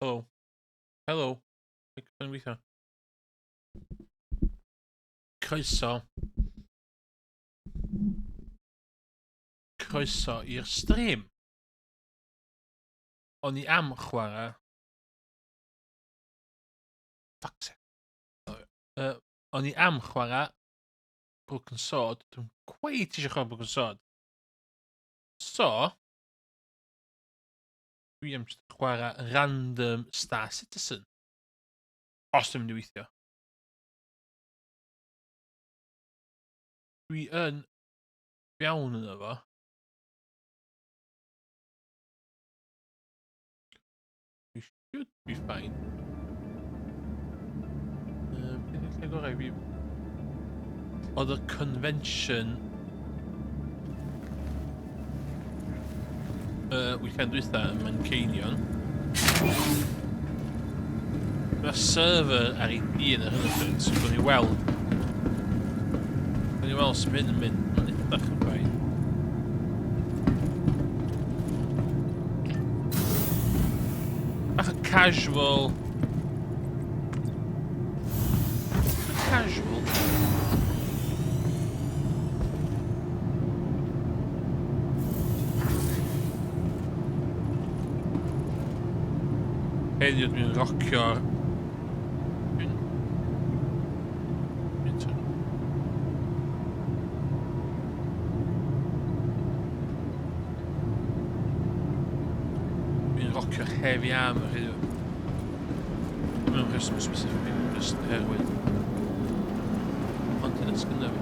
Helo. Helo. Microffon yn gweithio. Croeso. Croeso i'r stream. O'n i am chwarae... Fuck's sake. O'n i am chwarae Broken Sword. Dwi'n cweit eisiau chwarae Broken Sword. So, dwi am jyst chwarae random Star Citizen. Os dwi'n mynd i weithio. Dwi yn iawn yno fo. We should be fine. Beth yw'r lle gorau fi? Oedd y convention weekend dwytha yn Manceinion. Mae'r server ar ei dyn ar hyn o bryd, so gwni weld. Gwni weld sy'n mynd yn mynd. Mae'n edrych yn fine. Bach o casual. Casual. Heddiw dwi'n rocio'r... Dwi'n... Dwi'n rocio'r heavy armor heddiw. Mewn rheswm specific, just oherwydd. Ond dyna sgynna fi.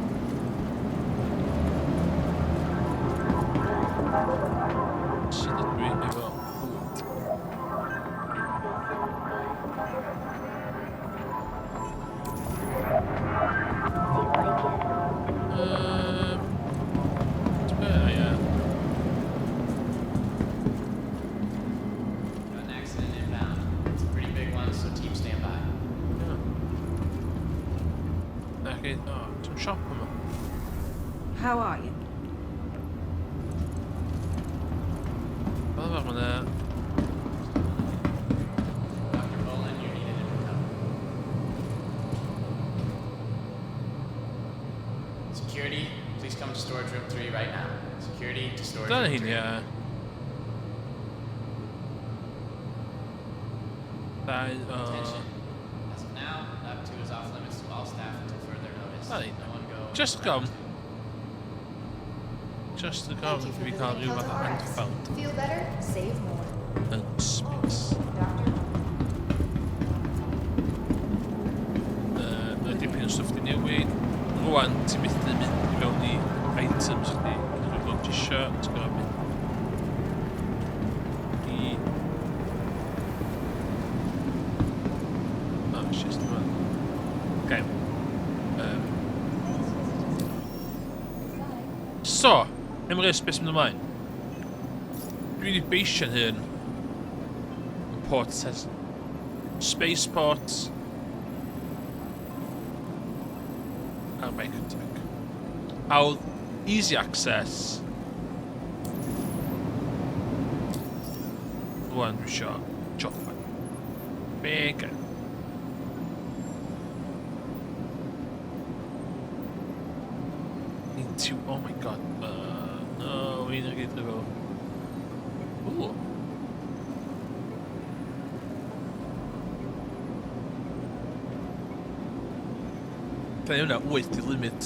Sut ydw i efo bwyd? Be, ie. Got an accident inbound. It's a pretty big one, so team stand by. Ie. Na chi, o, ti'n siop yma. How are you? Fel arfer ma' 'na Dr. Boland, you're needed in recovery. Security, please come to storage room 3 right now. Security to storage Dyna room hyn, 3. ie. Dau o... Attention. As of now, Lab 2 is off limits to all staff until further notice. Right. No one go. Just into Lab come. 2. Just to come Thank you if for fi cael visiting rhyw fath o Delta RX. handfeld Feel better, save more. yn space. Doctor. Mae dipyn o stwff di newid. Rwan, ti'n methu mynd i fewn i items chdi. Unrhyw blwc ti isio, ti'n gorfod mynd i... Oh, shit, dyma. Okay. So, Emrys, beth sy'n mynd ymlaen? Dwi wedi beisio'n hyn yn Port Spaceport a'r Microtech. Hawdd, easy access. Rwan dwi isio chopper. Be gen? Into, oh my god. No, un o'r gyd efo. Ooh. Da ni hwnna 8 i limit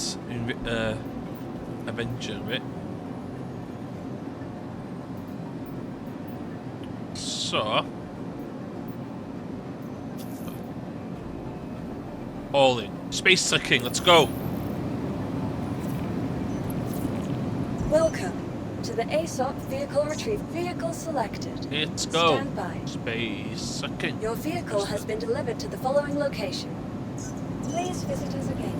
Avenger fi. So. All in. Space Trucking, let's go! Welcome to the ASOP Vehicle Retrieve Vehicle selected. Let's go. Stand by. Space Trucking. Your vehicle has been delivered to the following location. Please visit us again.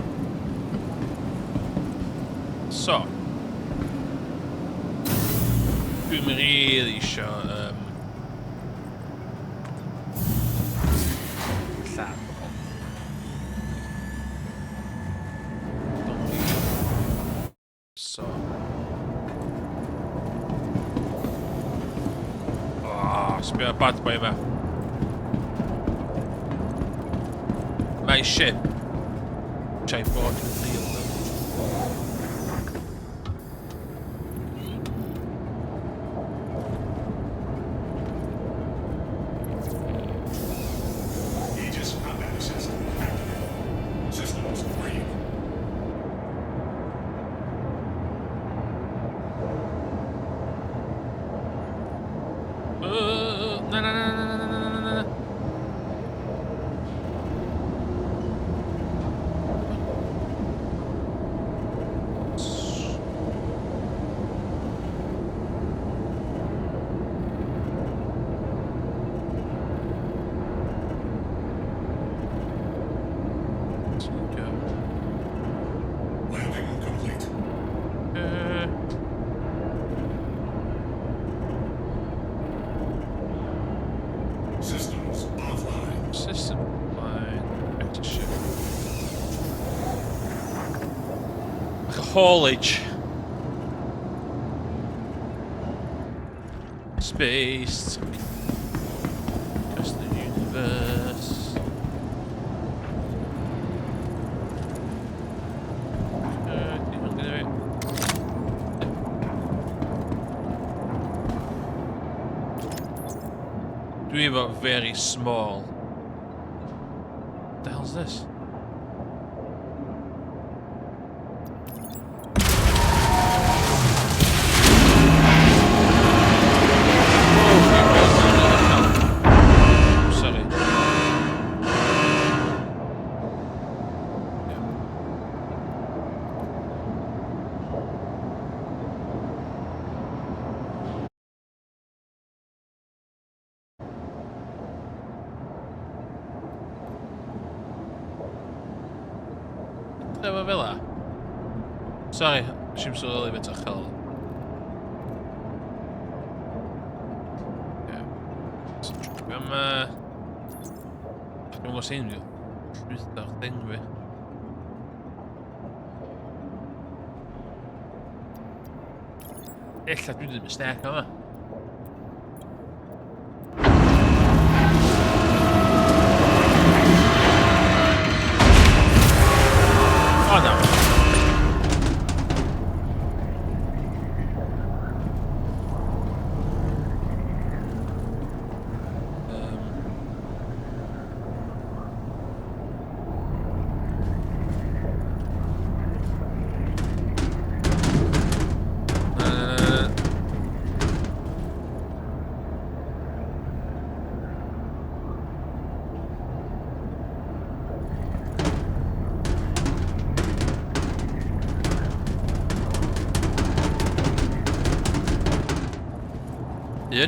So. Dwi'n really isio lladd pobl. Don't really. So. Oh, sbio bad boy yma. my ship, which I bought with real money. Aegis Combat Assist activated. Systems green. Na, na, na, na, na, na, na, na, na. Go. Landing complete. Systems offline. System line. Back to ship. Like a haulage. Space. Across the universe. I'm gonna Dwi efo very small. What the hell's this? Oh, I'm sorry. Yeah. Efo fel 'a? Sorry, nes i'm sylweddoli faint o uchel. Ie. So, dwi am... Dwi'n gwybod sy'n llwytho'r thing fi. Ella dwi wedi mistake yma. Oh no. Un.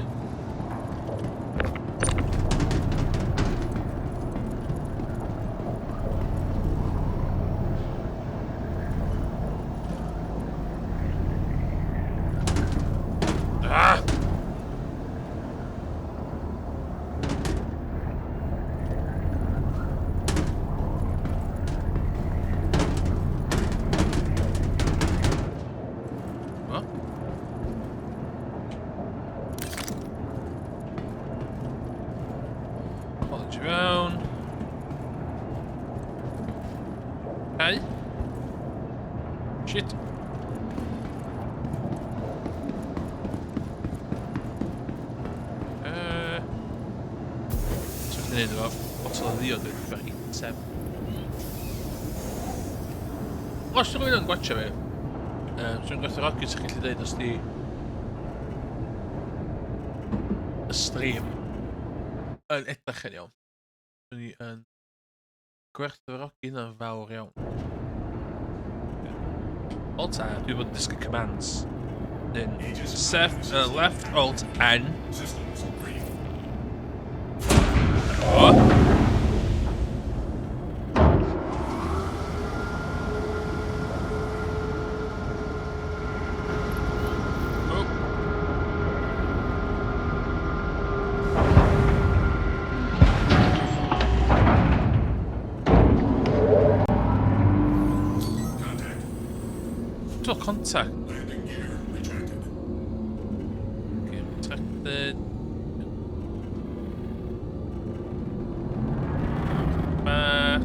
Ah! What? College fewn. Hey. Shit. So chdi'n neud efo botol o ddiod wedi bach eitem. Os ti'n rhywun yn gwatcha fi, dwi'n gwerthfawrogi sa'ch chi'n gallu dweud os di y stream yn edrych yn iawn. Dwi'n i yn gwerthfawrogi hynna'n fawr iawn. Alt A, dwi bod yn dysgu commands. Then left Alt N. Systems green. Oh. Oh. Contact. Still contact. Landing gear retracted. Okay, retracted. Bach.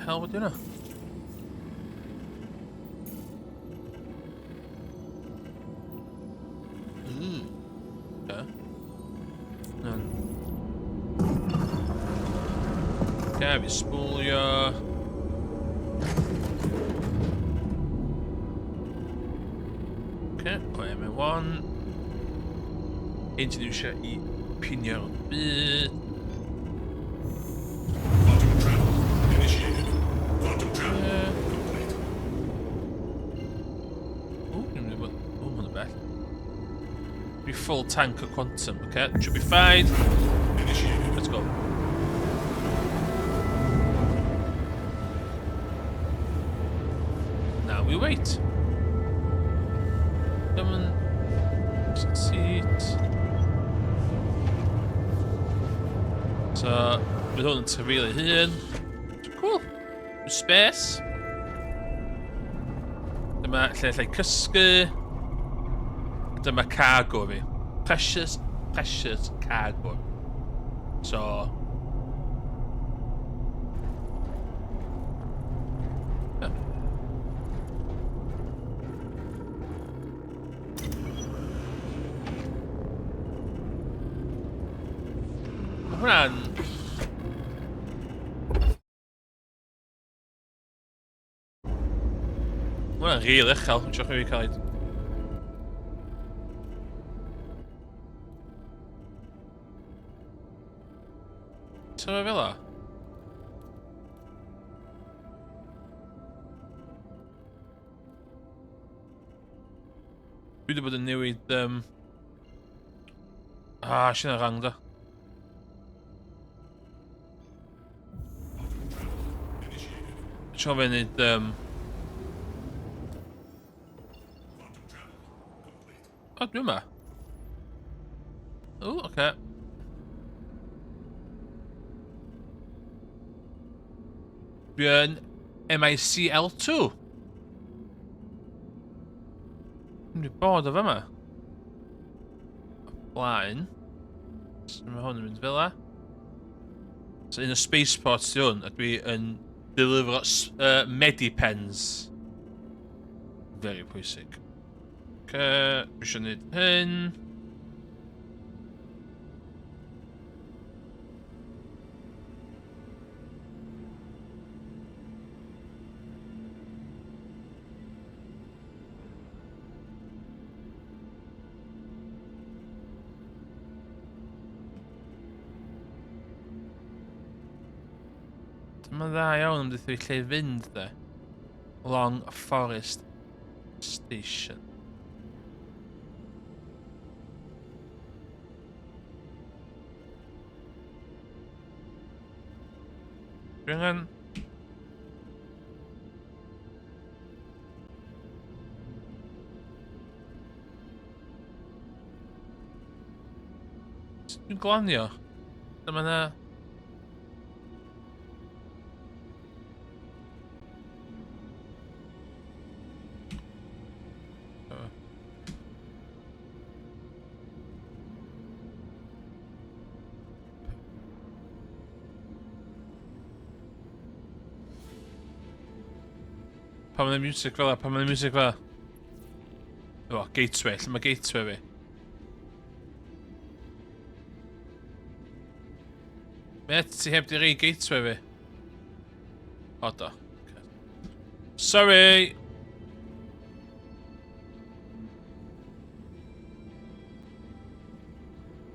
hell wedi hwnna? Okay. None. Okay, fi sbwlio. Okay, OMA1. Un ti'n eisiau i pinio'r byd. Quantum travel initiated. Quantum travel complete. O, dwi'n mynd i bod... O, mae'n bell. Be full tank o quantum, okay? Should be fine. Initiated. Let's go. Now we wait. Come on. Seat. So, bydd hwn yn tyfeilio hun. Cool. Space. Dyma lle allai cysgu. Dyma cargo fi. Precious, precious cargo. So... Yeah. Mae hwnna'n... Mae hwnna'n rili uchel, dwi'n siŵr fi cael ei... Ti'n fel o? Dwi wedi bod yn newid... Ah, sy'n rang da. Ti'n gofyn wneud... O, dwi yma. O, oce. Dwi yn MICL2. Dwi'n wedi bod o fyma. Blaen. So mae hwn yn mynd fel la. So un o spaceports di hwn, a dwi yn delifro medipens. Very pwysig. Okay, dwi eisiau gwneud hyn. Dyma dda iawn am dweud lle i fynd, de. Long Forest Station. Dwi angen... Sut dwi'n glanio? Dyma na... Pan mae'n music fel pan mae'n music fel O, gateway, lle mae gateway fi? Met, ti heb di rei gateway fi? O, do. Okay. Sorry!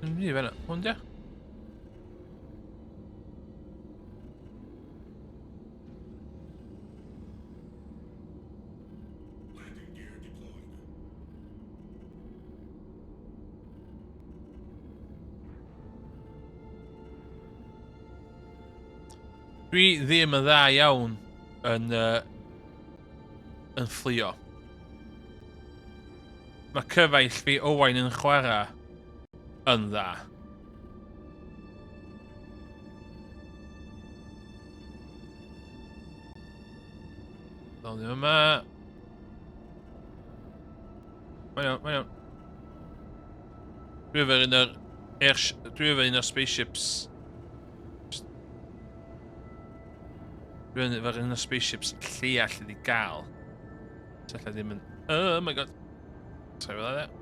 Dwi'n mynd i fan'na. Hwn dia? Landing gear deployed. Dwi ddim yn dda iawn yn, yn fflio. Mae cyfaill fi Owain yn chwarae yn dda. Ddol ni yma. Mae'n iawn, mae'n iawn. Dwi efo un o'r air, dwi efo un o'r spaceships. Dwi'n efo'r un o spaceships lleia allan i gael. So allai ddim yn... Oh my god. Sorry about that.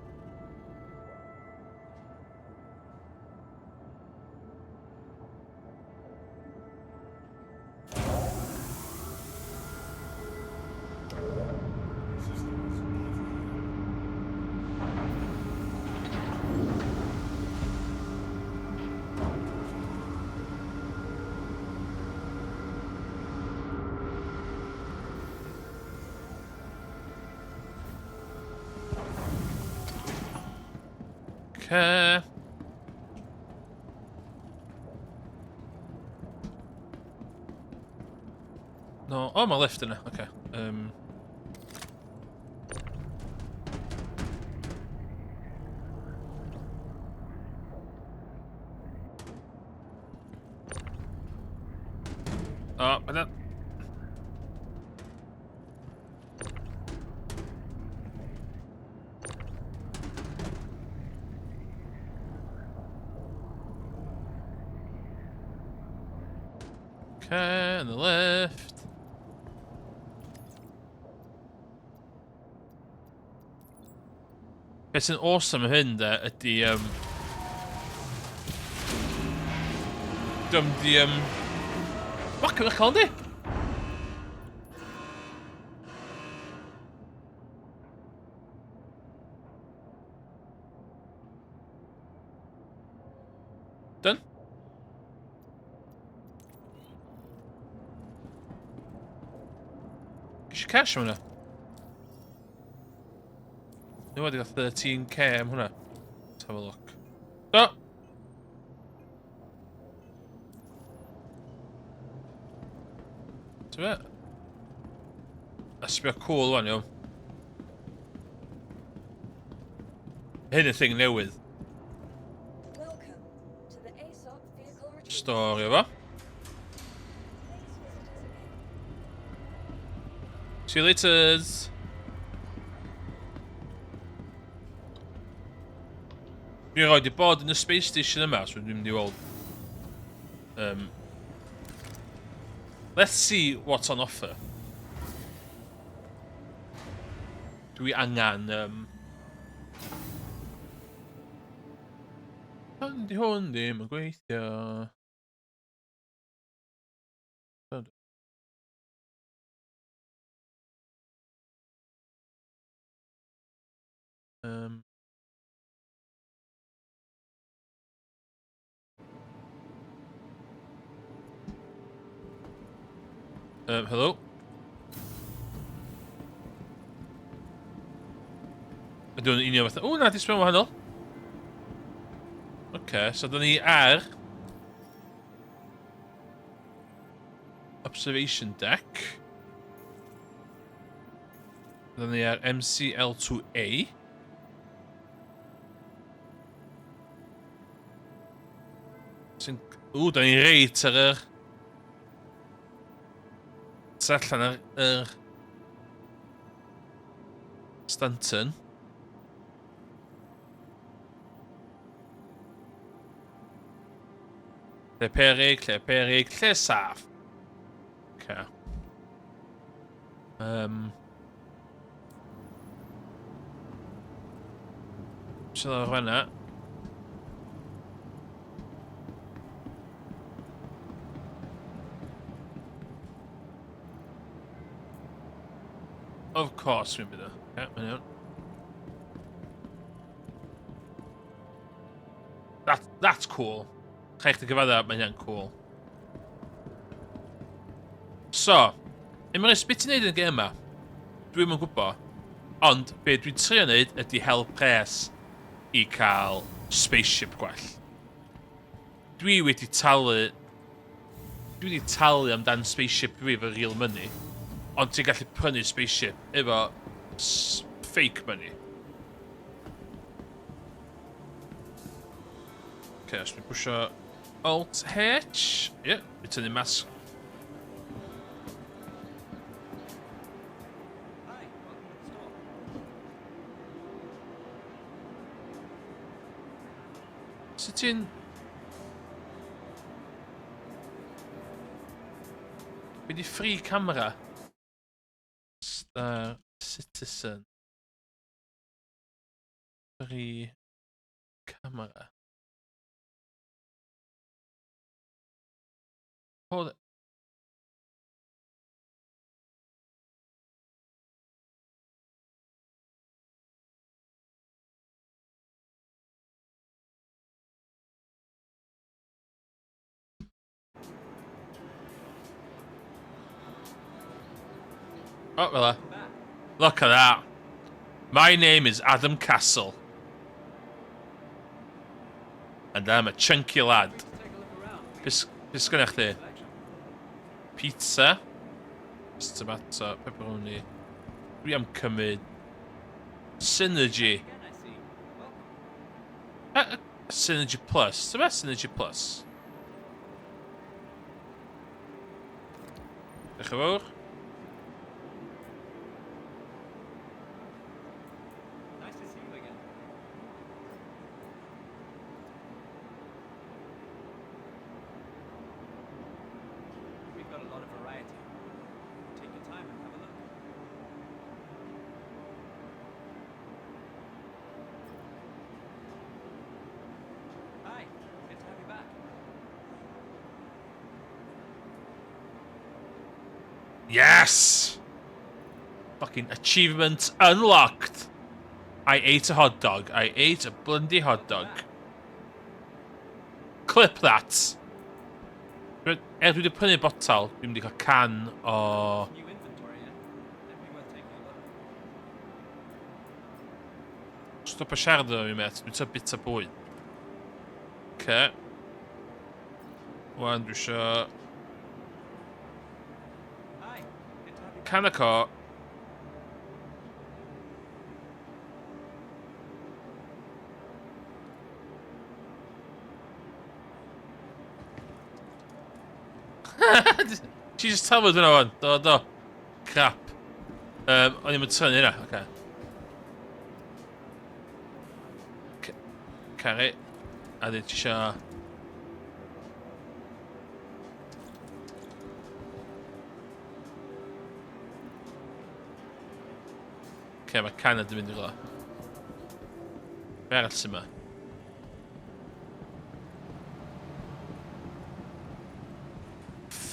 Okay. No, oh, mae lift yna, oce. Okay. O, yna. Okay, on the left. Beth sy'n awesome hyn de ydy... Dym di... Fuck, yw'n uchel yndi? Done? Eisiau cash am hwnna? Ni wedi cael 13k am hwnna. Let's have a look. Do! Ti'n fe? A sbio cool wan, iawn. Hyn y thing newydd. Storio fo. See you later. Dwi'n rhoi di bod yn y space station yma, so dwi'n mynd i weld... Let's see what's on offer. Dwi angen... Pan di hwn ddim yn gweithio. Hello? Ydw i'n union fatha... O, na, di sbio'n wahanol. Oce, okay, so dyn ni ar... Observation deck. Dyn ni ar MCL2A. Sy'n... Ww, da ni reit ar yr... Tu allan ar yr... Stanton. Lle perig, lle perig, lle saff. Okay. Sydd o'r fanna. Of course, fi'n bydd o. Yeah, mae'n iawn. That's cool. Rhaid chdi gyfadda, mae hynna'n cool. So, Emrys, beth ti'n neud yn y gêm yma? Dwi'm yn gwybod. Ond, be dwi'n trio neud ydy hel pres i cael spaceship gwell. Dwi wedi talu... Dwi wedi talu amdan spaceship dwi efo real money. Ond ti'n gallu prynu spaceship efo fake money. Okay, os dwi'n pwysio Alt H. Ie, yeah, fi tynnu mas. Sut ti'n... Be di free camera? Star Citizen. Free camera. Hold. Oh, well, look at that. My name is Adam Castle. And I'm a chunky lad. Beth sgynna chdi? Pizza. Tomato, pepperoni. Dwi am cymryd Synergy. Synergy Plus. Dyma Synergy Plus. Diolch yn fawr. Nice to see you again. We've got a lot of variety. Take your time and have a look. Hi, good to have you back. Yes! Fucking achievement unlocked! I ate a hot dog. I ate a bloody hot dog. Clip that! Er dwi wedi prynu botel, dwi'n mynd i cael can o... New inventory in. Definitely worth taking a look. Stop a siarad efo fi, mate. Dwi'n trio bita bwyd. Oce. Wan, dwi isio... Hi, good to have you back. Can o co. Ti just tafod hwnna wan. Do, do. Crap. O'n i'n tynnu hynna, oce. Caru. A dwi ti isio... Oce, mae Canada yn mynd i rhywle. Be arall sy'n yma?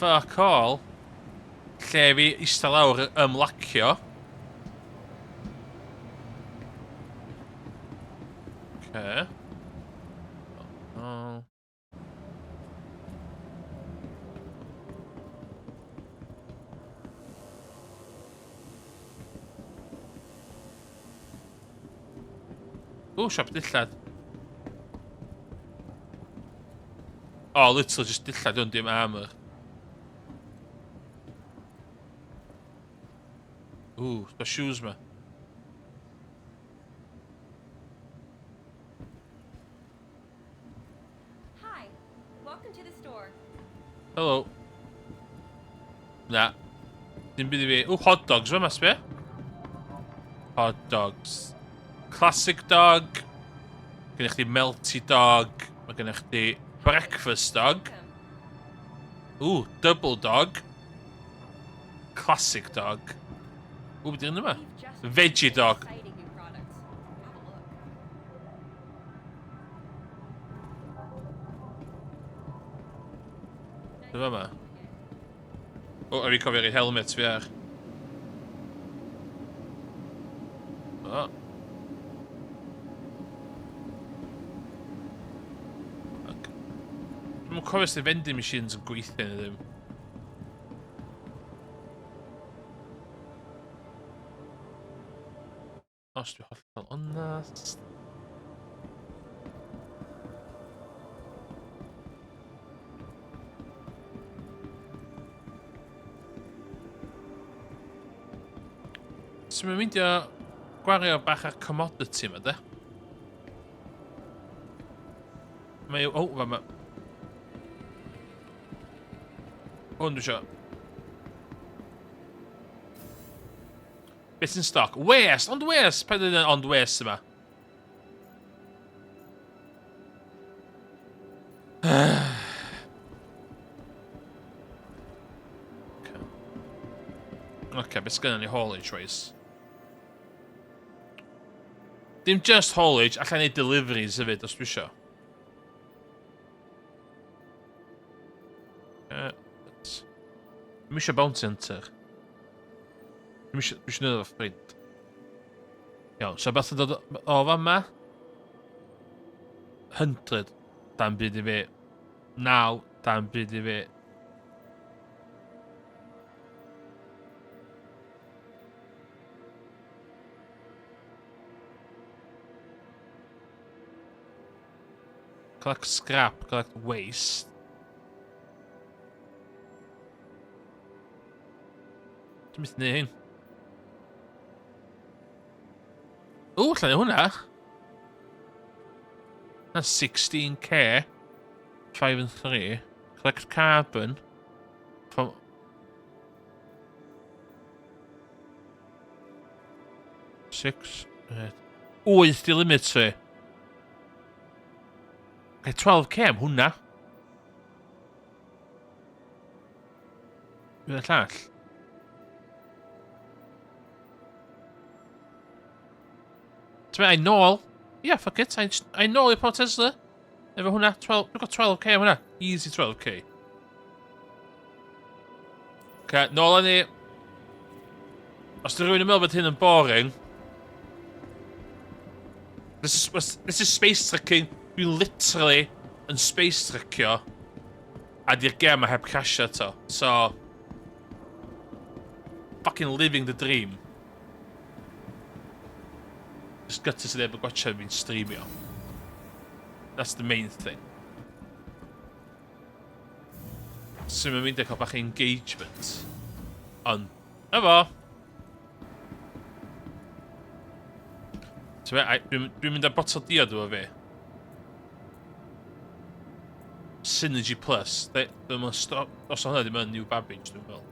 Fuck all. Lle fi eistedd lawr ymlacio. Oce. Oh. O, siop dillad. Oh, literally just dillad ond dim armor. Ooh, the shoes ma. Hi, welcome to the store. Hello. Na. Dim byd i fi. Ooh, hot dogs fa, sbia. Hot dogs. Classic dog. Gennych chdi melty dog. Mae gennych chdi breakfast dog. Welcome. Ooh, double dog. Classic dog. Ooh, beth yma? We've just Veggie released dog. Exciting new products. Have a look. Nice Dyma to yma. see you again. O, a fi cofio rhoi helmet fi ar. O. Ok. Dwi'm yn cofio os 'di vending machines yn gweithio neu ddim. Os dwi hollol onast. So mae'n mynd i gwario bach ar commodity yma, de? Mae... O, fa ma... Hwn dwi isio. Beth sy'n stoc? Waste! Ond waste! Paid dweud ond waste yma. Okay. Oce, okay, beth sgynnon ni haulage wise? Dim just haulage, allai neud deliveries hefyd os dwi isio. Dwi'n eisiau bounty hunter. Dwi'n eisiau, dwi eisiau neud efo ffrind. Iawn, so beth yn dod o fama? 100, dan byd i fi. 9, dan byd i fi. Collect scrap, collect waste. Dwi'n mynd i hyn. O, lle hwnna? Na 16k. 5 and 3. Collect carbon. From... 6, 8... 8 di limit fi. Okay, 12k am hwnna. Bydd y llall. Ti'n meddwl, nôl? Yeah, fuck it. I nôl i Port Tesla. Efo hwnna, 12, dwi'n got 12k am hwnna. Easy 12k. Okay, nôl â ni. Os di rhywun yn meddwl bod hyn yn boring, This is, this is space trucking. Dwi'n literally yn space truckio a di'r gem a heb crasio eto. So, fucking living the dream. Just gutted sydd heb y gwachio fi'n streamio. That's the main thing. Sy'n mynd i cael bach engagement. Ond, efo. Dwi'n dwi mynd â botol diod efo fi. Synergy Plus. Dwi'n mynd stop. Os hwnna ddim yn New Babbage, dwi'n meddwl.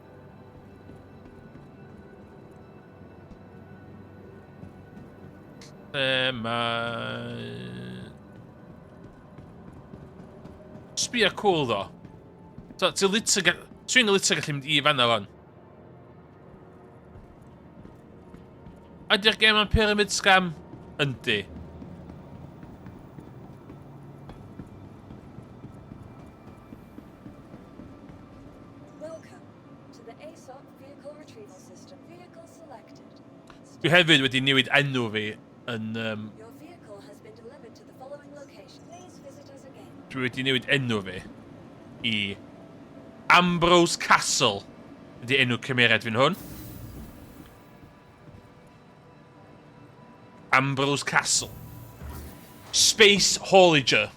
Lle mae... Sbia cool ddo. So, ti'n literally... Dwi'n literally gallu mynd i fanna fan. Ydy'r gêm yn pyramid scam? Yndi. Welcome to the ASOP Vehicle Retrieval System. Vehicle selected. Dwi hefyd wedi newid enw fi yn... Your vehicle has been delivered to the following location. Please visit us again. Dwi wedi newid enw fi i Ambrose Castle. Ydy enw cymeriad fi'n hwn. Ambrose Castle. Space Haulager.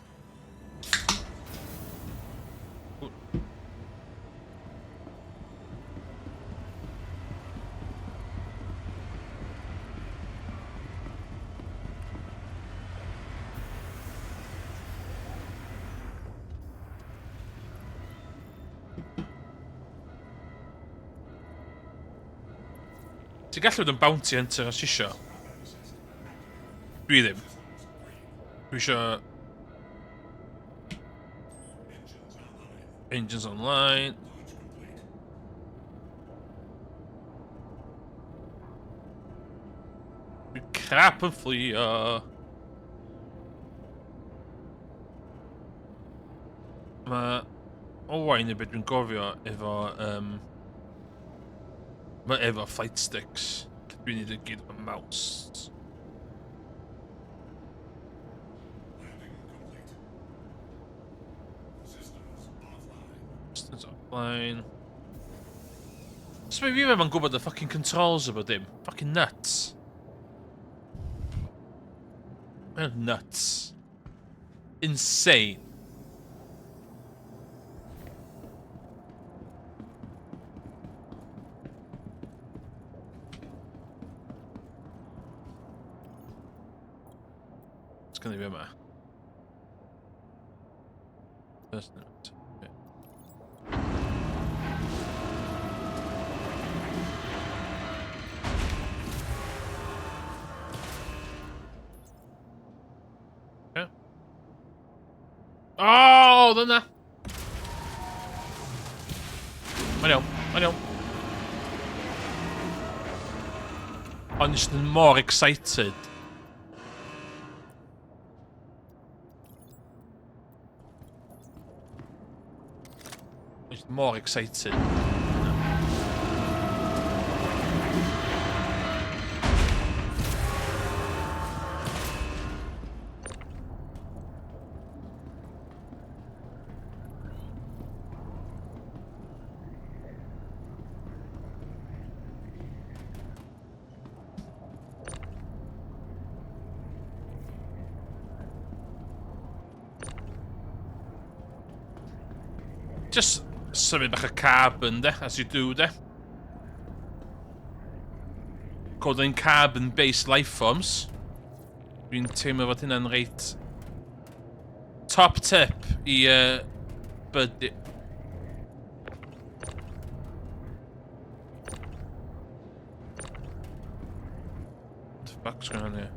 Ti'n gallu bod yn bounty hunter os isio. Dwi ddim. Dwi isio... Engines online. Dwi crap yn fflio. Mae Owain y beth dwi'n gofio efo... Mae efo flight sticks. Dwi'n neud y gyd efo mouse. Systems offline. Sut mae fi fe'n gwybod y fucking controls efo dim? Fucking nuts. Mae'n nuts. Insane. It's gonna be yma. First note. Okay. Yeah. Oh, dyna! Mae'n iawn, mae'n iawn. Ond jyst yn mor excited. Just mor excited. Just symud bach o carbon, de, as you do, de. Coding carbon-based life forms. Dwi'n teimlo fod hynna'n reit... Top tip i buddy... What the fuck's going on here?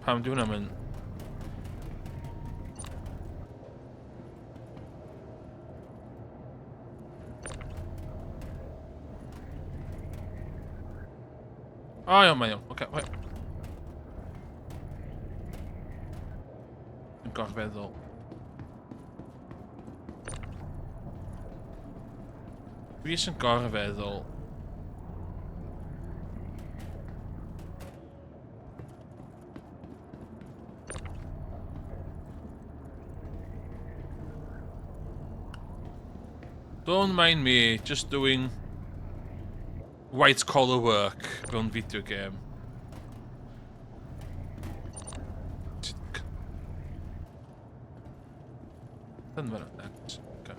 Pam di hwnna'n mynd? O, iawn, mae'n iawn. Oce, okay, Yn gorfeddwl. Dwi jyst yn gorfeddwl. Don't mind me, just doing white collar work mewn video game. Yn fan'na, next. Okay.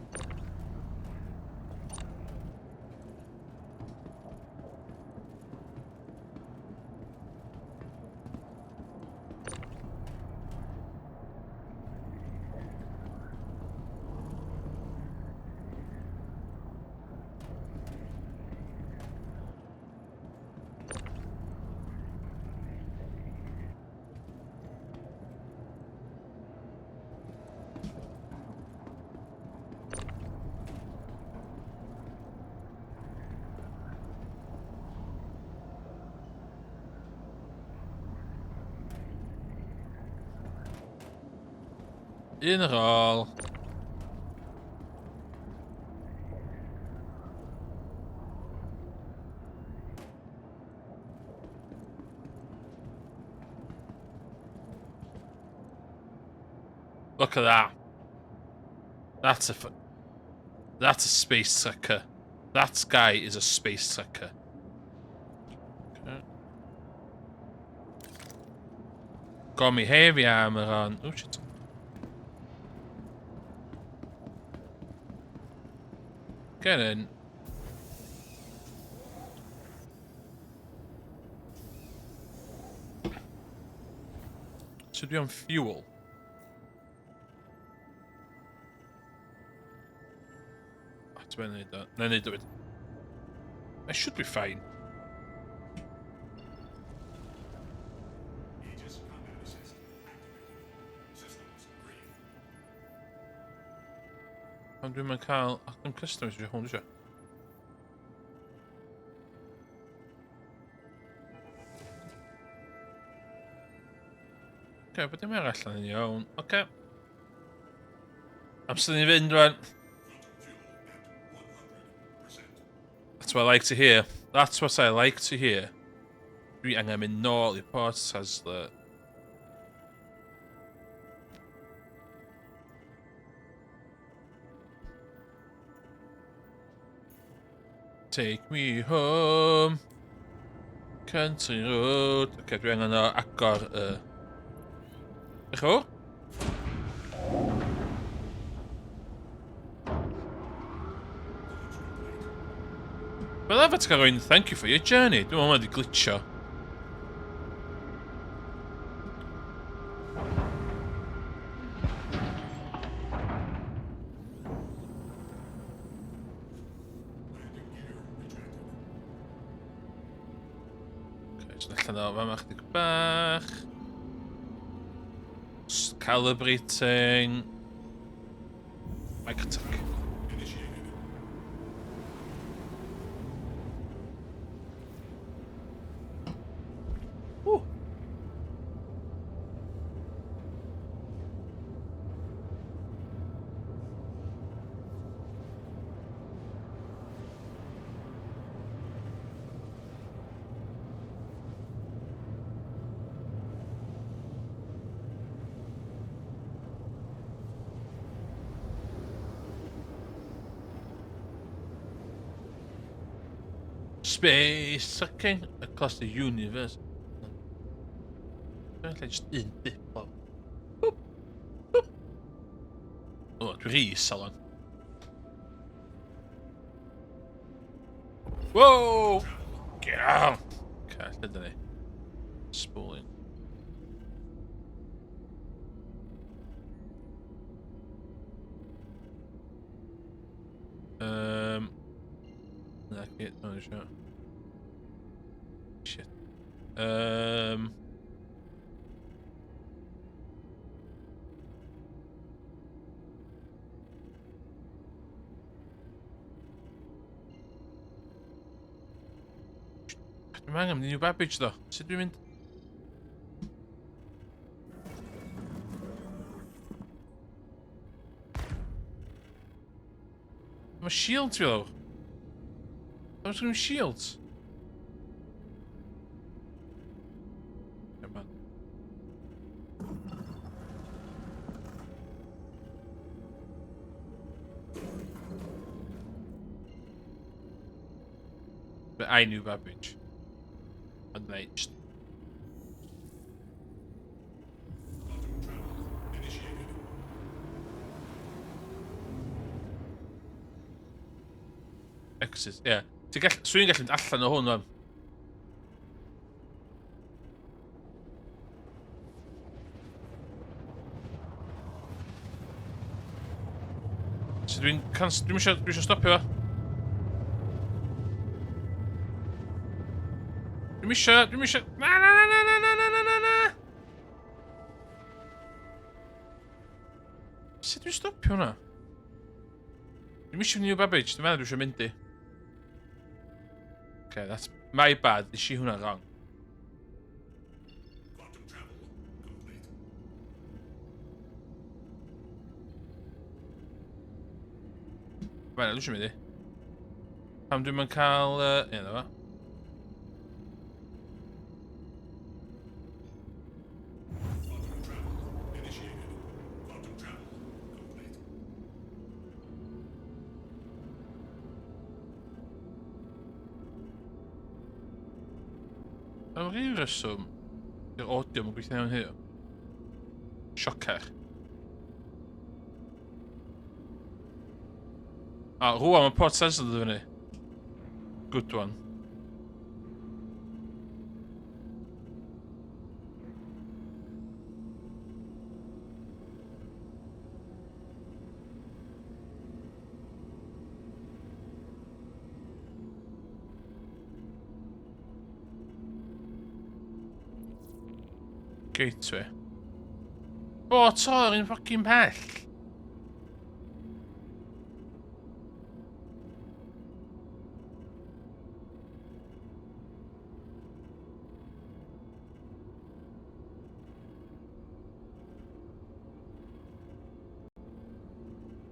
Un ar ôl. Look at that. That's a That's a space sucker. That guy is a space sucker. Okay. Got me heavy armor on. Oh shit. Get in. Should be on fuel. Oh, ti'n mynd o. Na, neud o wedyn. I should be fine. Aegis combat assist activated. Systems green. Ond dwi'n mynd cael... Ach, dwi'n customers eisiau hwn, dwi eisiau. Oce, okay, beth dim arall yn iawn. Oce. Okay. Amser ni fynd rwan. That's what I like to hear. That's what I like to hear. Dwi angen mynd nôl i Port Tesla. Take me home. Country road. Oce, okay, dwi angen o agor y... Diolch yn fawr. Fel arfer ti'n cael rhywun, thank you for your journey. Dwi'n meddwl wedi glitcho. Okay, so allan o fama chydig bach. Calibrating. Mic attack. Space sucking across the universe. Dwi'n lle just un dip lawr. Boop. Boop. O, dwi'n rhy isel o'n. Whoa! Get out! Okay, lle dyn ni? Spooling. Na, gyd, o'n eisiau. Shit. Dwi'n angen mynd i New Babbage, ddo. Sut dwi'n mynd? Mae shields fi lawr. Mae sgwrn shields. Come on. But I knew Babbage. And they just... Quantum travel initiated. Exit, ie. Yeah. Ti'n gall... Swn i'n gallu mynd allan o hwn, fan. So dwi'n... Dwi'n eisiau... Dwi eisiau stopio fo. Dwi'n eisiau... Dwi'n eisiau... Na, na, na, na, na, na, na, na, na, na! Sut dwi'n stopio hwnna? Dwi'n eisiau New Babbage, dwi'n meddwl dwi eisiau mynd i. Okay, that's my bad. Nes i hwnna wrong. Quantum travel complete. Mae'n dwi eisiau mynd i. Pam dwi'n mynd cael... Ie, na fo. Quantum travel initiated. Quantum travel complete. Am ryw reswm, i'r audio mae'n gweithio iawn heddiw. Siocer. A, rwan mae Port Cecil yn dod fyny. Good one. Gateway. O, tor yn fucking pell.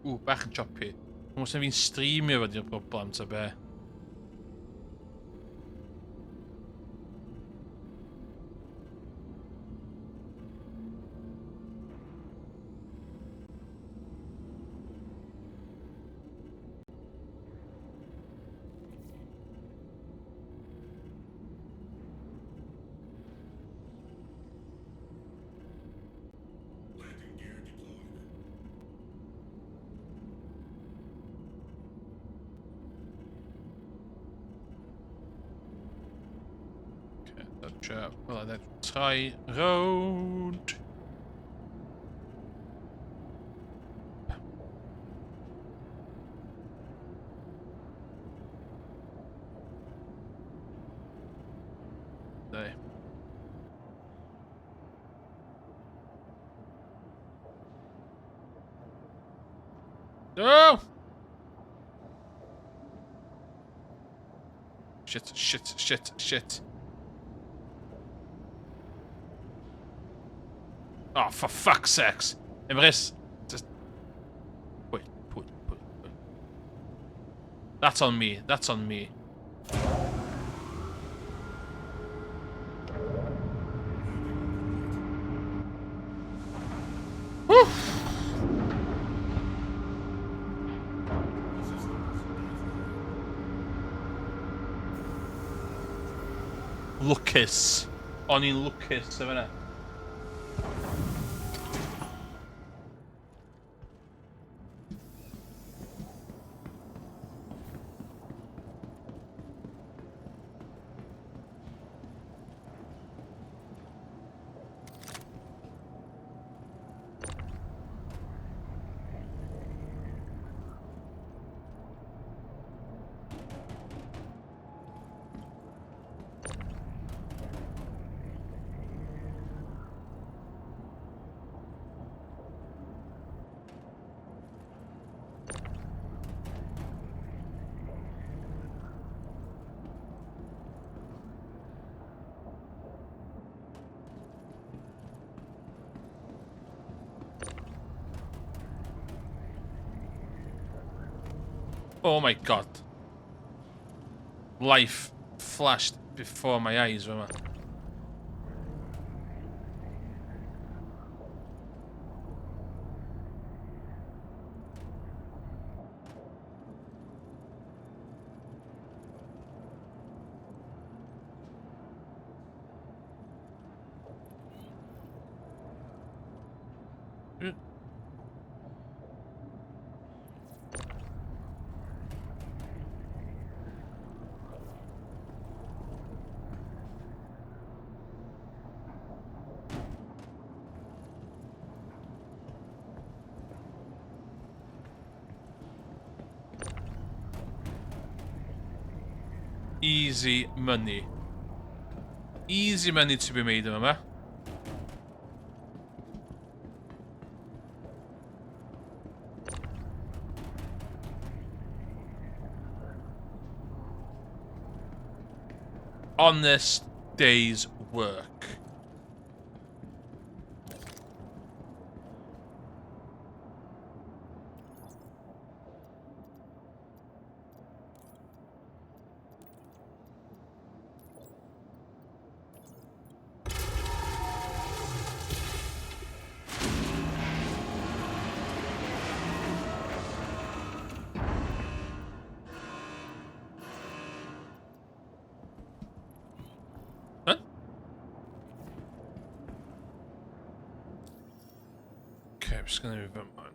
Ww, bach yn choppy. Dwi'n meddwl fi'n streamio fo di'r broblem ta be. Landing gear deployed. Okay, that well, that troi rownd. There. No! Shit, shit, shit, shit. Oh, for fuck's sakes. Emrys, just... Wait, put, put, put. That's on me, that's on me. Woo! Lwcus. O'n i'n lwcus efo hynna. Oh my god. Life flashed before my eyes fama. Easy money. Easy money to be made yma. Honest day's work. Huh? Okay, I'm just gonna move it mine.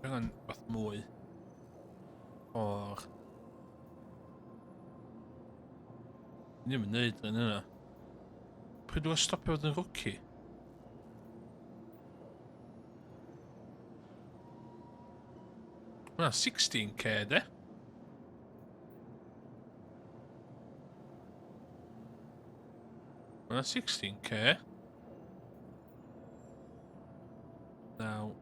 Angen beth mwy o'r... Ni ddim yn neud yn yna. Pryd dwi'n stopio fod yn rookie? Hwnna 16k de. Hwnna 16k. Now.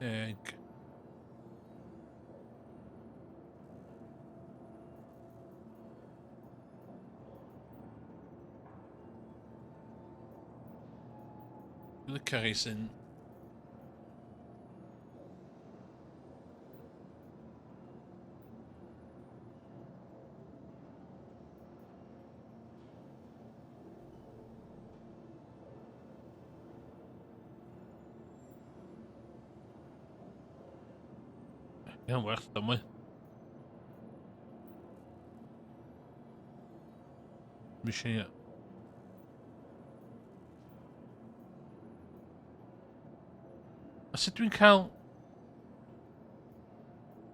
Deg. Licio rhai sy'n... Iawn, werth o mwy. Mission yet. A sut dwi'n cael...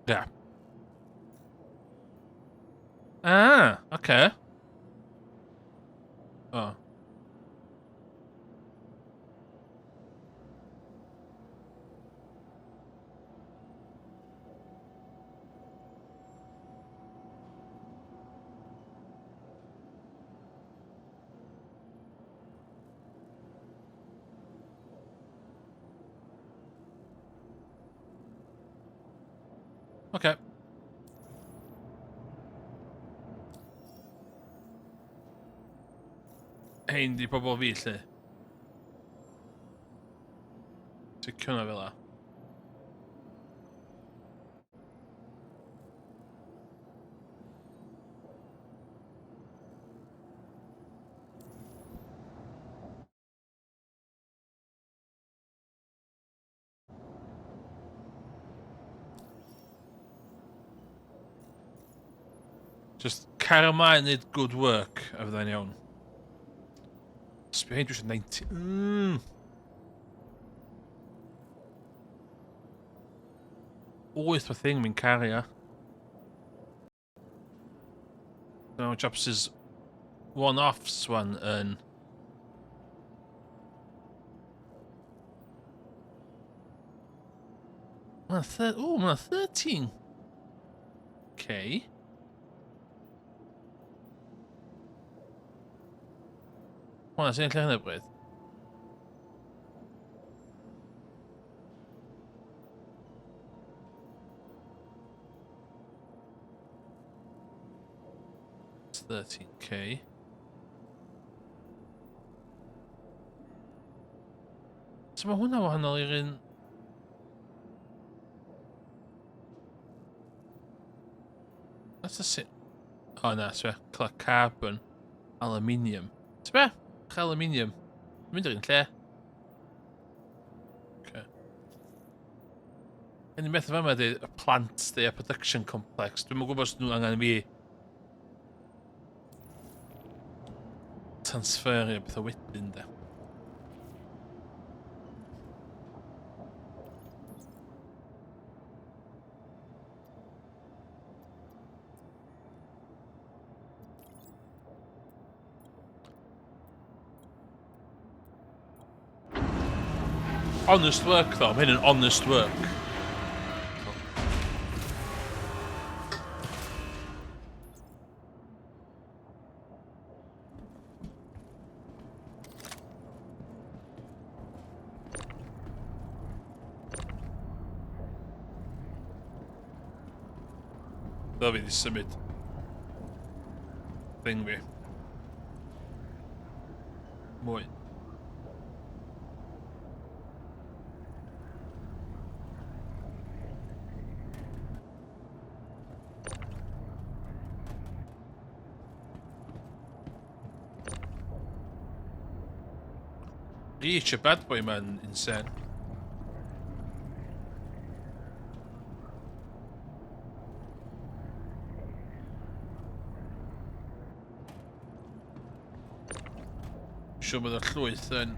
Yeah. Ah, oce. Okay. Oh. Okay. Hein di pobl fi, lle. Ticio hwnna fel 'a. Just cario ymlaen neud good work a fyddai'n iawn. Sbio hyn, dwi eisiau 90. Wyth o thing mi'n cario. No, jobs is one-offs one yn... Mae'n oh, mae'n 13. Okay. Hwna sy'n lle hynny bryd. It's 13k. So mae hwnna wahanol i'r un... That's the same. Oh na, so carbon, aluminium. Ti'n be? Aluminium. Mynd i'r un lle. Okay. Un beth yma ydy y plant, di, a production complex. Dwi'n gwybod os nhw angen fi transferio bethau wedyn, de. Honest work though, mae hyn yn honest work. Fel fi wedi symud thing fi. Mwy. Reach y bad boy man insane. Siwr bod y llwyth yn...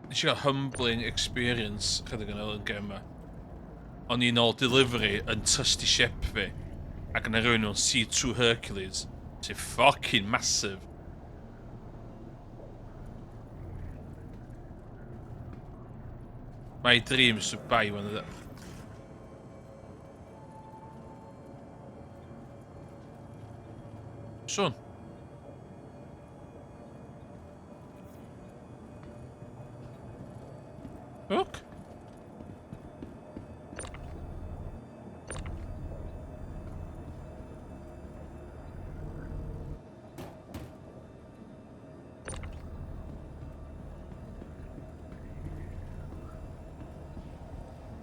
Nes i gael humbling experience chydig yn ôl yn gem yma. O'n i'n ôl delivery yn trusty ship fi. Ac yna rhywun mewn C2 Hercules. Sy'n fucking massive. My dream is to buy one of them. Swn. Look.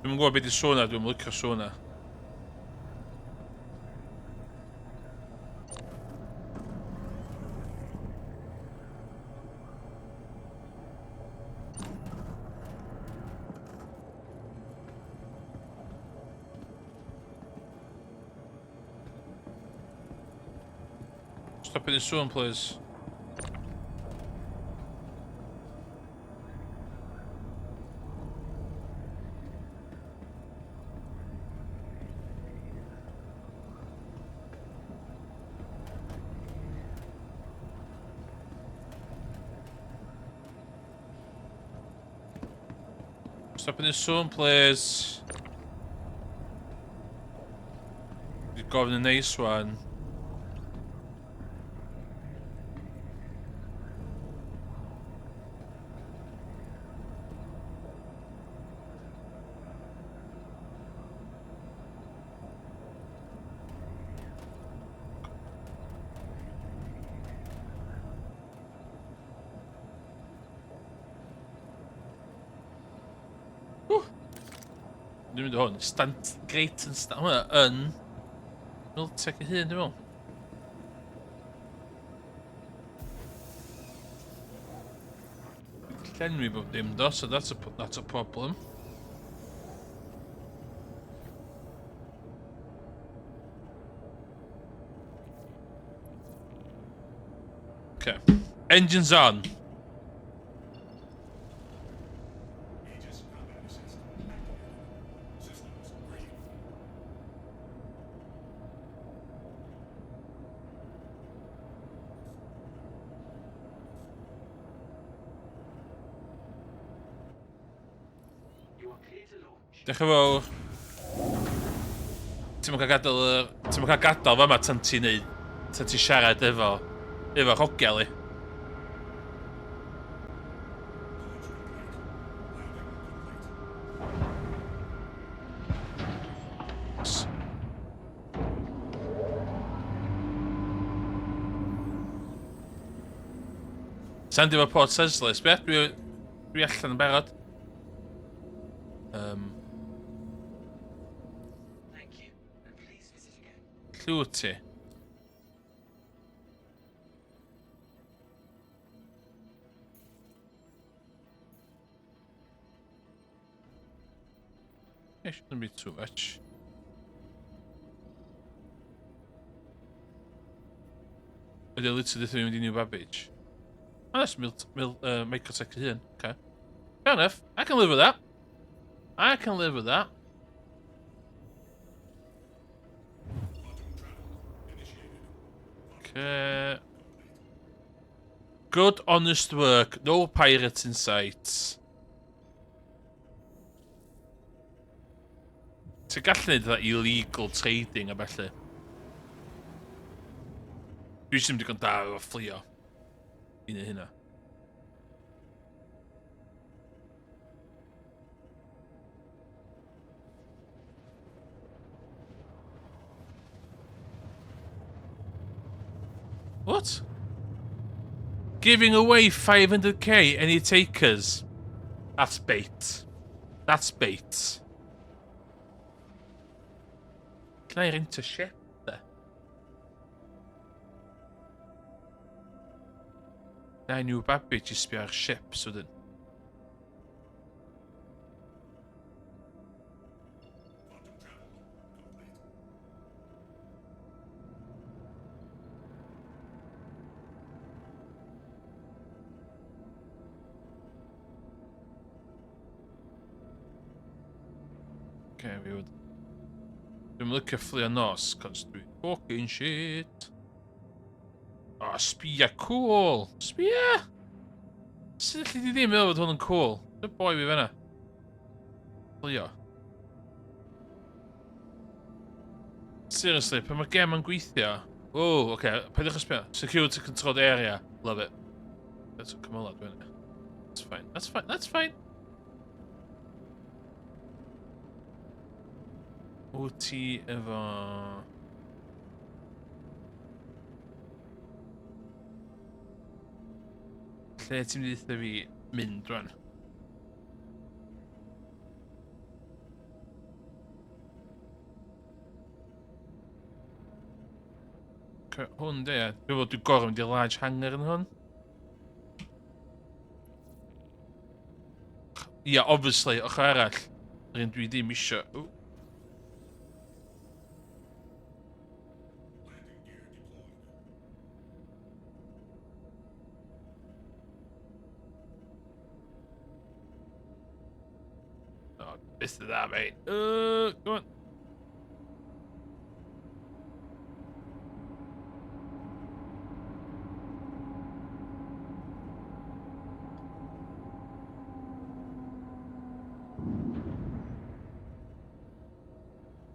Dwi'm yn gwybod beth di sŵn na, dwi'm yn licio sŵn na. Stop it sŵn, please. Stop in the sŵn, please. Dwi'n gofyn yn neis wan. Dwi'n mynd i hwn. Stand, great yn stand. Hwna yn... Miltech ei hun, dwi'n meddwl. Llenwi bob dim do, so that's a, that's a problem. Okay. Engines on. Aegis combat assist activated. Systems green. Diolch yn fawr. Ti'm yn cael gadael yr... Ti'm yn cael gadael fama tan ti'n neud... Tan ti'n siarad efo... Efo'r hogia li. Launch complete. Landing complete. Sandy efo Port Ceslis, be? Dwi, dwi allan yn barod. Lle wyt ti? It shouldn't be too much. Ydy o literally ddim mynd i New Babbage. Oh, that's Microtech ei hun. Okay. Fair enough. I can live with that. I can live with that. Quantum travel initiated. Okay. Good, honest work. No pirates in sight. Ti'n gallu neud fatha illegal trading a ballu. Dwi jyst ddim digon da efo fflio. I neud hynna. What? Giving away 500k, any takers? That's bait. That's bait. Can I rent a ship there? Na i New Babbage i sbio ar ships wedyn. Quantum travel complete. Okay, fi wedi... Dwi'n licio fflio nos, cos dwi fucking shit. Oh, sbia cool! Sbia! Sut alli di ddim meddwl bod hwn yn cool? Dy boi fi fanna. Fflio. Seriously, pan mae'r gem yn gweithio... Oh, okay, peidiwch â sbio. Security controlled area. Love it. That's cymylau dwi'n... That's fine, that's fine, that's fine. Wyt ti efo... Lle ti'n mynd i ddeutha fi mynd rwan? Hwn de, dwi'n meddwl dwi'n gorfod mynd i large hangar yn hwn. Ia, yeah, obviously, ochr arall. Yr un dwi ddim isio. Ww. Landing gear deployed. Oh, this is that, mate. Come on.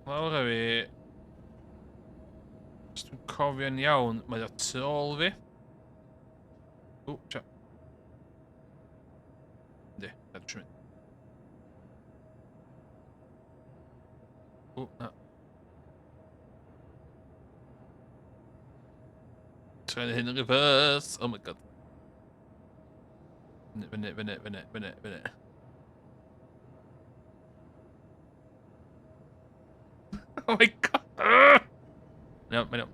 Lawr â fi. Os dwi'n cofio'n iawn, mae o tu ôl fi. O, sia. Yndi, na dwi'n mynd. O, na. Trying to hit in reverse. Oh my god. Fyny, fyny, fyny, fyny, fyny, fyny. Oh my god. Ah! No, mae'n iawn.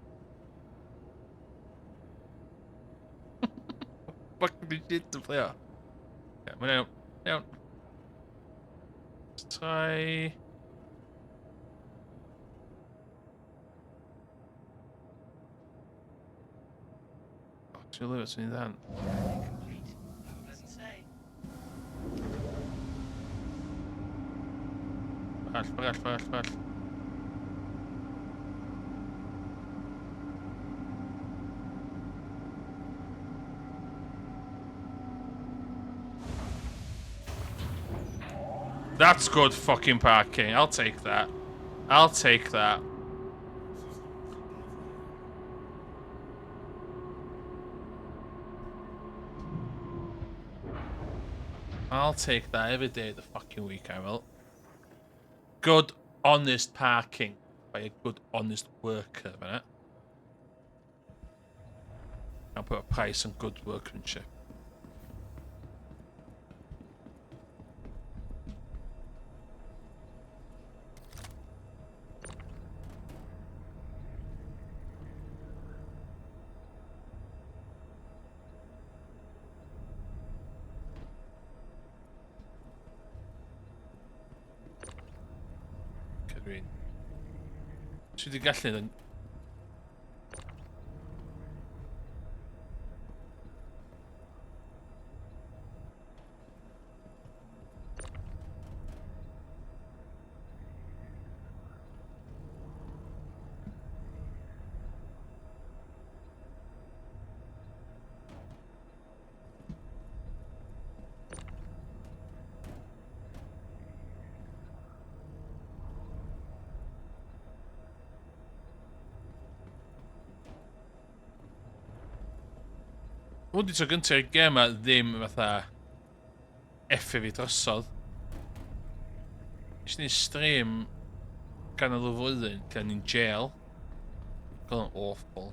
Fucking shit to play. Yeah, mae'n iawn. Iawn. Let's try... Ti'n lyfio, ti'n ddan. Ball, ball, ball, ball. That's good fucking parking. I'll take that. I'll take that. I'll take that every day of the fucking week, I will. Good, honest parking by a good, honest worker, innit? I'll put a price on good workmanship. Dwi'n... Dwi wedi gallu yn... Hwn di tro gyntaf i'r gem a ddim fatha effu fi drosodd. Nes ni stream ganol y flwyddyn lle ni'n jail. Oedd o'n awful.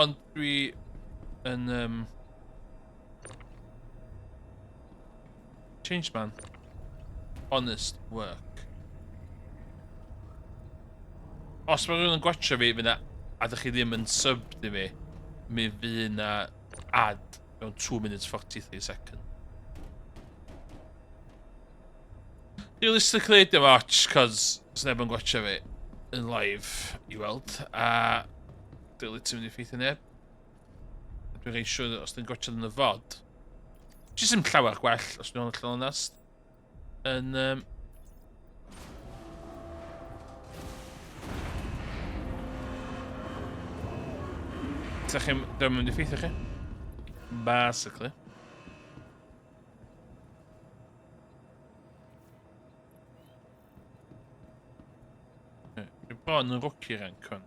Ond dwi yn... Um, change man. Honest work. Os mae rhywun yn gwatcha fi, fyna, a ydych chi ddim yn sub i fi, mi fydd na ad mewn 2 minutes 43 seconds. Realistically, dim ots, cos sneb yn gwatcha fi yn live i weld, a dwi'n literally mynd i ffeithio neb. Dwi'n reit siŵr os dwi'n gwatcha yn y fod, jyst ddim llawer gwell, os dwi'n hollol onest. Yn, um, Ydych chi'n... Dwi'n mynd i ffeithio chi. Basically. Dwi'n bron yn rookie rank hwn.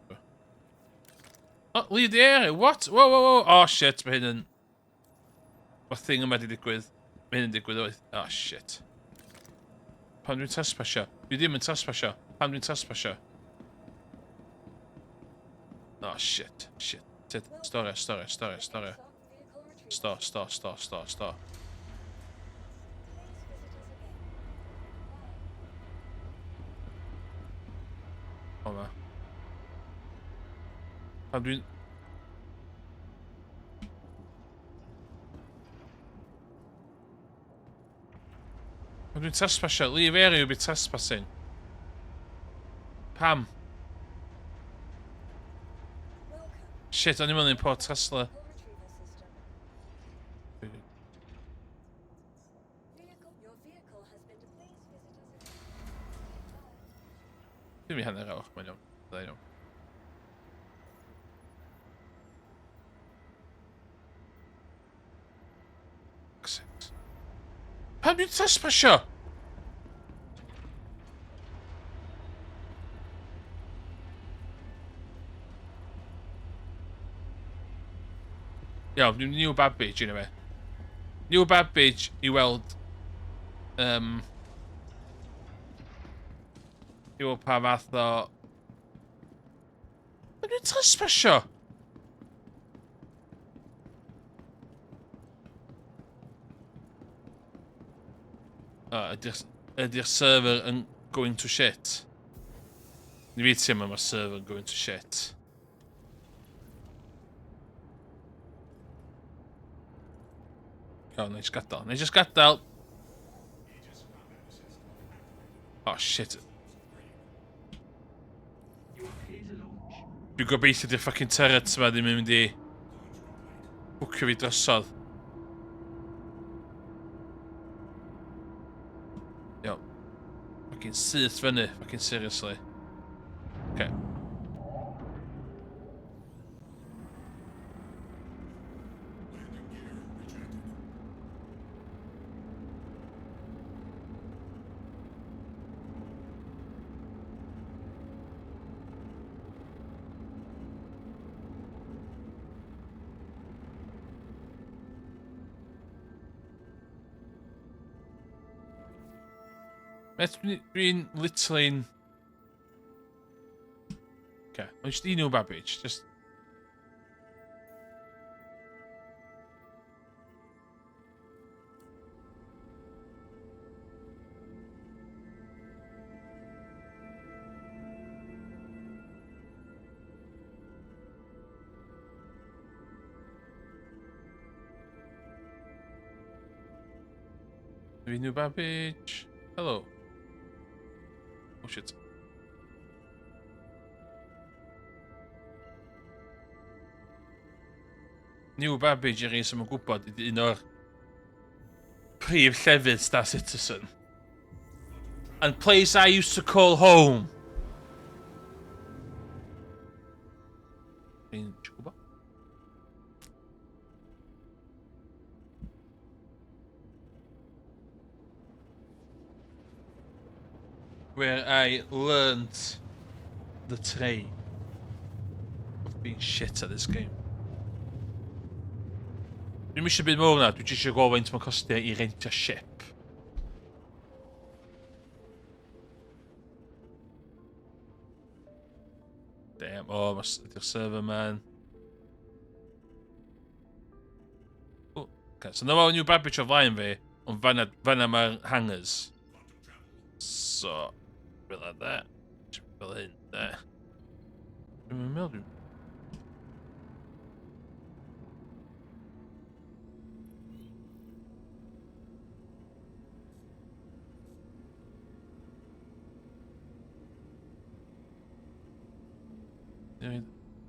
Oh, leave the area, what? Whoa, whoa, whoa. Oh, shit, mae hyn yn... Mae thing yma di digwydd. Mae hyn yn digwydd oedd. Oh, shit. Pan dwi'n trespassio? Dwi ddim yn trespassio. Pan dwi'n trespassio? Oh, shit. Shit. Shit. Storia, storia, storia, storia. Sto, sto, sto, sto, sto. O ma. Pan dwi'n... Pan dwi'n trespassio, leave area will be trespassing. Pam? Shit, o'n i'n mynd i'n Port Tesla. Ddim i hanner awr, mae'n iawn. Mae'n iawn. Pam dwi'n trespassio? Iawn, dwi'n New Babbage anyway. New Babbage i weld... Um, i weld pa fath o... Pam dwi'n trespassio? O, ydy'r ydy server yn going to shit? Ni fi teimlo mae'r server yn going to shit. O, na i just gadael. Na i just gadael. Oh, shit. Dwi'n gobeithio di'r fucking turrets yma ddim yn mynd i bwcio fi drosodd. Iawn. Fucking syth fyny, fucking seriously. Okay. Met, dwi'n literally'n... Okay, mae'n just un o Babbage, just... New Babbage. Hello. Oh shit. New Babbage i rei sy'n gwybod ydy un o'r prif llefydd Star Citizen. And place I used to call home. Fi'n gwybod? Where I learnt the trade of being shit at this game. Dwi'm eisiau byd mowr na, dwi jyst eisiau gweld faint mae'n costio i rentio ship. Damn, o, oh, ydy'r server man. Oh, okay, so no new Babbage o flaen fi, ond fanna, fanna mae'r hangars. So, fel yna, de. Fel hyn, de. Dwi'n meddwl, dwi'n...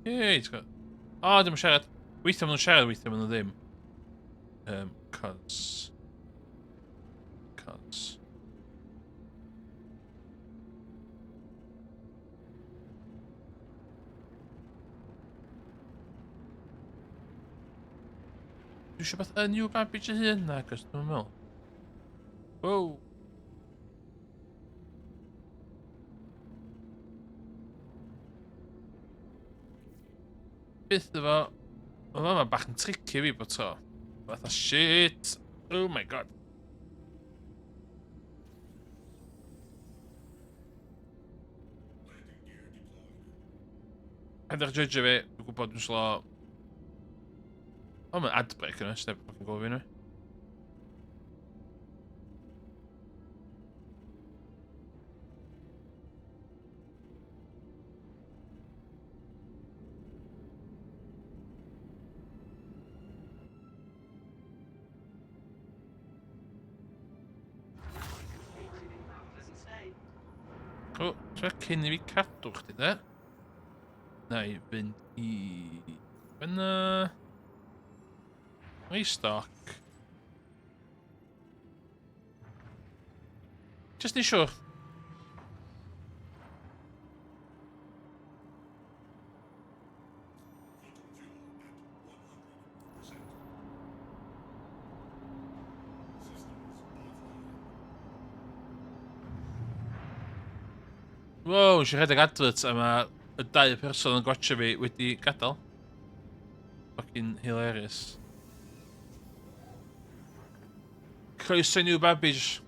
Ie, ti'n gwybod. O, dim yn siarad. Weithiau maen nhw'n siarad, weithiau maen nhw ddim. Cos... Cos... Dwi eisiau beth yn New Babbage ei hun? Na, cos dwi'n meddwl. Wow! Byth efo... Oedd yma bach yn tricky fi bod tro. Fatha shit! Oh my god. Paid â'ch judge fi, dwi'n gwybod dwi'n slo. O, mae'n ad break yna, sneb yn fucking gwybod fi yna. O, tra cyn i fi cadw chdi de. Na i fynd i... Fyna... Restock. Just yn siŵr. Wow, eisiau rhedeg advert a mae y dau person yn gwatio fi wedi gadael. Fucking hilarious. Croeso i New Babbage.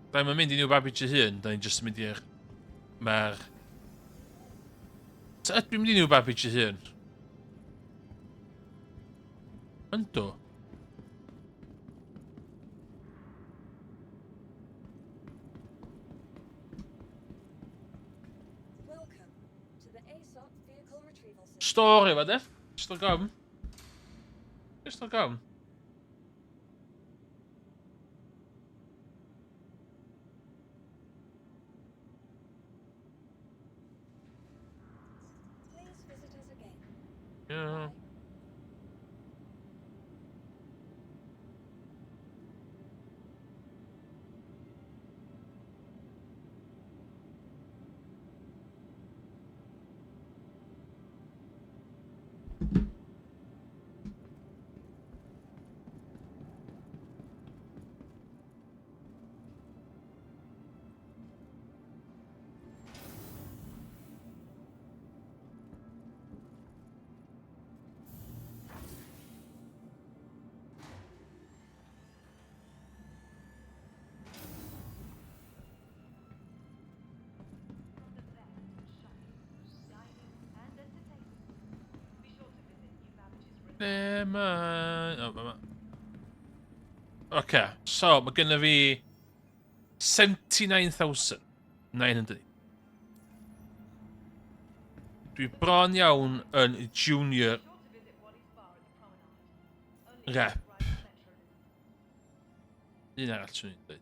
Da ni'n mynd i New Babbage ei hun, da ni'n just mynd i'r... Mae'r... Ta ydw i'n mynd i New Babbage ei hun? Yndw. Welcome to the ASOP Vehicle Retrieval System. Stori fa de. Just o gofn. Just o gofn. Ble mae... O, ma. Oce, so mae gennym fi 79,900. Dwi bron iawn yn junior rep. Un arall swn i'n dweud.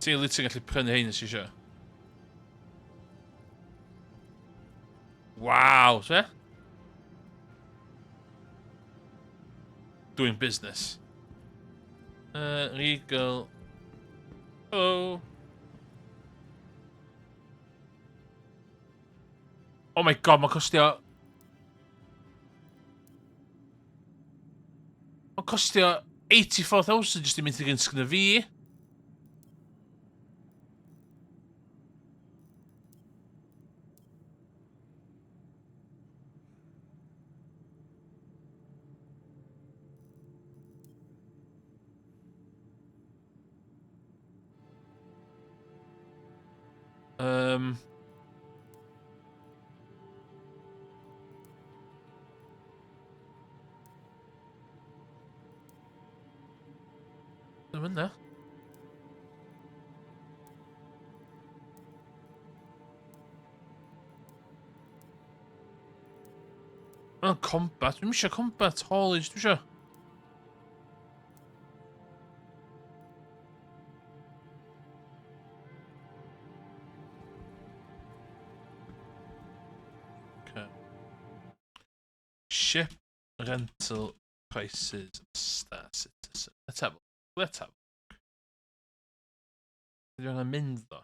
Ti literally gallu prynu hein os eisiau. Waw, se? Doing business. Regal. Hello. Oh my god, mae'n costio... Mae'n costio 84,000 jyst i mynd i'r un sgynna fi. Ddim yna. Mae'n combat. Dwi'n eisiau combat haulage, dwi eisiau. Okay. Ship rental prices Star Citizen. Let's have a look. Let's have a look. Ydy angen mynd ddo?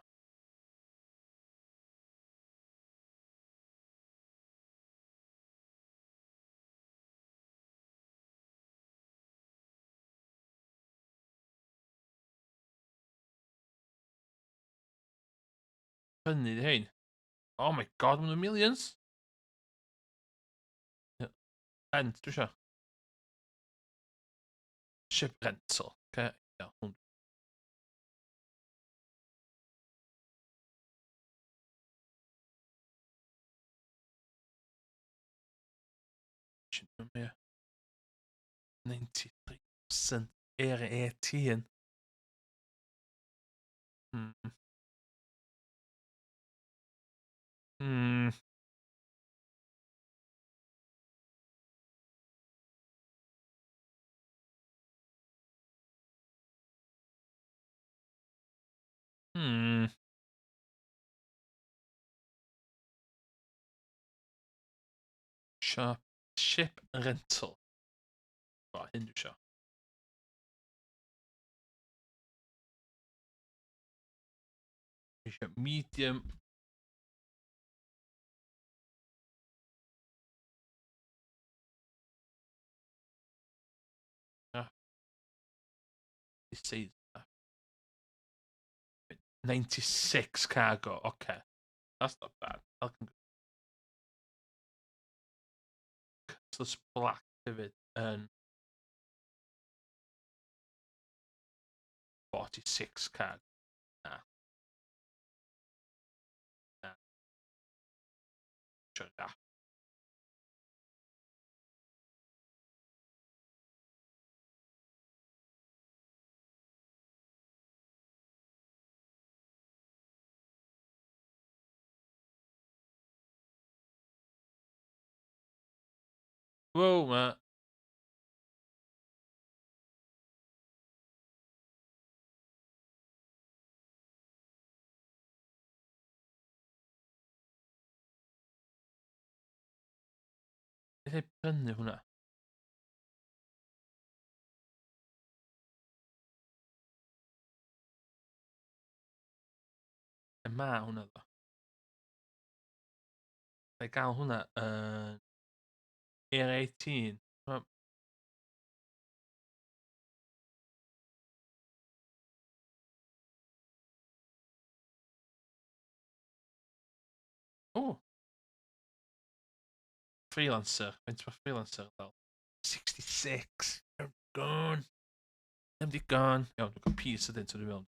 Prynu di hein. Oh my god, maen nhw'n millions. Rent, dwi eisiau. Ship rental. Okay, iawn. Ie. 93% Air 18. Shop, ship rental. O, hyn dwi isio. Eisiau medium. Ah. This is 96 cargo, okay. That's not bad. I can... Cutlass Black hefyd yn 46 cargo. Na. Na. Sure, na. Wow, ma... Beth ei prynu hwnna? Lle ma hwnna ddo? Ga i gael hwnna yn Air 18. O! Freelancer. Faint mae freelancer dal? 66. Gone. Ddim digon. Iawn, dwi'n cael peace ydyn, so dwi'n meddwl.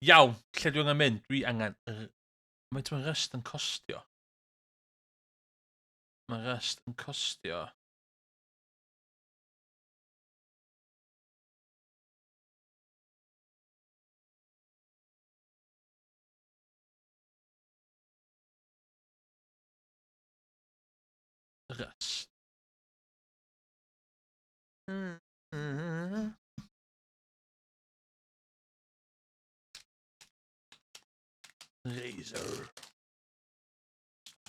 Iawn, lle dwi angen mynd? Dwi angen... Mae mae'n rest yn costio? Mae rest yn costio... Rust. Razor.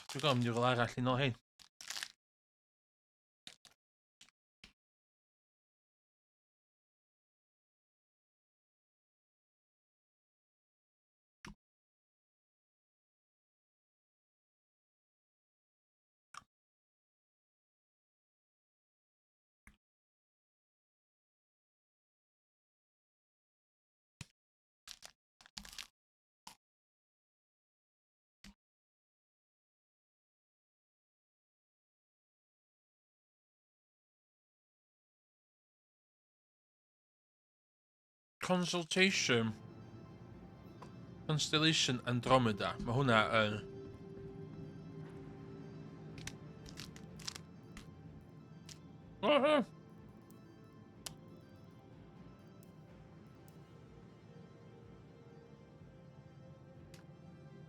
Dwi'n gwybod mynd i rôl arall i nôl hein. Consultation. Constellation Andromeda. Mae hwnna yn... Oh,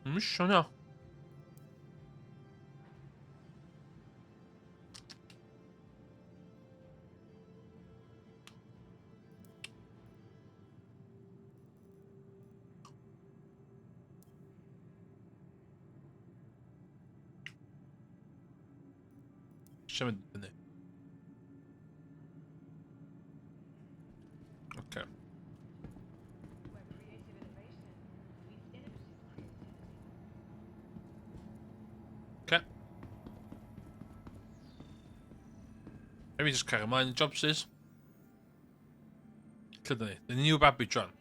Ddim isio hwnna. Eisiau mynd fyny. Oce. Okay. Maybe just carry ymlaen jobsys. Lle dyn ni? The New Babydron.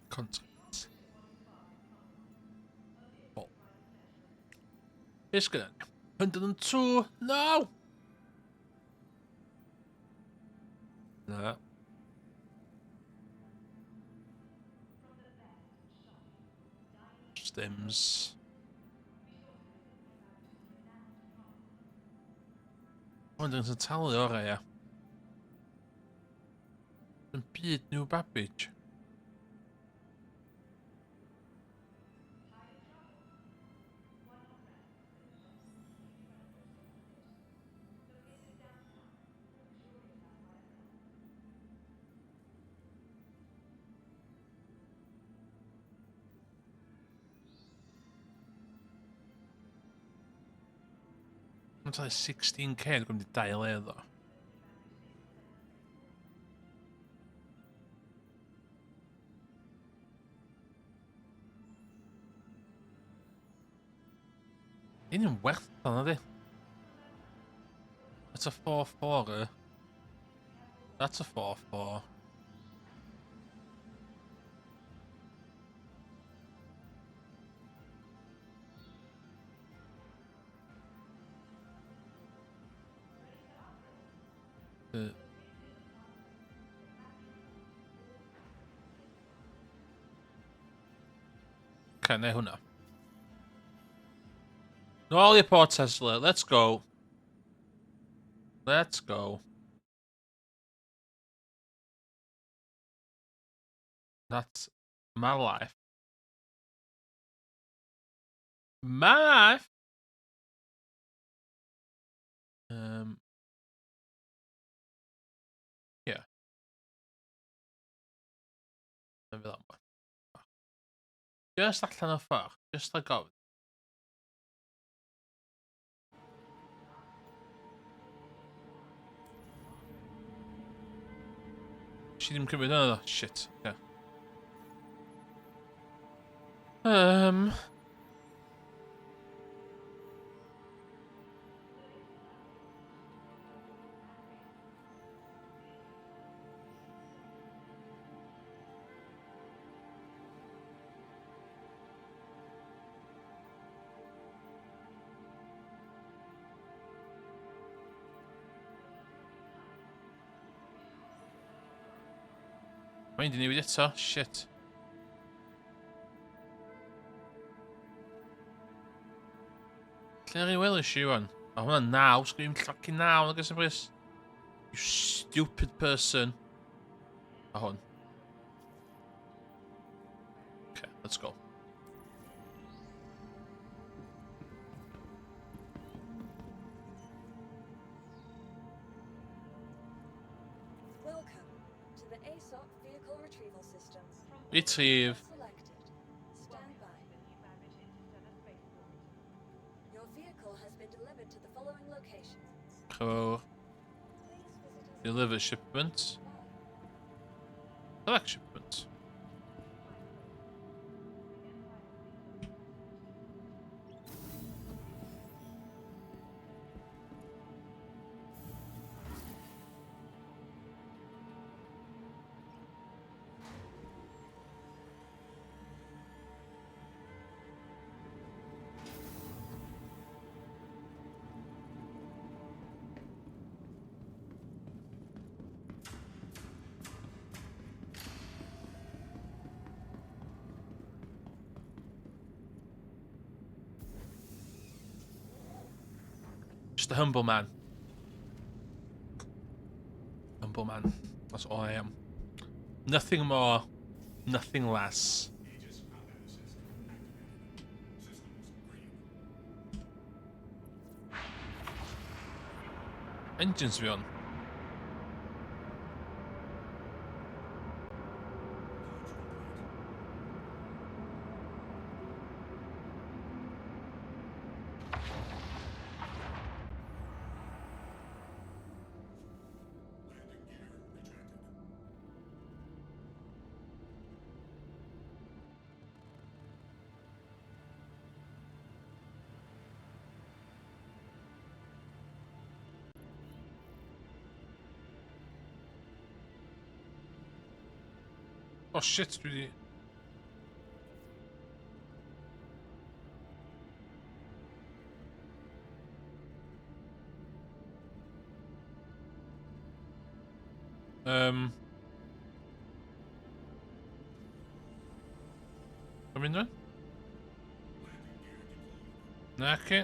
Contract. Oh. Be sgynna ni? 102! No! Na. Stems. Ond yn talu orau, ia. Yn byd New Babbage. Mae'n talu 16k, dwi'n mynd i dau le ddo. Dyn nhw'n werth o, na di? That's a 4-4. Eh? That's a 4-4. Okay, neu hwnna. Nôl i'r Port Tesla, let's go. Let's go. That's my life. My life! Yeah. Fel yma. Just allan o ffordd. Just like gofyn. Nes i ddim cymryd hwnna ddo. Shit. Okay. Mae'n di newid eto, shit. Lle ar ei wely si wan? A hwnna naw, sgwyn fucking naw, nag oes yn bris. You stupid person. A hwn. Okay, let's go. Welcome to the ASOP Vehicle Retrieval System. Retrieve. Selected. Stand by. Your vehicle has been delivered to the following location. Pro. Please visit us Deliver shipment. Collect shipment. Just a humble man. Humble man. That's all I am. Nothing more, nothing less. Aegis combat assist activated. Systems green. Engines fi on. Launch complete. Landing gear retracted. Oh shit, dwi di... Dwi'n mynd rwan? Landing gear deployed. Na, ci.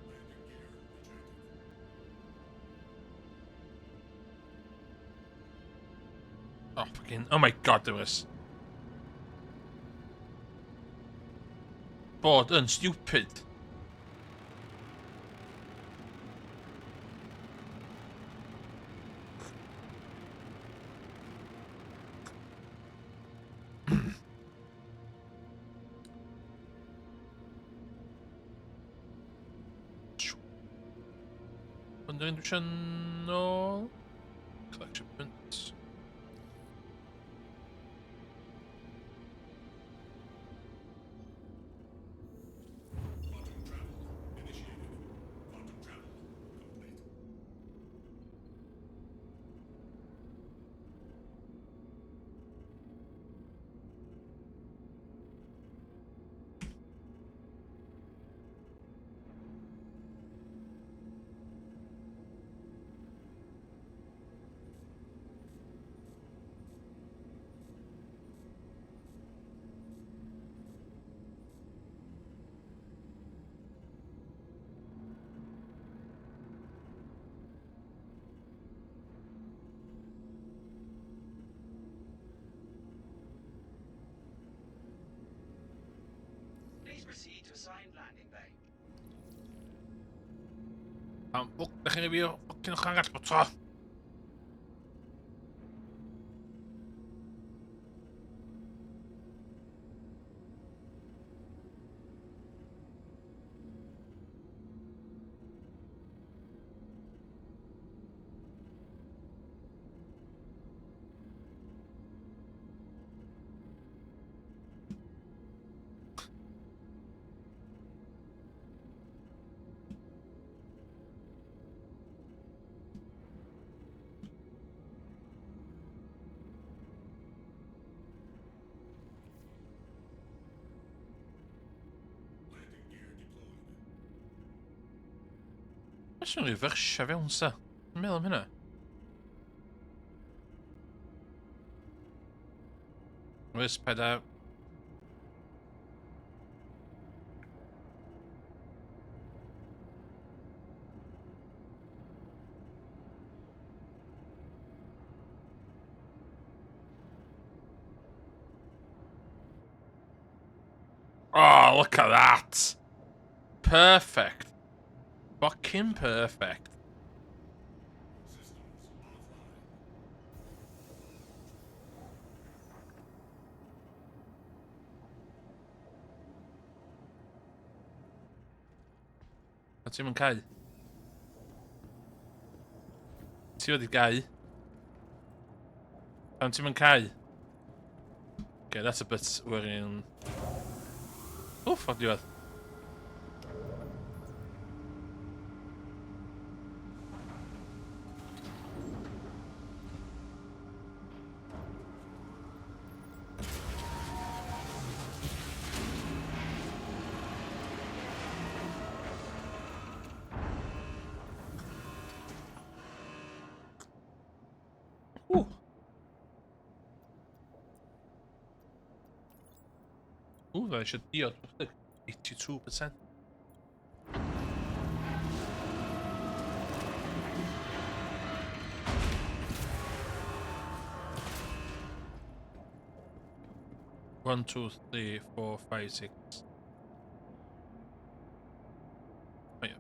Landing gear retracted. Oh, fucking... Oh my god, Lewis. Bod yn stupid. Wondering dwi eisiau nôl? Collect shipments. Quantum travel initiated. Quantum travel complete. Please proceed to assigned landing bay. Pam ffwc, da chi'n fi o ffwcin ochr arall bo tro. Landing gear deployed. Oes yn reversio fewn sa? Dwi'n meddwl am hynna. Oes, paid â... Oh, look at that! Perfect. Fucking perfect. Systems offline. A ti'n mynd cau? Ti wedi gau? Pam ti'n mynd cau? Okay, that's a bit worrying. Wff, o'r diwedd. Ww. Ww, fe eisiau diod. 82%. One, 2, 3, 4, 5, 6. Oh, yeah.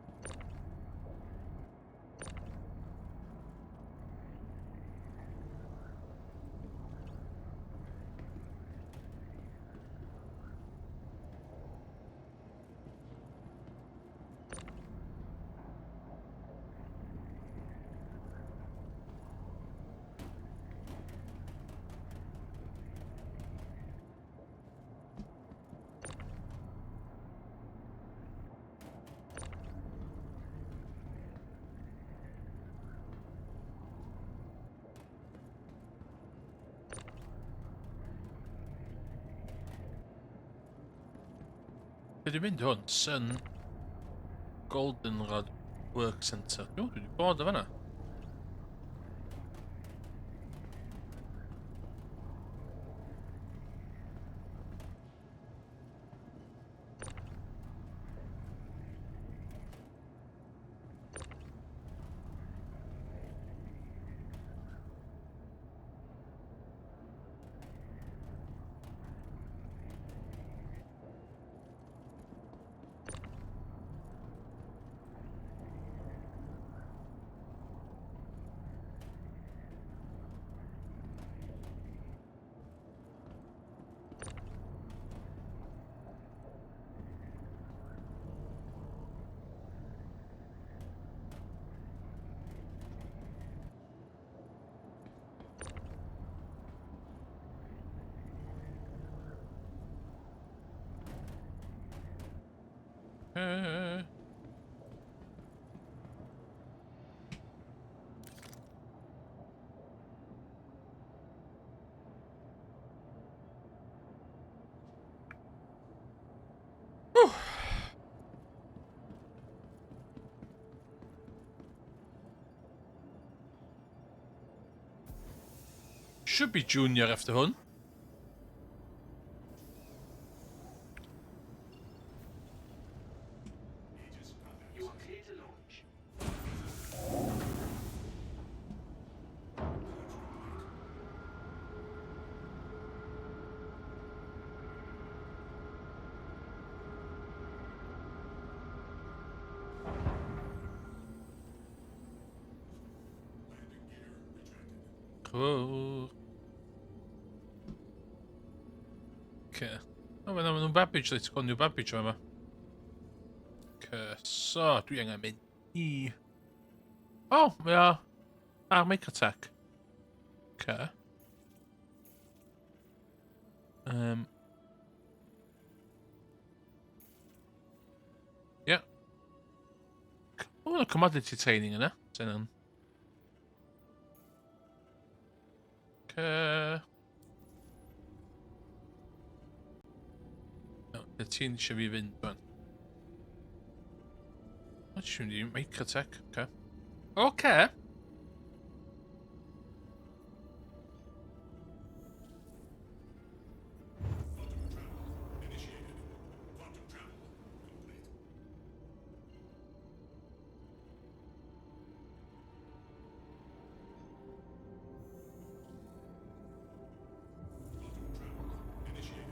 Be dwi'n mynd hwn? Sun Goldenrod Work Centre. Dwi wedi bod o fanna. Should be junior after hwn. You are clear to launch. Landing gear retracted. Cool. Okay. O, mae'n nhw'n babbage, let's go new babbage yma. Okay, so, dwi angen mynd i... O, oh, mae o ar Microtech. Okay. Yeah. O, oh, commodity training yna. Sy'n Okay. No, y ti'n eisiau fi fynd, fan. O, ti'n mynd i Microtech, okay. Okay. Quantum travel initiated. Quantum travel complete. Quantum travel initiated.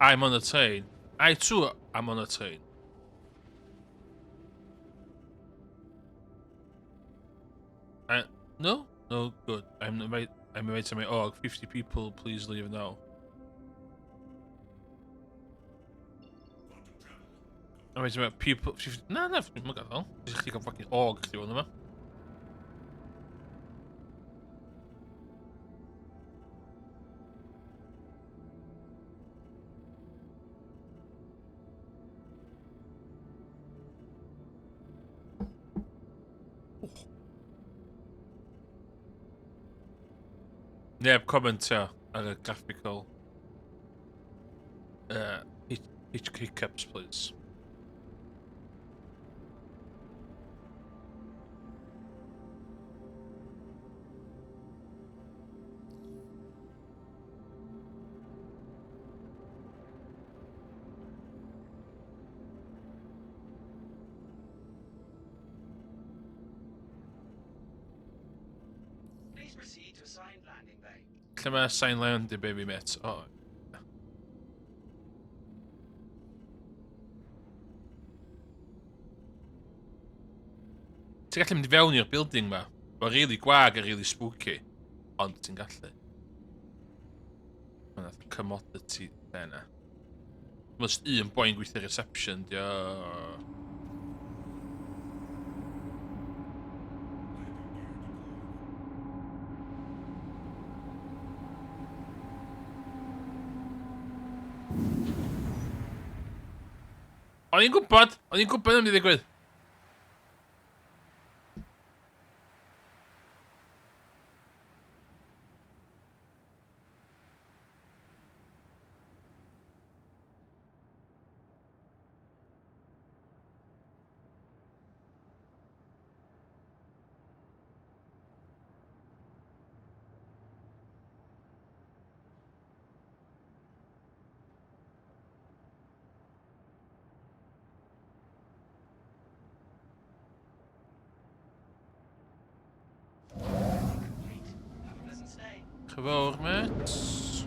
I'm on a train. I too am on a train. No? No, good. I'm inviting my org. 50 people, please leave now. Quantum travel I'm inviting my people... 50, na, dwi'n gadael. Jyst chdi gael fucking org chdi fod yma. Neb commentio ar y graphical hiccups, please. Please proceed to assigned landing bay. Lle mae sign landing bay fi, mate? O. Ti'n gallu mynd i fewn i'r building ma. Mae'n really gwag a really spooky. Ond ti'n gallu. Mae'n commodity lle yna. Mae'n just un boi'n gweithio reception, dio. O'n i'n gwybod! O'n i'n gwybod am i ddigwydd! Complete. Have a pleasant stay. Cyfawr, mate.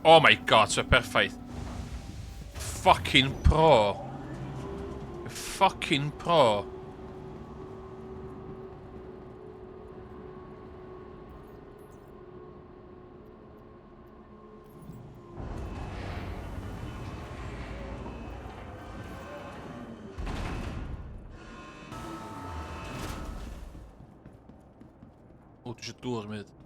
Oh my God, so perffaith. Fucking pro. Fucking pro. O, dwi eisiau dŵr, mate.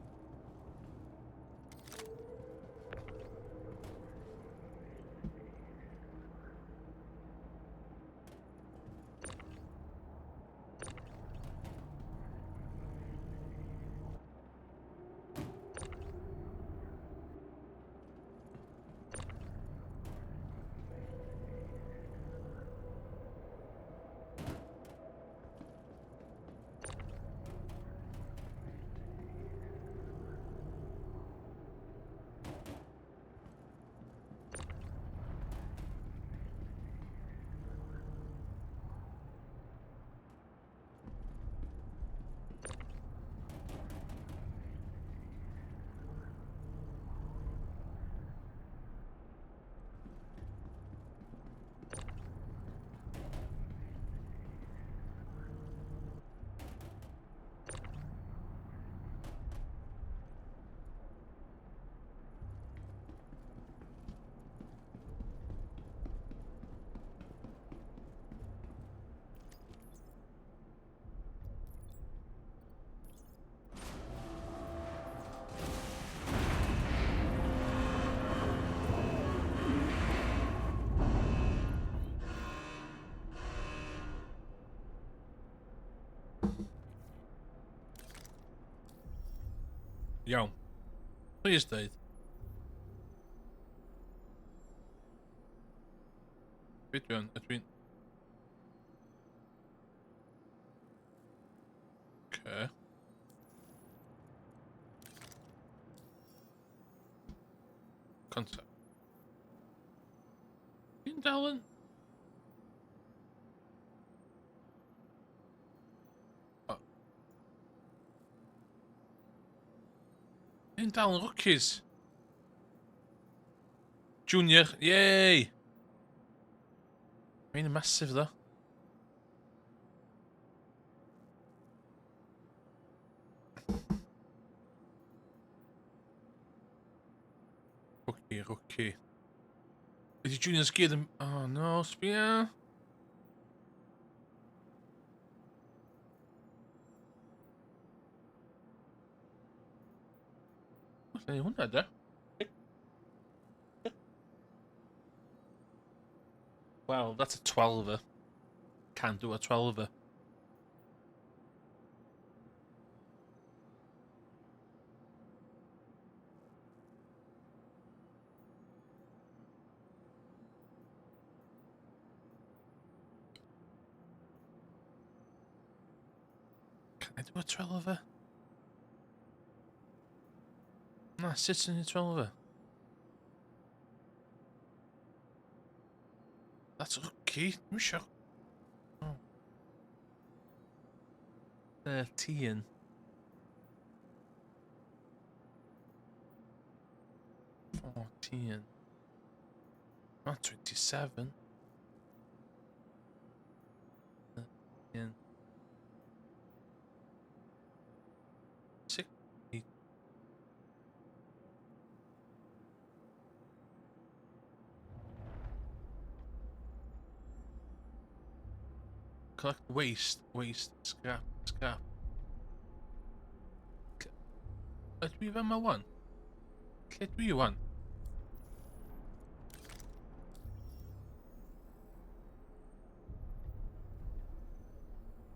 Iawn. Please deud. Be dwi'n... Ydw i'n... Okay. Concept. Fi'n dal yn... O. Fi'n dal yn rookies. Junior, yay! Mae'n massive though. Rookie, rookie. Ydy Juniors gyd yn... Oh no, sbia. Lle hwnna, da? Well, that's a 12er. Can do a 12er. Can I do a 12er? Na, sut sy'n ei 12er? That's okay. Dwi'n isio. Oh. 13. 14. Not 27. 13. 6. 8. Collect waste, waste, scrap, scrap. Ydw i fama wan? Lle dwi wan?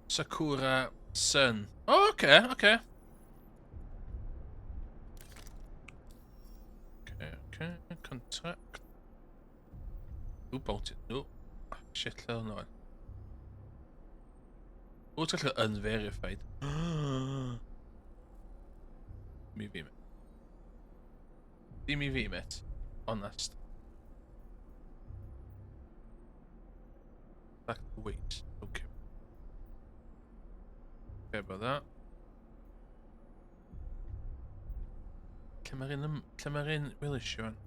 Sakura Sun. Oh, okay, okay. Okay, okay, contract. Ooh, bounty. No. Shit, lle hwnna wan? O, ti'n gallu unverified. Mi fi, mate. Dim i fi, mate. Honest. Back to wait. Okay. Okay about that. Lle mae'r un, lle mae'r un welis i wan?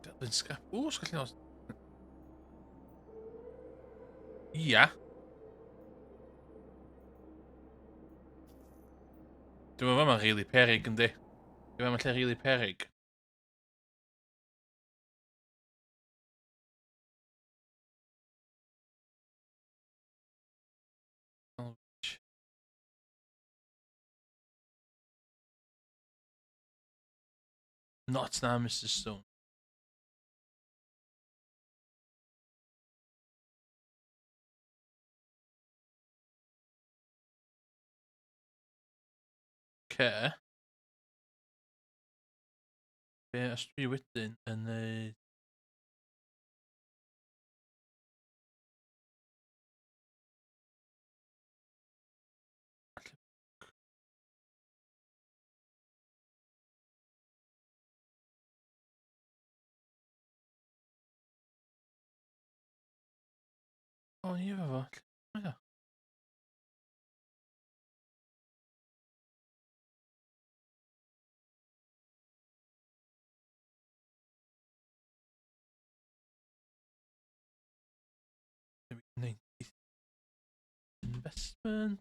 Delyn scrap. O, sgallu nos. Ia. Dwi'n meddwl mae'n rili perig, yndi? Dwi'n meddwl mae'n lle rili perig. Not now, Mr Stone. Ce. Be os dwi wedyn yn neud... O, ni efo fo. Lle mae o? Investment.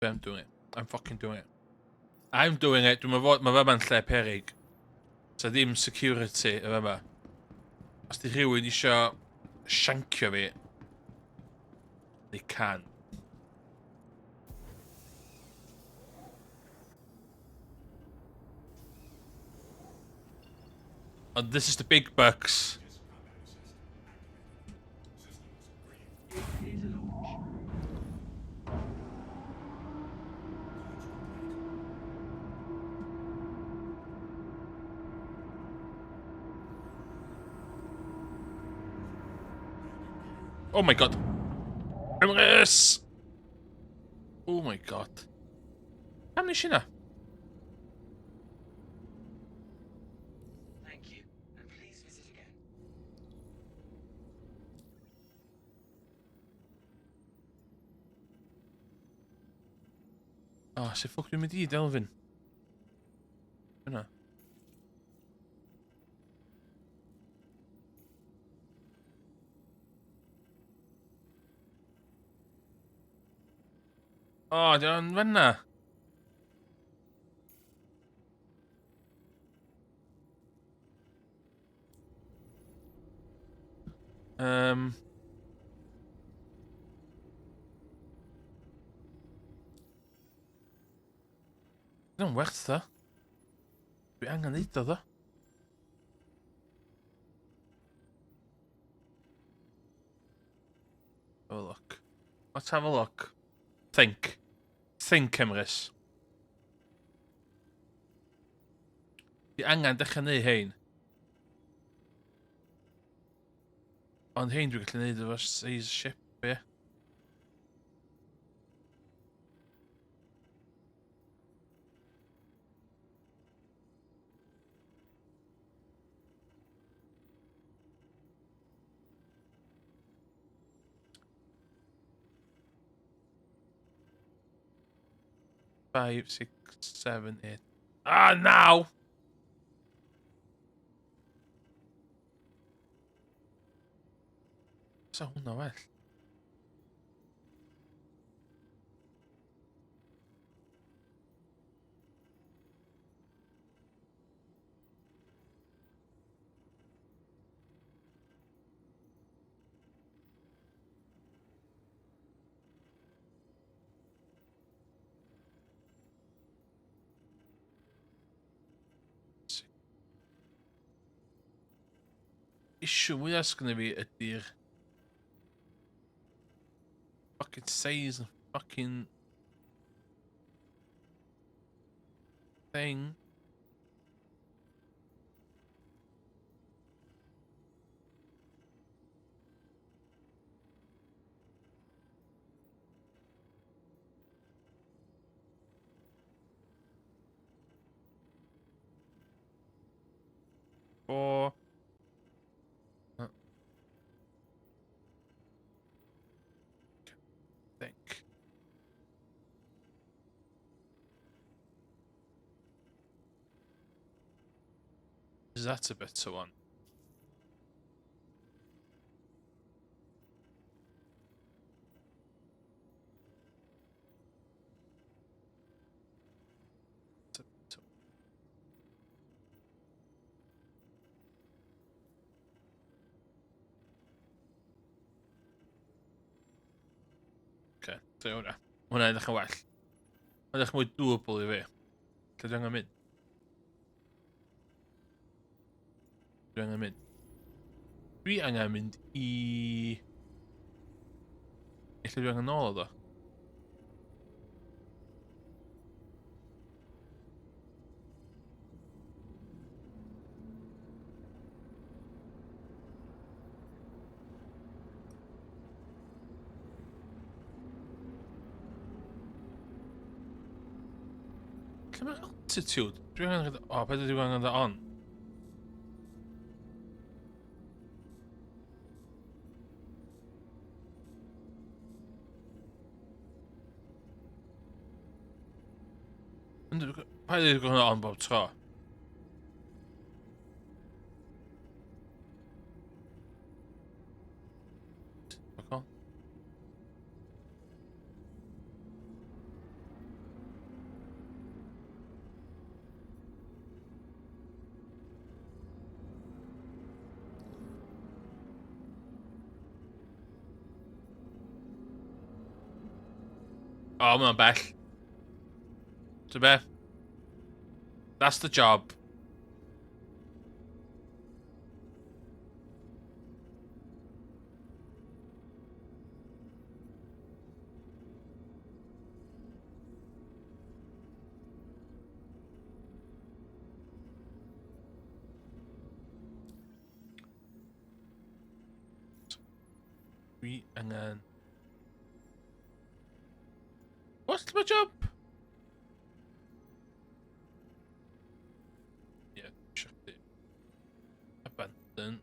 I'm doing it. I'm fucking doing it. I'm doing it. Dwi'n meddwl, mae fama'n lle perig. Sa ddim security y fama. Os di rhywun isio shancio fi, they can. And this is the big bucks. Oh my god. Emrys! Oh my god. Pam nes i na? Thank you, and please visit O, oh, sut ffwc dwi'n mynd i Delfin? Yna. O, oh, di o'n fanna. Dwi'n werth o. Dwi angen neud o ddo. Have a look. Let's have a look. Think. Think, Emrys. Dwi angen dechrau neud hein. Ond hein dwi'n gallu neud efo size ship, ie. 5, 6, 7, 8. Ah, naw! Sa hwnna well? Issue mwyaf sgynna fi ydy'r fucking size and fucking thing. 4. Think. Is that a better one? Oce, so hwnna. Hwnna edrych yn well. Hwnna edrych mwy doable i fi. Lle dwi angen mynd? Dwi angen mynd. Dwi angen mynd i... Lle dwi angen nôl o ddo? Lle mae altitude? Dwi angen... O, beth ydw i angen dda on? Paid â hwnna on bob tro. Fuck on. O, oh, mae'n bell. Ti'n be? That's the job. Dwi angen... What's my job? Yeah, shut it. Abandon.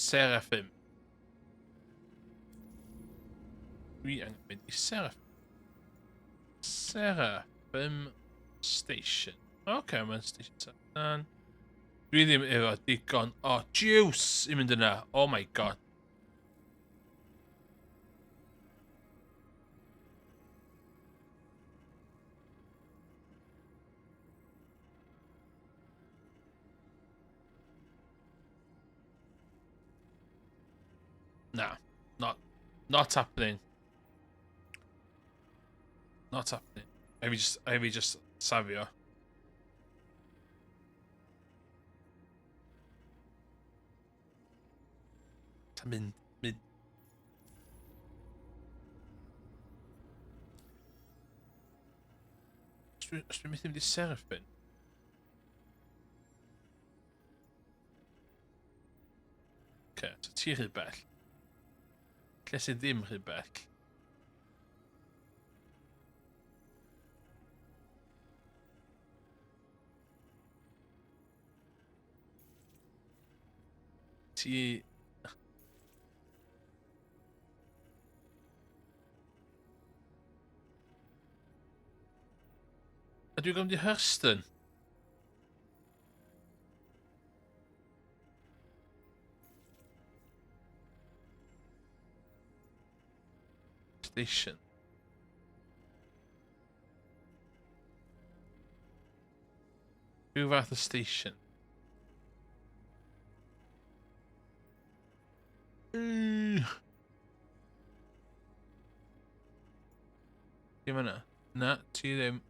Seraphim. Dwi angen mynd i Seraphim. Seraphim Station. Oce, okay, mae'n station Seraphim. Dwi ddim efo digon o juice i mynd yna. Oh my god. Na. Not, not happening. Not happening. Rhaid fi just, rhaid fi just safio. Ta mynd, mynd. Os dwi'n methu mynd i Seraphim. Oce, so ti rhy bell. Lle sydd ddim rhy bell? Ti... A dwi'n gwybod i Hurston? Station. Rhyw fath o station. Dim yna. Na, ti ddim.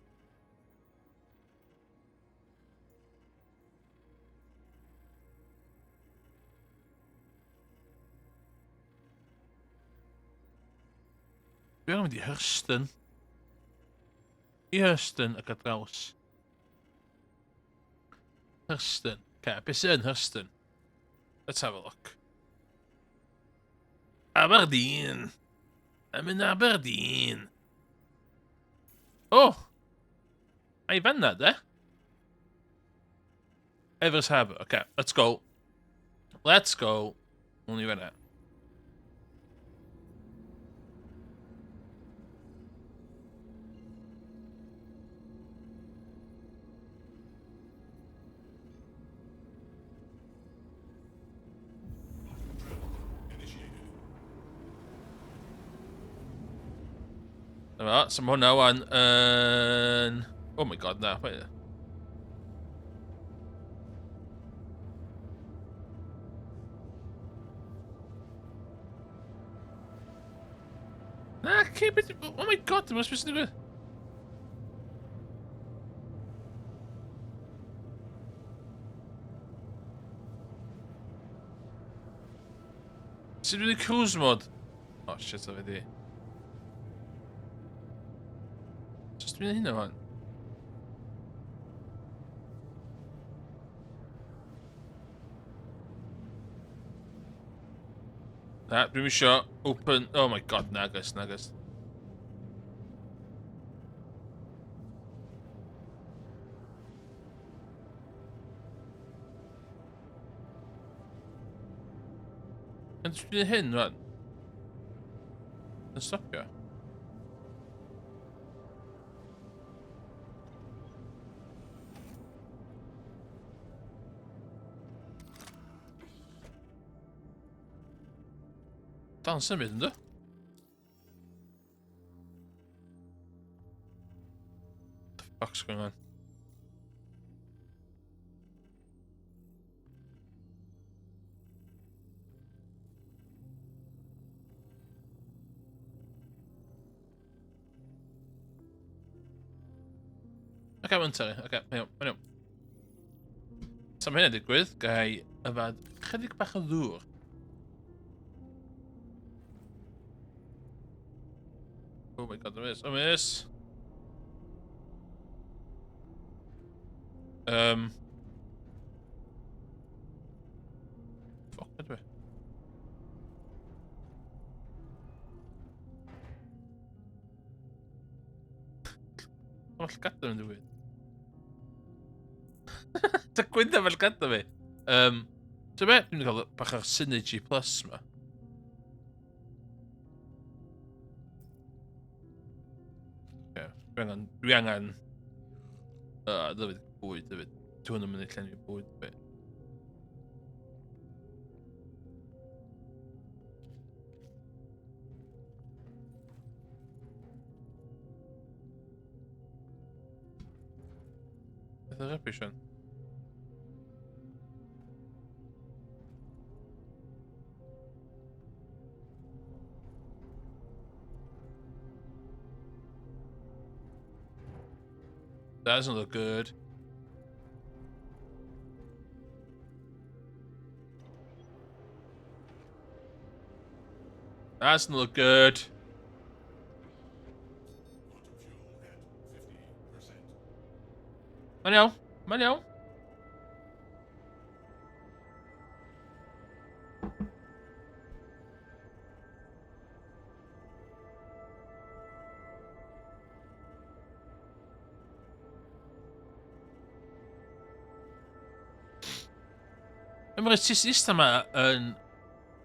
Dwi angen mynd i Hurston. I Hurston ac ar draws. Hurston. Okay, beth sy'n yn Hurston? Let's have a look. Aberdeen. I'm in Aberdeen. Oh! Ai fanna, de? Everest Harbour. Okay, let's go. Let's go. Only fanna. Dyma, so mae hwnna wan yn... Oh my god, na. Wait. Na, keep it... Oh my god, dyma sy'n digwydd. Sut dwi'n cruise mode? Oh shit, o fe di. Just dwi'n hynna fan. Na, dwi'n isio open... Oh my god, nagus, nagus. Yn dwi'n hyn, rwan? Yn stopio? Dal yn symud, ynddo? What the fuck's going on? Oce, mae'n torri. Oce, mae'n iawn, mae'n iawn. So mae hynna'n digwydd, gai yfad chydig bach o ddŵr. Oh my god, miss. Oh miss. Fuck ydw i. Mae llygada yn digwydd. Ta gwynda fe llygada fi. So be? Dwi'n cael bach o'r Synergy Plus ma. Yeah, dwi angen dyfyd bwyd, dyfyd. Dwi'n yn mynd i llenwi bwyd fi. Beth yw'r rubbish hwn? That doesn't look good. That doesn't look good. Mae'n iawn, mae'n iawn. Mae'r system yma yn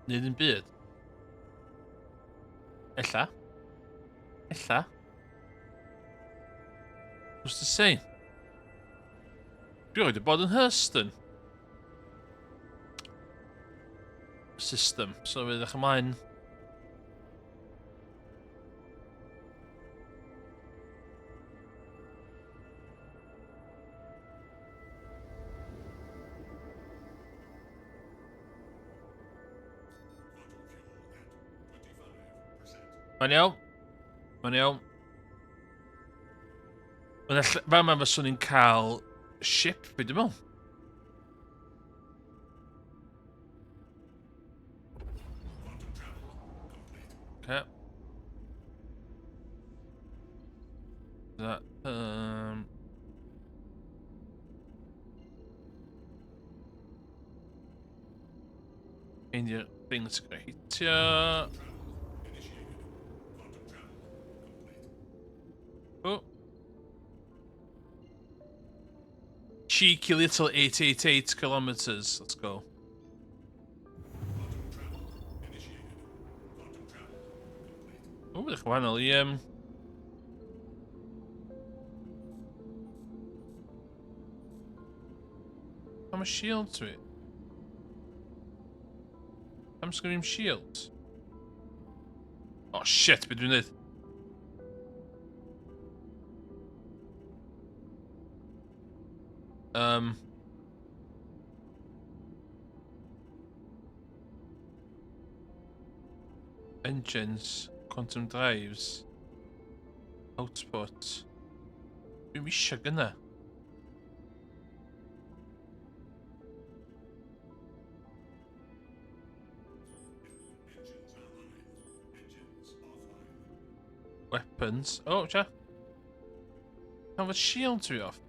neud yn byd. Ella. Ella. Who's to say? Dwi wedi bod yn Hurston. System. So fydd eich ymlaen. Mae'n iawn. Mae'n iawn. Fa ma fyswn i'n cael ship, fi dwi'n meddwl. Okay. That, Un i'r thing sy'n gyda hitio. Oh. Cheeky little 888 kilometers. Let's go. O, ydych wahanol i... Am y shield to it? Am sgwn i'n shield? Oh shit, be dwi'n neud? Engines, quantum drives, output. Dwi'n eisiau gynna. Weapons. Oh, cha. Have a shield to be off.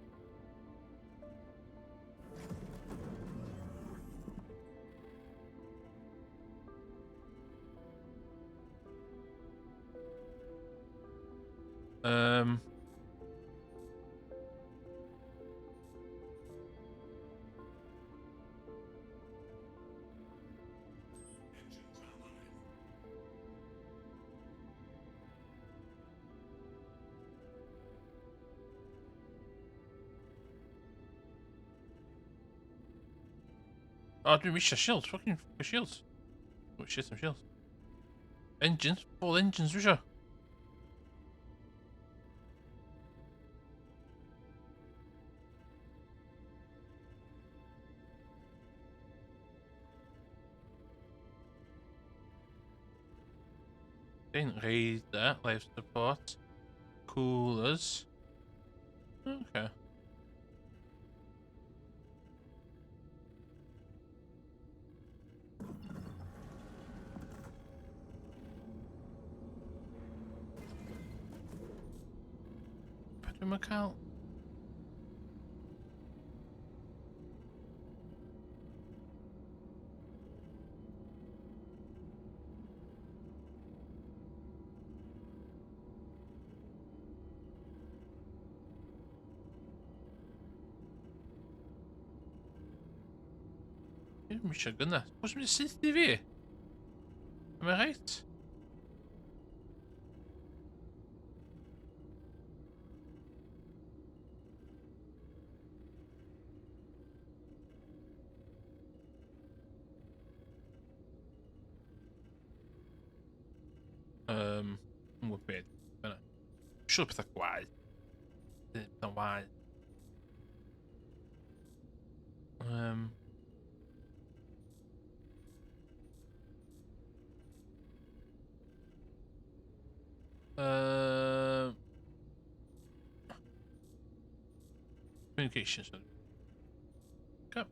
Oh, dwi'n eisiau shields, fucking shields. Oh shit, I'm shields. Engines, full engines dwi eisiau. Didn't read that, life support. Coolers. Okay. Dwi'n cael... Dwi'n eisiau gynna. Pwy sy'n mynd i saethu fi? Am I right? Yn gwybod beth. Dyna. Siwr pethau gwael. Pethau wael. Communications. Okay.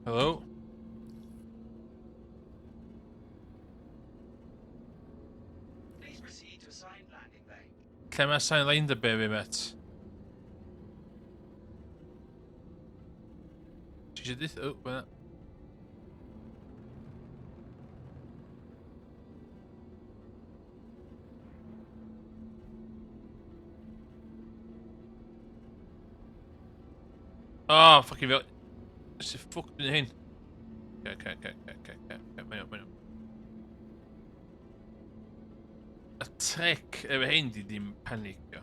Hello? Please proceed to assigned landing bay. Lle mae assigned landing bay fi, met? Ti eisiau dith... Oh, fyna. Oh, fucking fel... Sy'n ffwc yn hyn? Okay. Mae'n iawn. Y tric efo hyn di ddim panicio.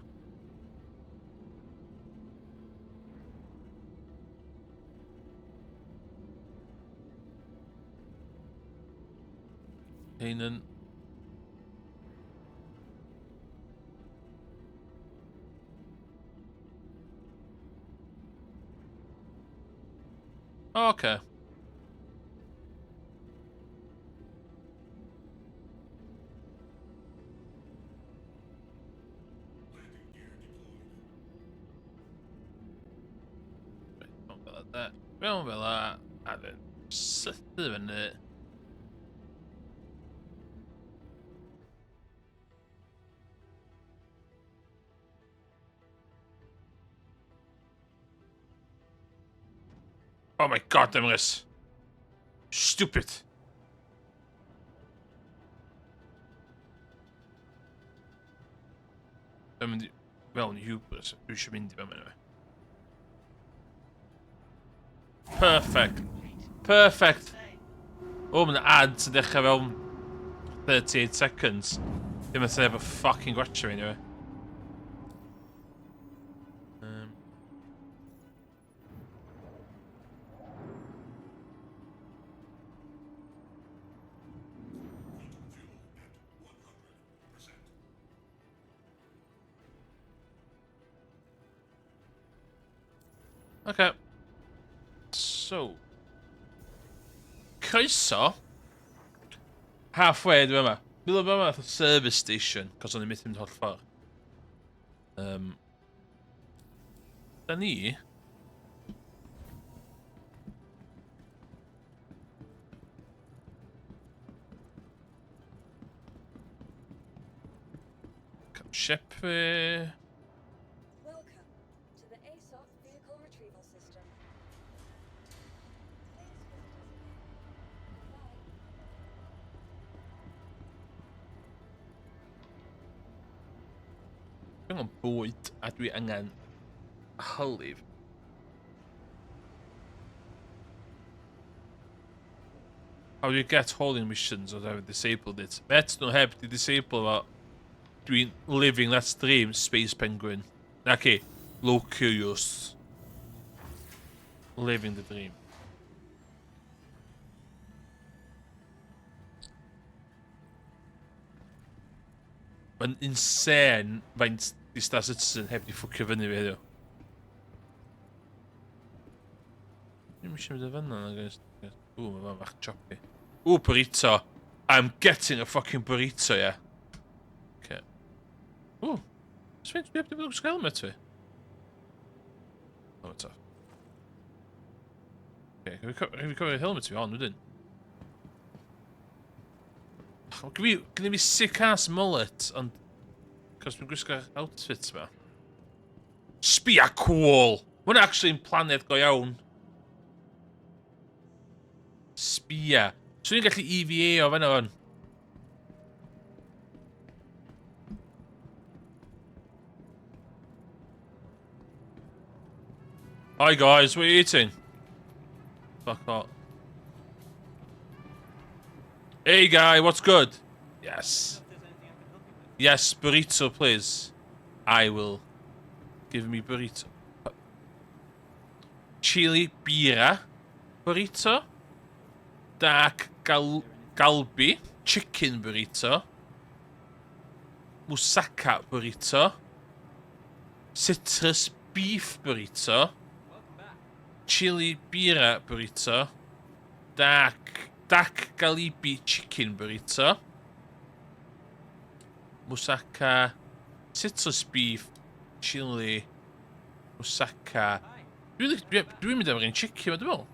Hyn yn... Okay. Fewn fel a, a then sythu fyny. Oh my god, Emrys. Stupid. Dwi'n mynd i... Fel yn hubris, dwi eisiau mynd i fe anyway. Perfect. Perfect. O, mae'n ads yn dechrau fel 38 seconds. Ddim yn sef y fucking gwatcha fi, anyway. Okay. So. Croeso. Halfway dwi yma. Dwi'n meddwl yma service station, cos o'n i'n methu mynd holl ffordd. Da ni... Cael ship fi... Welcome to the ASOP Vehicle Retrieval System. Please visit us again. Goodbye. Dwi angen bwyd a dwi angen hylif. How do you get hauling missions or have disabled it? Bet nhw heb di disable fo. Dwi'n living that dream, Space Penguin. Naci, Locurious. Living the dream. Mae'n insane faint di Star Citizen heb di ffwcio fyny fi heddiw. Dwi'n eisiau mynd o fanna, na guys. Ww, mae fan fach choppy. Ww, burrito. I'm getting a fucking burrito, yeah. Okay. Ww. Sut dwi heb di bod yn gwisgo helmet fi? Helmet off. Okay, fi cofio helmet fi on, wedyn. Gynna fi sick ass mullet, ond... Cos dwi'n gwisgo'r outfit ma. Sbia cool! Mae hwnna actually'n planed go iawn. Sbia. Swn i'n gallu EVA o fan'na hwn. Hi guys, what are you eating? Fuck off. Hey guy, what's good? Yes. Yes, burrito, please. I will. Give me burrito. Chili bira burrito. Dark galbi chicken burrito. Moussaka burrito. Citrus beef burrito. Chili bira burrito. Dark galibi chicken burrito. Moussaka citrus beef chili moussaka. Dwi'n dwi, dwi mynd am yr un chicken, dwi'n meddwl.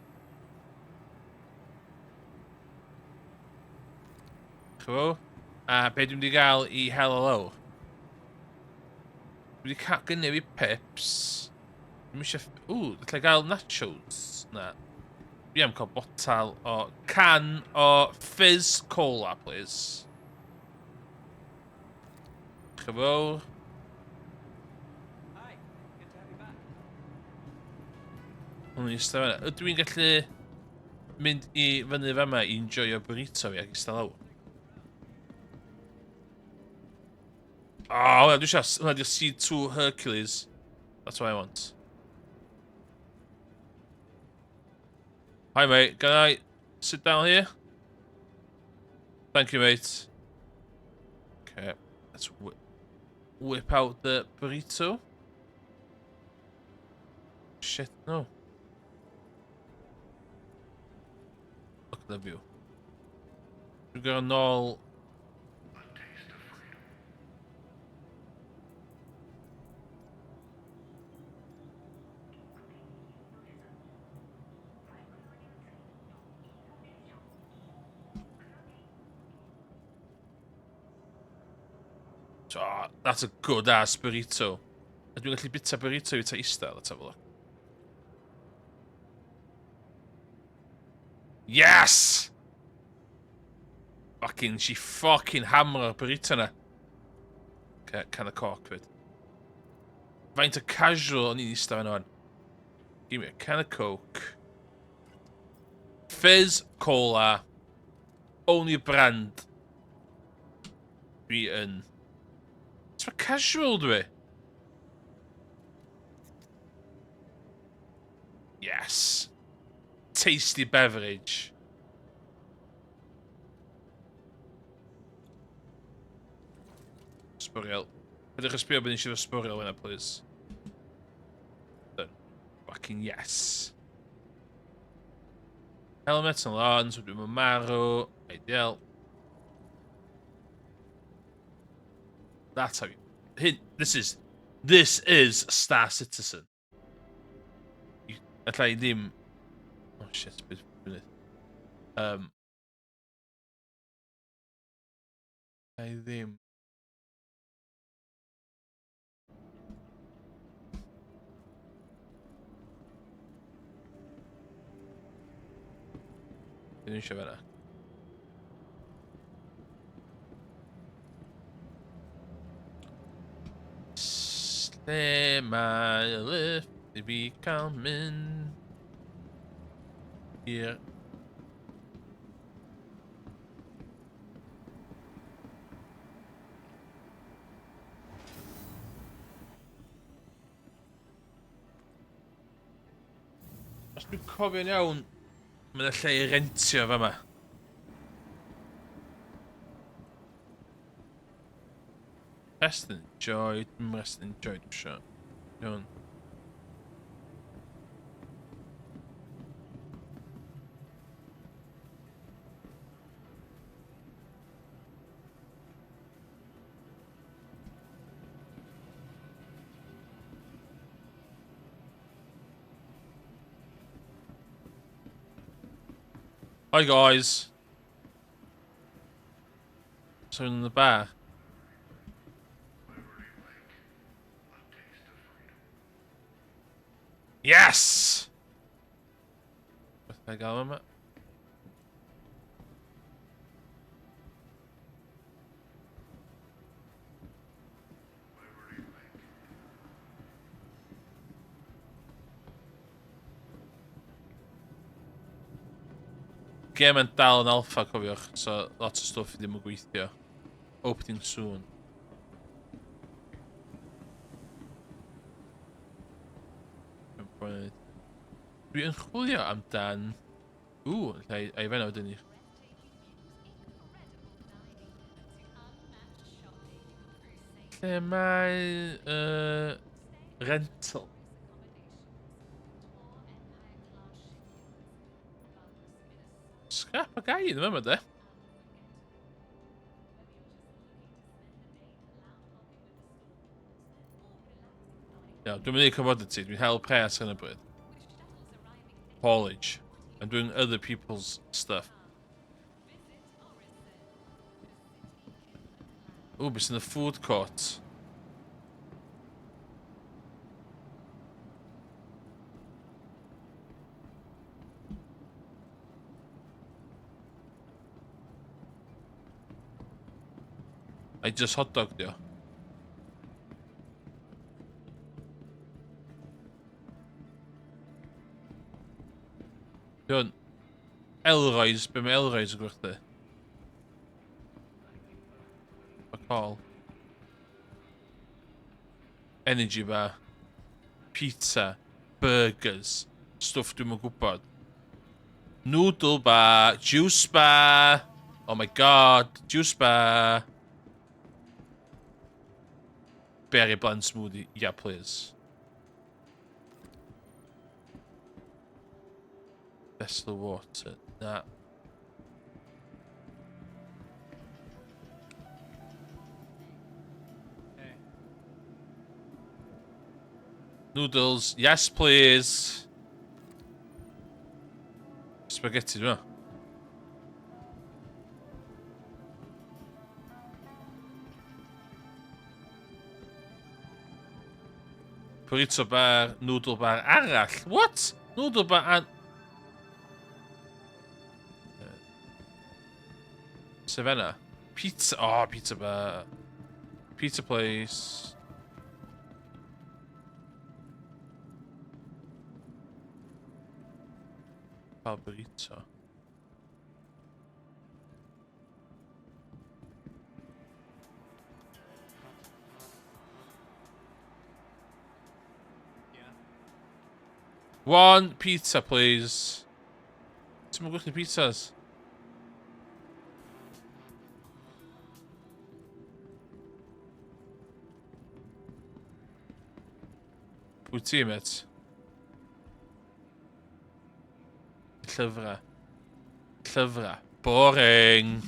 Chwo? A be dwi'n mynd i gael i hel o lawr? Dwi wedi cael gynnu fi pips. Dwi'n eisiau... Ww, allai gael nachos? Na. Dwi am cael botal o... Can o fizz cola, please. Chwo? Hwnnw i eistedd fan'na. Ydw i'n gallu mynd i fyny fama i enjoyo burrito fi ac eistedd lawr? O, oh, hwnna dwi eisiau. Hwnna di'r C2 Hercules. That's what I want. Hi mate, can I sit down here? Thank you mate. Okay, let's whip out the burrito. Shit, no. Look at the view. Dwi'n gorau nôl... So, that's a good ass burrito. A dwi'n gallu bita burrito i ta ista, let's have a look. Yes! Fucking, she fucking hammer burrito na. Okay, can of coke fyd. Faint o casual o'n i'n ista fan hwn. Give me a can of coke. Fizz Cola. Only brand. Dwi yn... It's for casual dwi. Yes. Tasty beverage. Sbwriel. Ydych chi'n sbio bod eisiau sbwriel yna, please. Done. Fucking yes. Helmet yn on, so dwi'n marw. Ideal. That's how you... This is Star Citizen. Alla i ddim... Oh shit, beth dwi'n neud? Alla i ddim... Dwi'n eisiau fan'na. Lle mae y lift i fi cael mynd i'r... Os dwi'n cofio'n iawn, mae yna lle i rentio fama. Rest and enjoy, dim rest and enjoy, dwi'n siŵr. Iawn. Hi guys. So in the bar. Yes! Beth na gael yma? Gêm yn dal yn alpha, cofiwch, so lot o stwff ddim yn gweithio. Opening soon. Dwi yn chwilio amdan... Ww, lle ai fan'na wedyn ni. Lle mae... Rental. Scrap y gai yn yma, de. Iawn, dwi'n mynd i commodity, dwi'n hel pres yn y bryd. Haulage. I'm doing other people's stuff. Ooh, beth sy'n y food court? I just hot dog dio. Hwn. Elroy's, be mae Elroy's yn gwerthu? Fuck all. Energy bar. Pizza. Burgers. Stwff dwi'm yn gwybod. Noodle bar. Juice bar. Oh my god. Juice bar. Berry blend smoothie. Yeah, please. Vessel water. Na. Hey. Noodles. Yes, please. Spaghetti, dwi'n meddwl. Burrito bar, noodle bar arall. What? Noodle bar an... Savannah. Pizza. Oh, pizza bar. Pizza place. Cael burrito. Yeah. One pizza, please. Ti'n mynd gwerthu pizzas? Pwy ti, mate? Llyfrau. Llyfrau. Boring!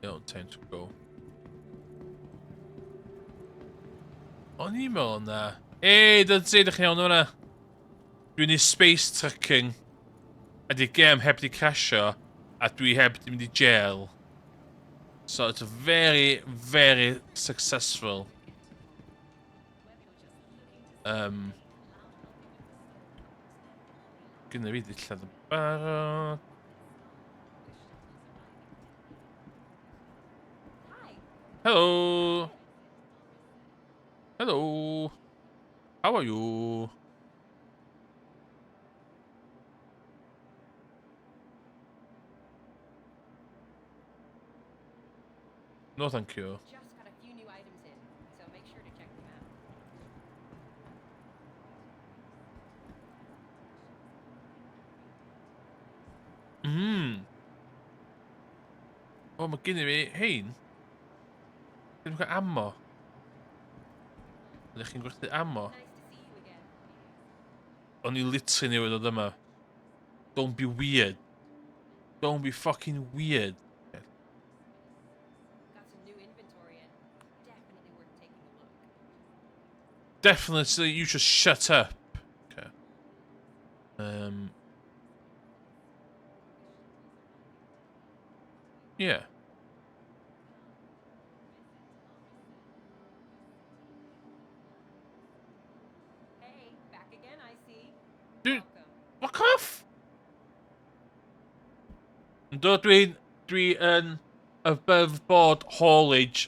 Iawn, time to go. O'n i'n meddwl na. Ei, dyn ti, ydych chi'n iawn o'na? Dwi'n ei space trucking. A di gem heb di crasio, a dwi heb di mynd i jail. So it's very, very successful. Gynna fi ddillad yn barod. Hello. Hello. How are you? No, thank you. Just got a few new items in, so make sure to check them out. O, mae gen i fi hein. Dwi'n cael ammo. Ydych chi'n gwerthu ammo? Nice to see you again. O'n i literally newydd dod yma. Don't be weird. Don't be fucking weird. Got some new inventory in. Definitely worth taking a look. Definitely, you should shut up. Okay. Yeah. Yndw, dwi'n dwi yn above board haulage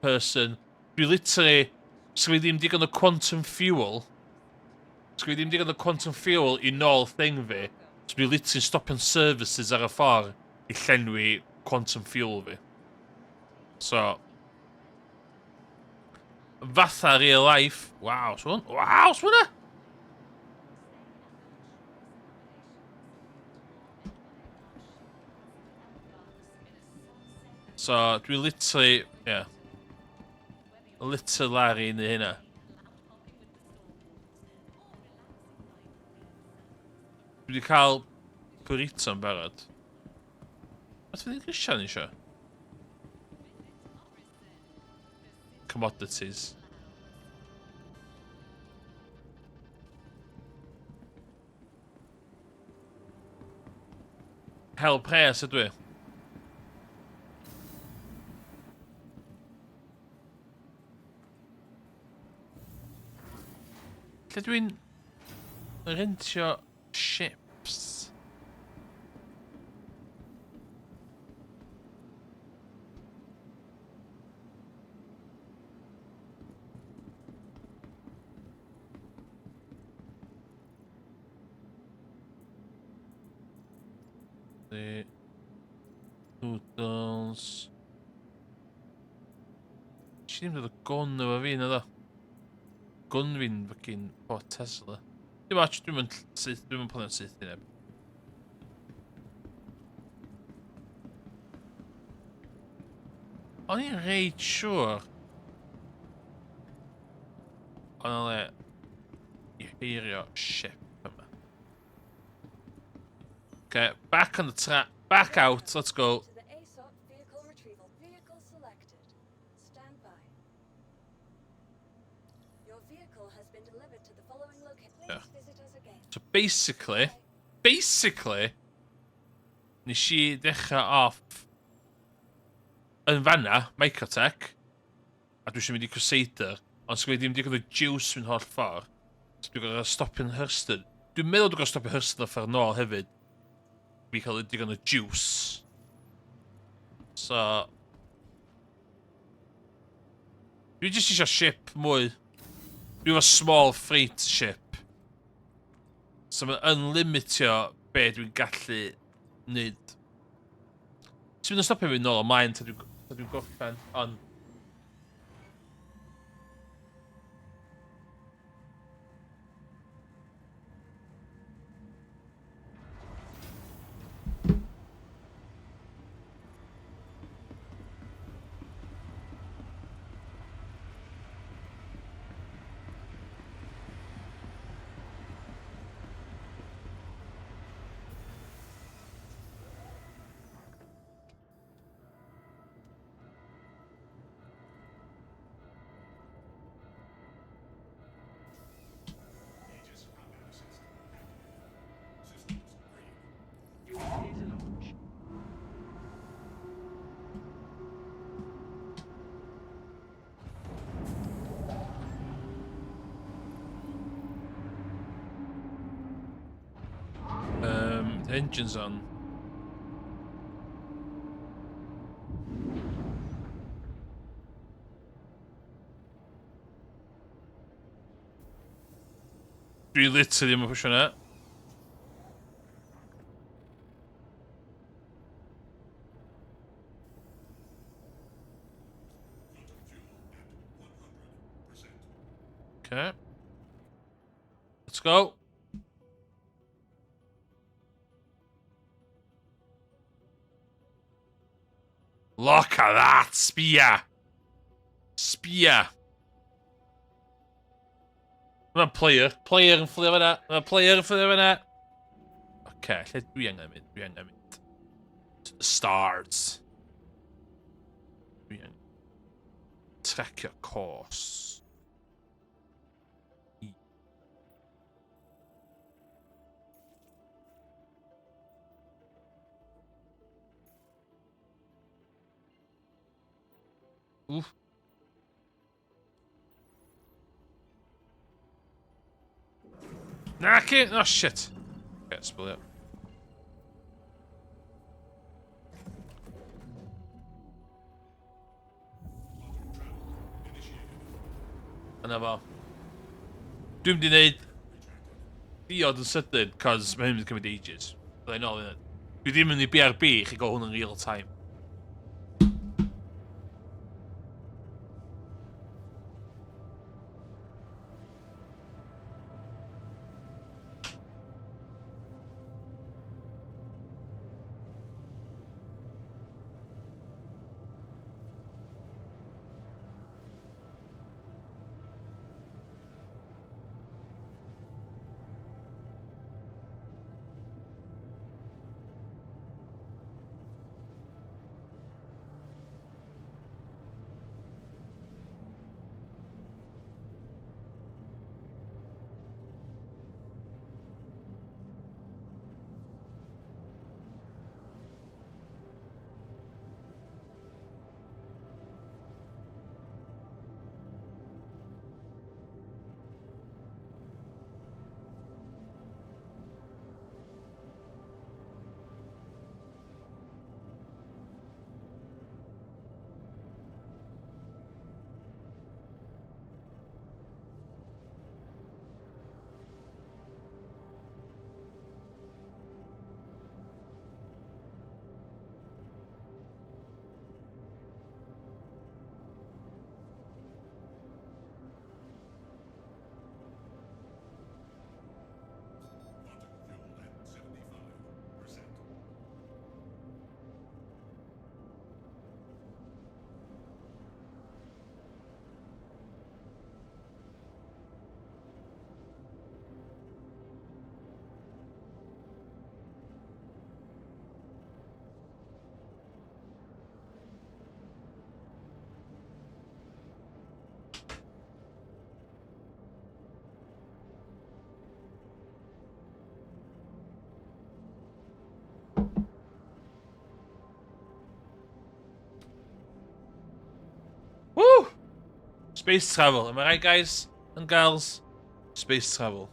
person. Dwi literally, sgwn i ddim digon o quantum fuel. Sgwn i ddim digon o quantum fuel i nôl thing fi. So dwi literally stopio'n services ar y ffordd i llenwi quantum fuel fi. So, fatha real life. Waw, swn. Waw, swn e! So, dwi literally, yeah. Literally Larry neu hynna. Dwi wedi cael burrito yn barod. Beth fydd i'n grisiau ni eisiau? Commodities. Hel pres ydw i. Lle dwi'n rentio ships? The noodles. Nes i ddim dod o gwn efo fi, na ddo. Gwn fi'n fucking Ford Tesla. Dim ots, dwi'n mynd syth, dwi'n mynd planio'n syth i neb. O'n i'n reit siŵr. O'n le i heirio ship yma. Okay, back on the track, back out, let's go. To the ASOP vehicle retrieval. Vehicle selected. Stand by. Your vehicle has been delivered to the following location. Please Yeah. visit us again. So basically, basically, nes i ddechrau off yn fanna, Microtech, a dwi eisiau mynd i Crusader, ond sgwyd ddim digon o juice mynd holl ffordd. So dwi'n gorfod stopio'n Hurston. Dwi'n meddwl dwi'n gorfod stopio Hurston a ffordd nôl hefyd. Fi cael digon o juice. So... Dwi jyst eisiau ship mwy. Dwi efo small freight ship. So mae'n unlimitio be dwi'n gallu neud. Ti'n mynd yn stopio fi nôl ymlaen tan dwi'n dwi gorffen, ond... Aegis combat assist activated. Systems green. Ready to launch. The engine's on. Dwi literally ddim yn pwysio na. Quantum fuel at 100%. Okay. Let's go. Look at that, spear. Spear. Mae'n player. Player yn fflio fyna. Mae'n player yn fflio fyna. Oce, okay, lle dwi angen mynd? Dwi angen mynd. To the stars. Dwi angen... Tracio course. Oof. Naci! Oh, shit. Okay, spill it. Yna fo. Dwi'n mynd i wneud diod yn sydyn, cos mae hyn yn cymryd ages. Byddai nôl yn. Dwi ddim yn i BRB i chi gael hwn yn real time. Woo! Space travel, am I right guys and girls? Space travel.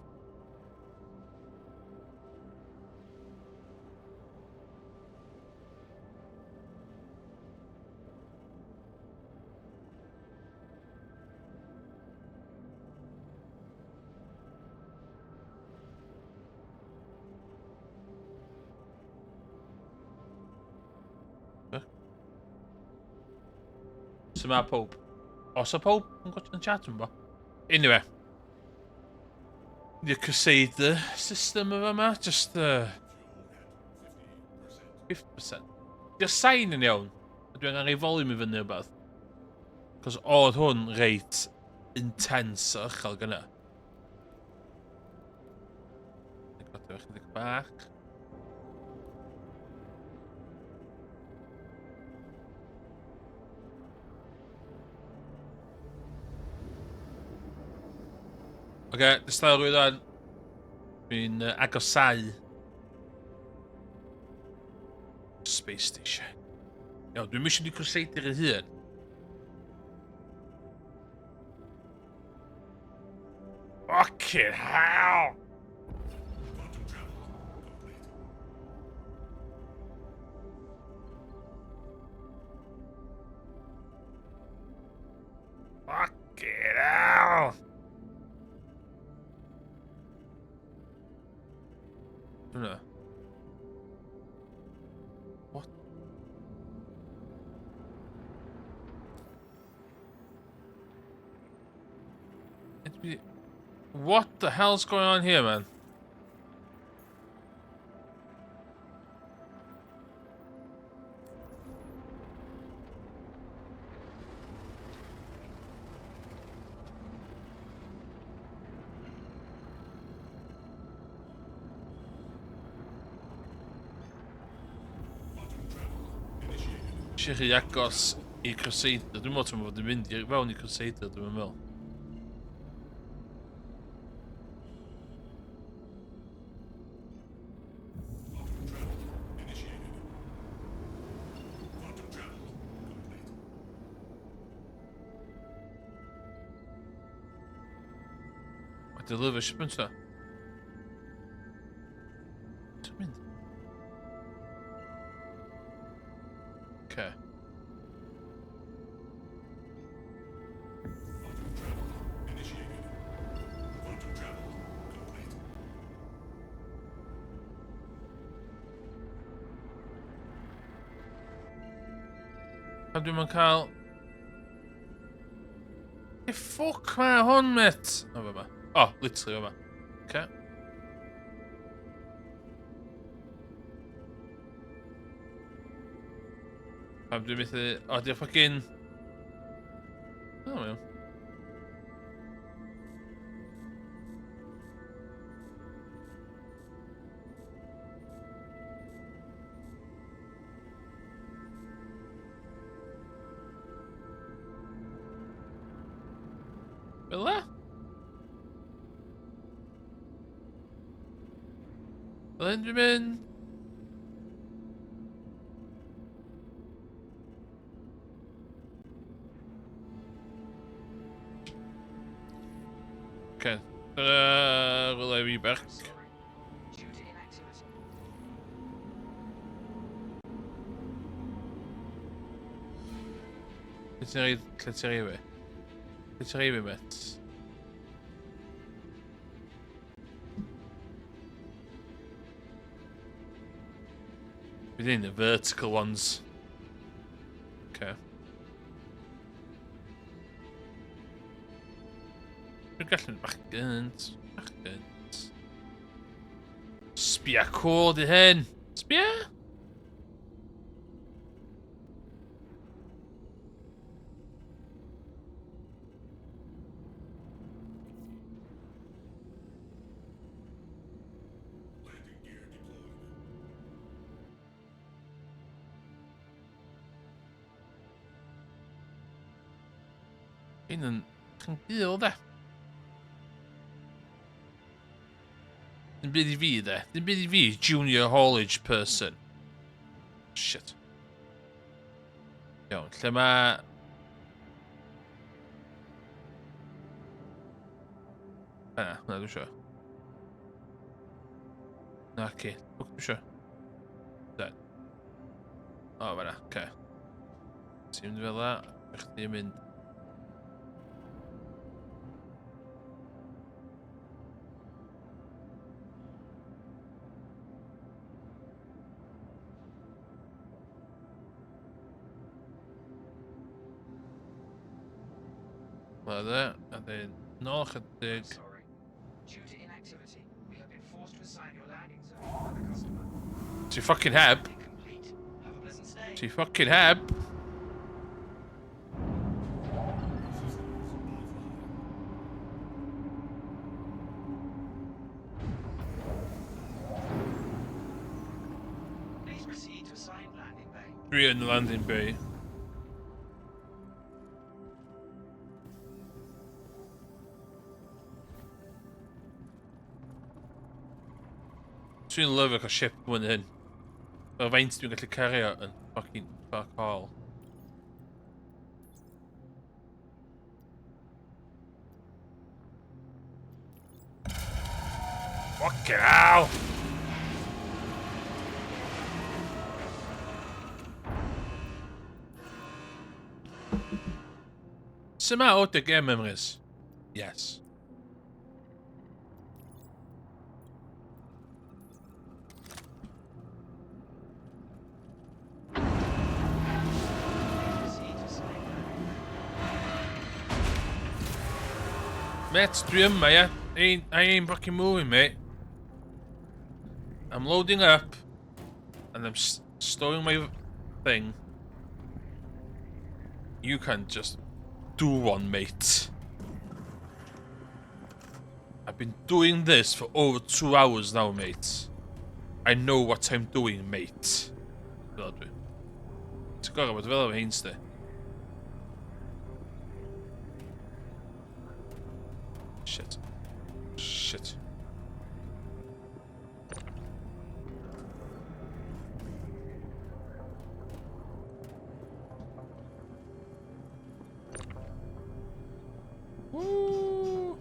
So mae pob. Os o pob yn gwybod yn chat yn bo. Anyway. The Crusader system yma yma. Just 50%. Di'r sain yn iawn. Dwi angen rhoi volume i fyny o beth. Cos oedd hwn reit intense o uchel gyna. Godi o chydig bach. Oce, okay, distawrwydd o'n. Dwi'n agosau. Space Station. Iawn, dwi'n mission di Crusader ei hun. Fucking hell! Fucking hell! Hwnna. What? What the hell's going on here, man? Eisiau chi agos i Crusader. Dwi'n meddwl ti'n fod yn mynd i fewn i Crusader, dwi'n meddwl. Mae deliver shipment ta. Ti'n mynd? Okay. Pam dwi'm yn cael... Be ffwc mae hwn, met? O, fa ma. O, literally fa ma. Okay. Pam dwi'n methu... O, di'r ffucking... O, mae'n... Fel 'na? Fel hyn dwi'n mynd? Okay. Will I be back? Lle ti'n rhaid, lle ti'n rhaid fi? Lle ti'n rhaid fi, met? We need the vertical ones. Okay. Dwi'n gallu mynd bach gynt, bach gynt. Sbia cool di hyn! Sbia! Hyn yn chi'n gul de. Dim byd i fi de. Dim byd i fi, junior haulage person. Shit. Iawn, lle mae... Na, na, dwi'n siŵr. Na, ci. Dwi'n siŵr. O, fan'na, oce. Ti'n mynd fel la, a chdi'n mynd... Like that, and then nôl chydig. Sorry. Due to inactivity, we have been forced to assign your landing zone to another customer. Ti fucking heb. Complete. Have a pleasant stay. Ti fucking heb. Please proceed to assigned landing bay. Dwi yn landing bay. Dwi'n lyfio cael ship mwyn hyn. Fel faint dwi'n gallu cario yn fucking fuck all. Fucking hell! Sut mae audio game memories? Yes. Mate, dwi yma, ia. Ain't, I ain't fucking moving, mate. I'm loading up, and I'm storing my thing. You can just do one, mate. I've been doing this for over 2 hours now, mate. I know what I'm doing, mate. Fel dwi. Ti'n gorau bod fel efo hein, sti. Shit. Shit. Woo!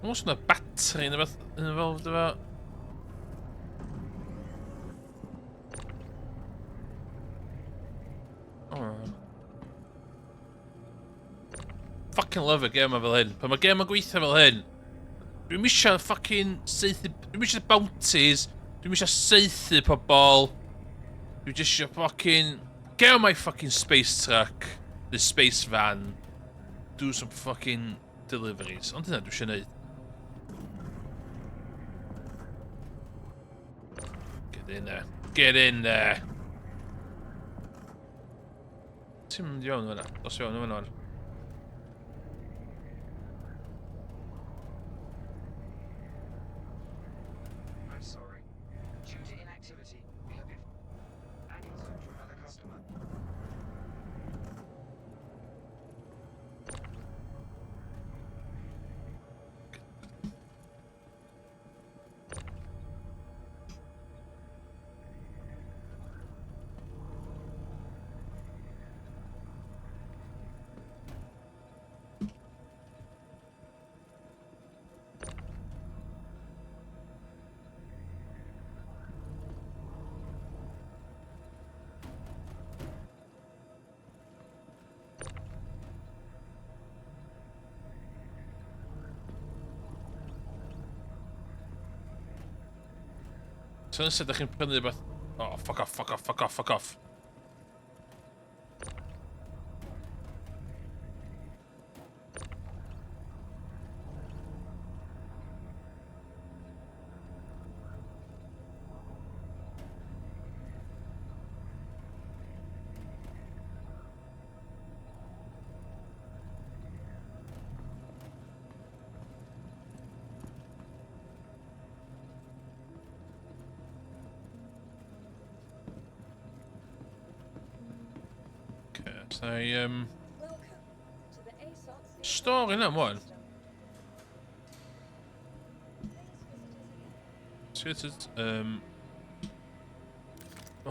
Oes yna battery neu beth involved efo? Oh. Fucking love y gêm fel hyn. Pan mae gêm yn gweithio fel hyn, dwi'm eisiau fucking saethu... Dwi'm eisiau bounties. Dwi'm eisiau saethu pobl. Dwi jyst eisiau fucking... Get on my fucking space truck. The space van. Do some fucking deliveries. Ond dyna dwi eisiau neud. Get in there. Get in there. Ti'n mynd i fewn fyna? Dos i fewn fyna. I'm sorry. Due to inactivity, we have been landing zone to another customer. So nesaf ydych chi'n prynu rhywbeth... Oh, fuck off, fuck off, fuck off, fuck off. Okay, so stori na mwan. Sut mae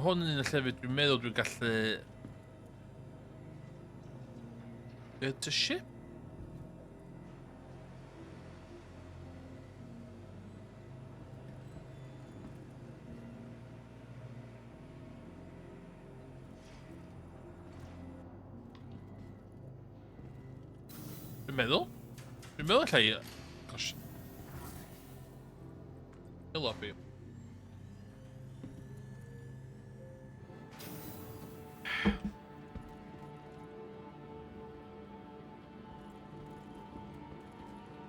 hwn yn un o'r llefydd dwi'n meddwl dwi'n gallu... Get to ship? Dwi'n meddwl. Dwi'n meddwl allai... Gosh. Lobby.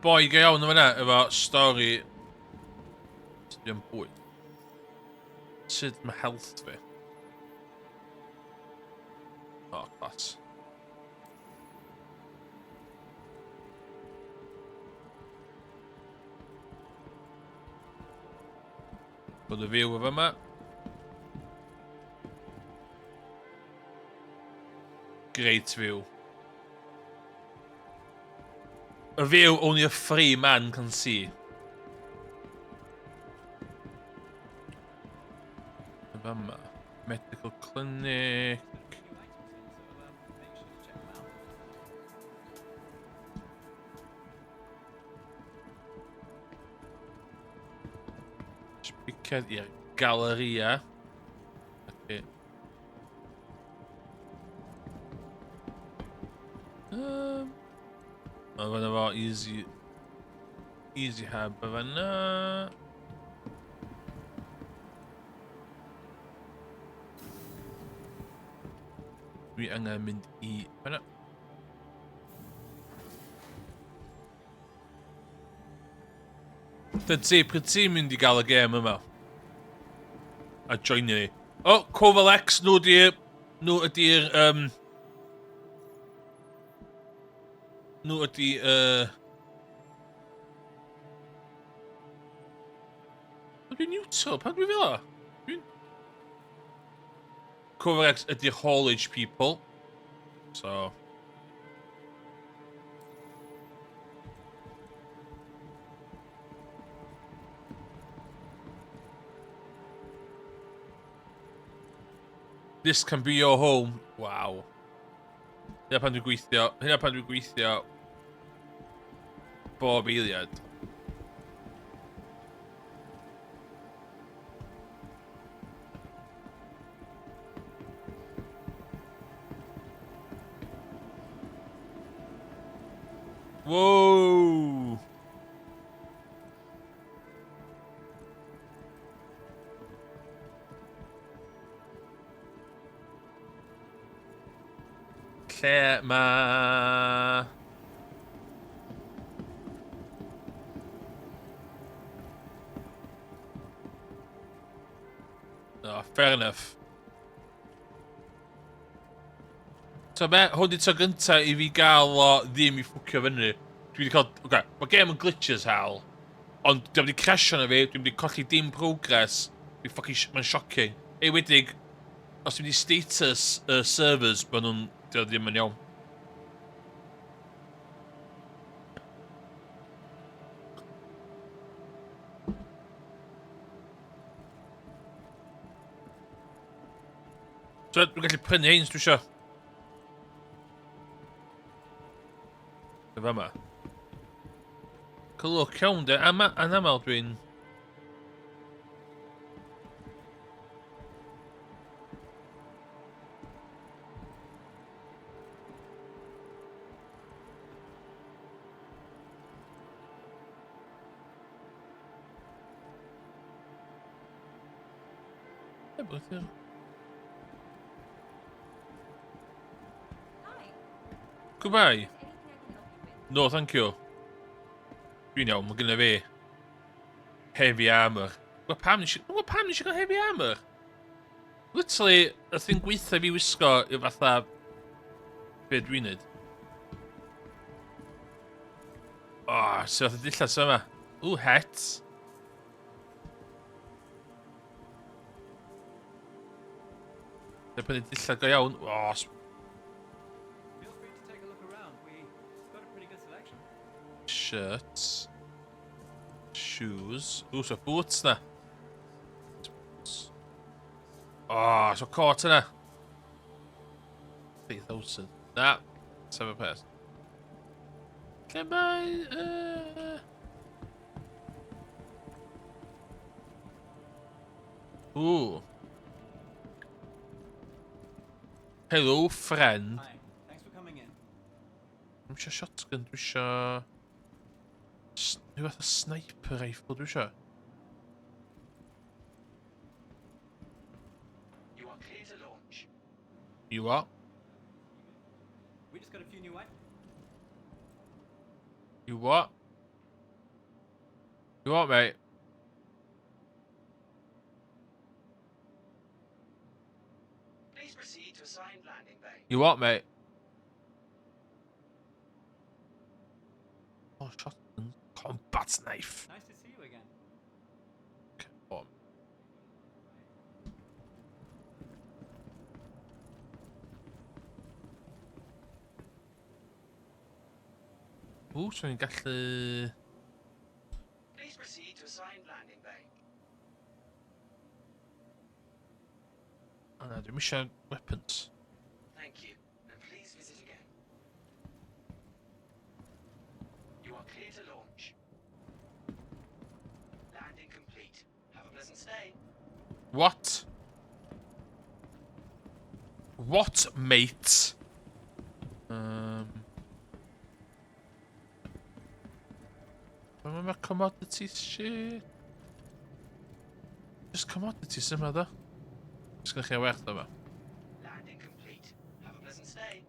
Boi go iawn yn fan'na efo stori sydd yn bwyd. Sut mae health fi? Oh, class. Bod y view o fyma. Great view. A view only a free man can see. Fama. Medical clinic. Picad i'r galeria. Okay. Mae fanna fo easy... Easy hub y fanna. Dwi angen mynd i fanna. Dyna ti, pryd ti'n mynd i gael y gêm yma? A joinio ni. O, oh, Cofal X, nhw ydy'r... Nhw ydy'r... Nhw ydy... Dwi'n neutral, pan dwi'n fel o? Dwi'n... Cofal X ydy'r haulage people. So... This can be your home. Wow. Hynna pan dwi'n gweithio. Hynna pan dwi'n gweithio. Bob eiliad. Whoa! Lle ma... Oh, fair enough. So be, hwn di tro gynta i fi gael o ddim i ffwcio fyny. Dwi wedi cael... Oce, okay, mae game yn glitches hal. Ond dwi wedi crasio na fi, dwi wedi colli dim progress. Dwi fucking... Mae'n shocking. Ei wedig, os dwi'n di status y servers, maen nhw'n... Dio ddim yn iawn. So, dwi'n gallu prynu ein, dwi isio. Efo yma. Cylwch iawn, de. Ama, anaml dwi'n... Goodbye. No, thank you. Dwi'n iawn, mae gynna fi heavy armor. Wel, pam nes i... Wel, pam nes i gael heavy armor? Literally, y thing gweitha fi wisgo yw fatha... Be dwi'n neud. Oh, sy'n fath o dillad sy'n yma. Ooh, het. Dwi'n prynu dillad go iawn. Oh, Shirts. Shoes. Ooh, so boots na. Oh, so coat yna. 3,000. Na, 7 pres. Lle mae... Ooh. Hello, friend. Hi, thanks for coming in. Dwi'n eisiau shotgun, dwi eisiau... Rhyw fath o sniper rifle dwi eisiau. You are clear to launch. You what? We just got a few new items. You what? You what, mate? Please proceed to assigned landing bay. You what, mate? Oh, shotgun. Combat knife. Nice to see you again. Come on. Ww, so ni'n gallu... Please proceed to assigned landing bay. O na, dwi'm eisiau weapons. Thank you, and please visit again. You are clear to launch. Landing complete. Have a pleasant stay. What? What, mate? Mae commodities shit. Just commodities yma, ddo. Just gonna chi werth yma. Landing complete. Have a pleasant stay.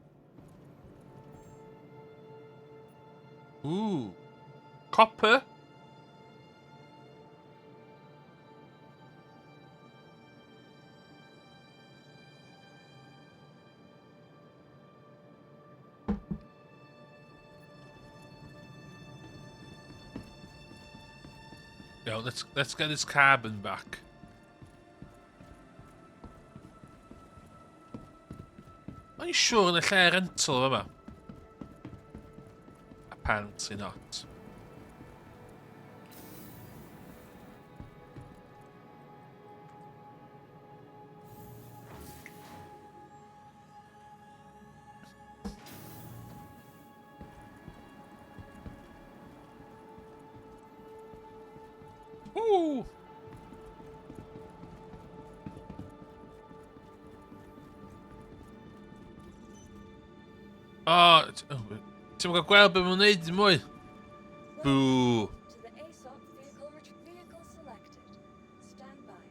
Ooh. Copper. Yo, let's get this carbon back. Are you sure yn y lle rental yma? Apparently not. Woo! Oh, ti'n gael gweld beth mae'n neud mwy? Boo! To the ASOP vehicle vehicle selected. Stand by.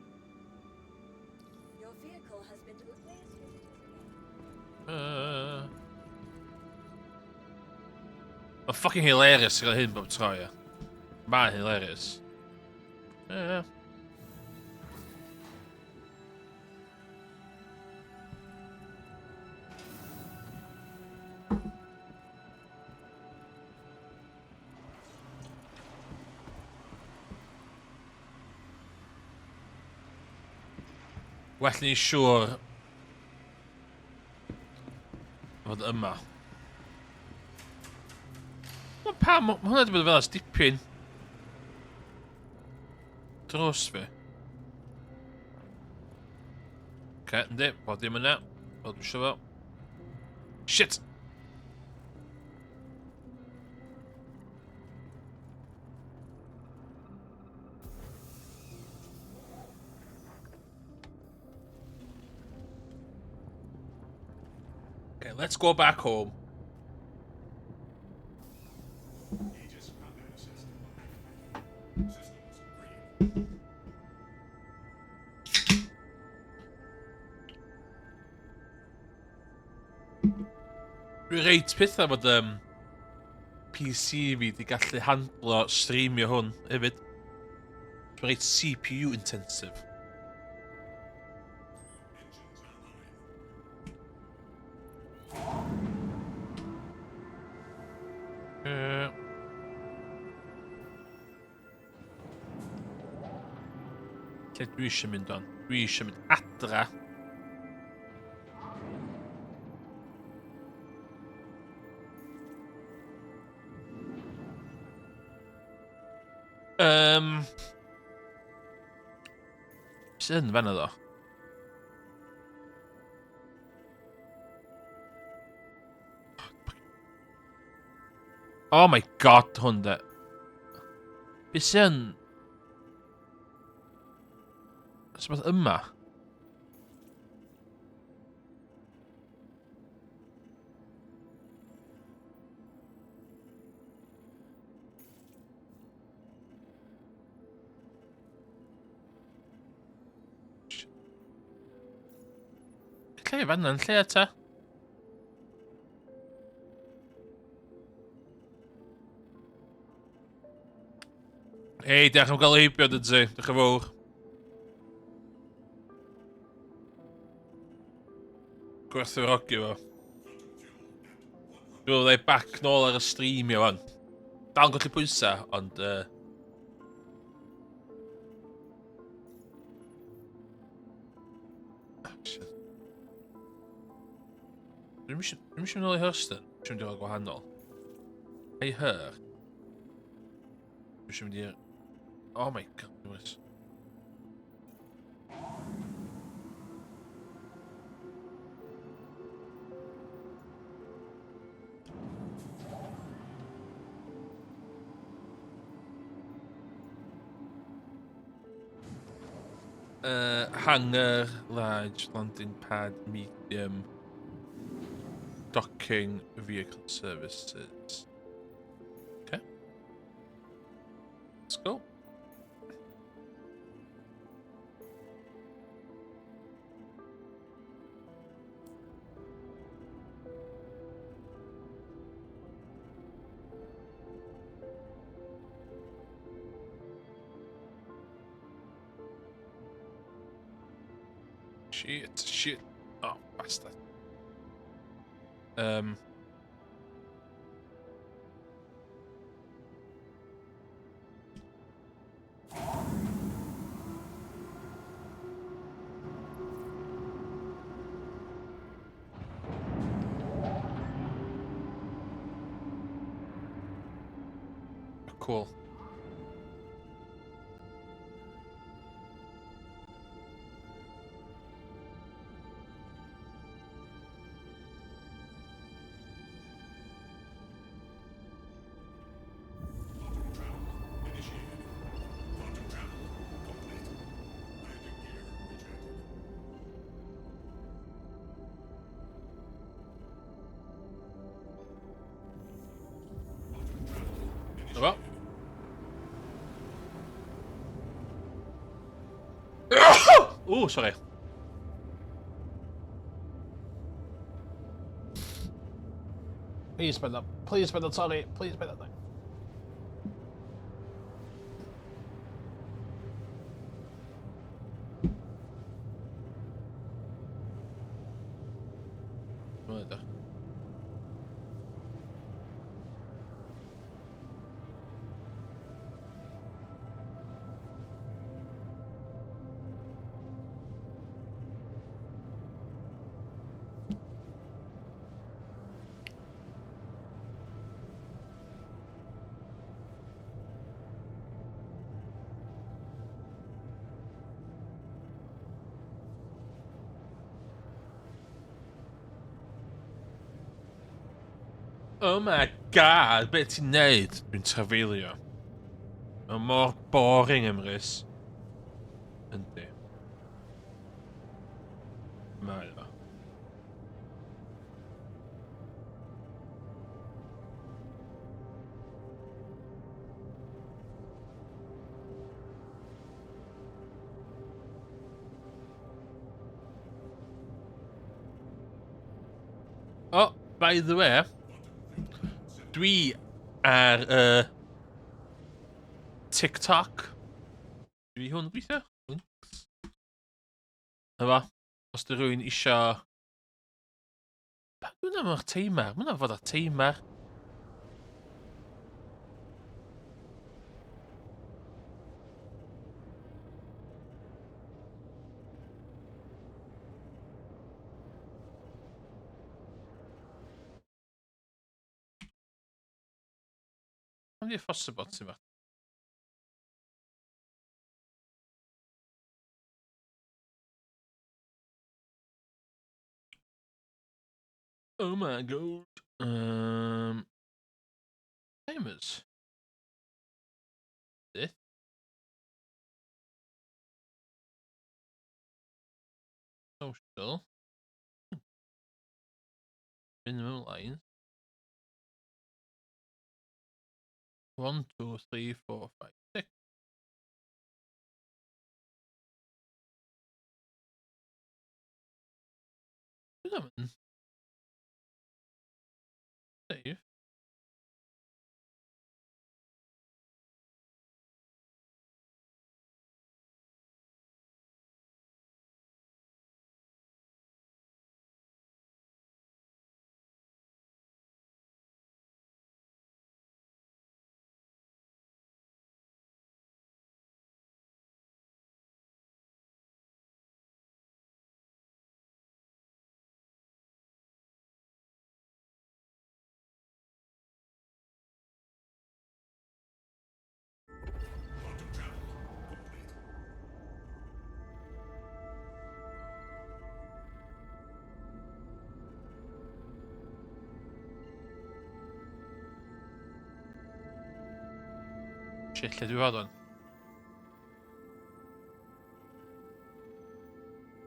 Your vehicle has been delivered. Please visit us again. Mae'n fucking hilarious i gael hyn bob tro, ie. Mae'n hilarious. Ie, ie. Well ni siŵr fod yma. Wel, pam? Mae hwnna wedi bod fel ers dipyn. Dros fi. Oce, yndi, bod dim yna. Fel dwi eisiau fo. Shit! Okay, let's go back home. Aegis combat assist activated. Systems green. Dwi reit pethau fod um, PC fi di gallu handlo streamio hwn hefyd. Mae'n reit CPU intensive. Lle dwi eisiau mynd o'n? Dwi eisiau mynd adra. Um, sydd yn fanna ddo? Oh my god, hwn de. Be sy'n... Oes rhywbeth yma? Lle fanna'n lle ta? Hei, diolch am gael heibio dy ti. Diolch yn fawr. Gwerthfawrogi fo. Dwi'n meddwl back nôl ar y stream i fan. Dal yn golli pwysau, ond... Dwi'm isio, dwi'm isio mynd nôl i Hurston. Dwi isio mynd i rywle gwahanol. Hey her. Dwi isio mynd i'r... Oh my goodness. Hangar, large, landing pad, medium, docking, vehicle services. Okay. Let's go. Shit, shit. Oh, bastard. Cool. Quantum travel initiated. Quantum travel complete. Landing gear retracted. Quantum travel Dyma. initiated. Ww, sorry. Please paid o, please paid o torri, please paid o. Mae'n edrych. Oh my God, beth ti'n neud? Dwi'n trafeilio. Mae mor boring, Emrys. Yndi. Mae o. Oh, by the way, dwi ar TikTok. Dwi hwn gweithio? Links. Na fo. Os dy rhywun isio... Pa dwi'n am o'ch timer? Mae'n fod ar timer. Pam di Fossabot ti'n fath? Oh my God. Timers. This. Social. Minimum line. 1, 2, 3, 4, 5, 6. Dwi'n Save. Shit, lle dwi fod o'n?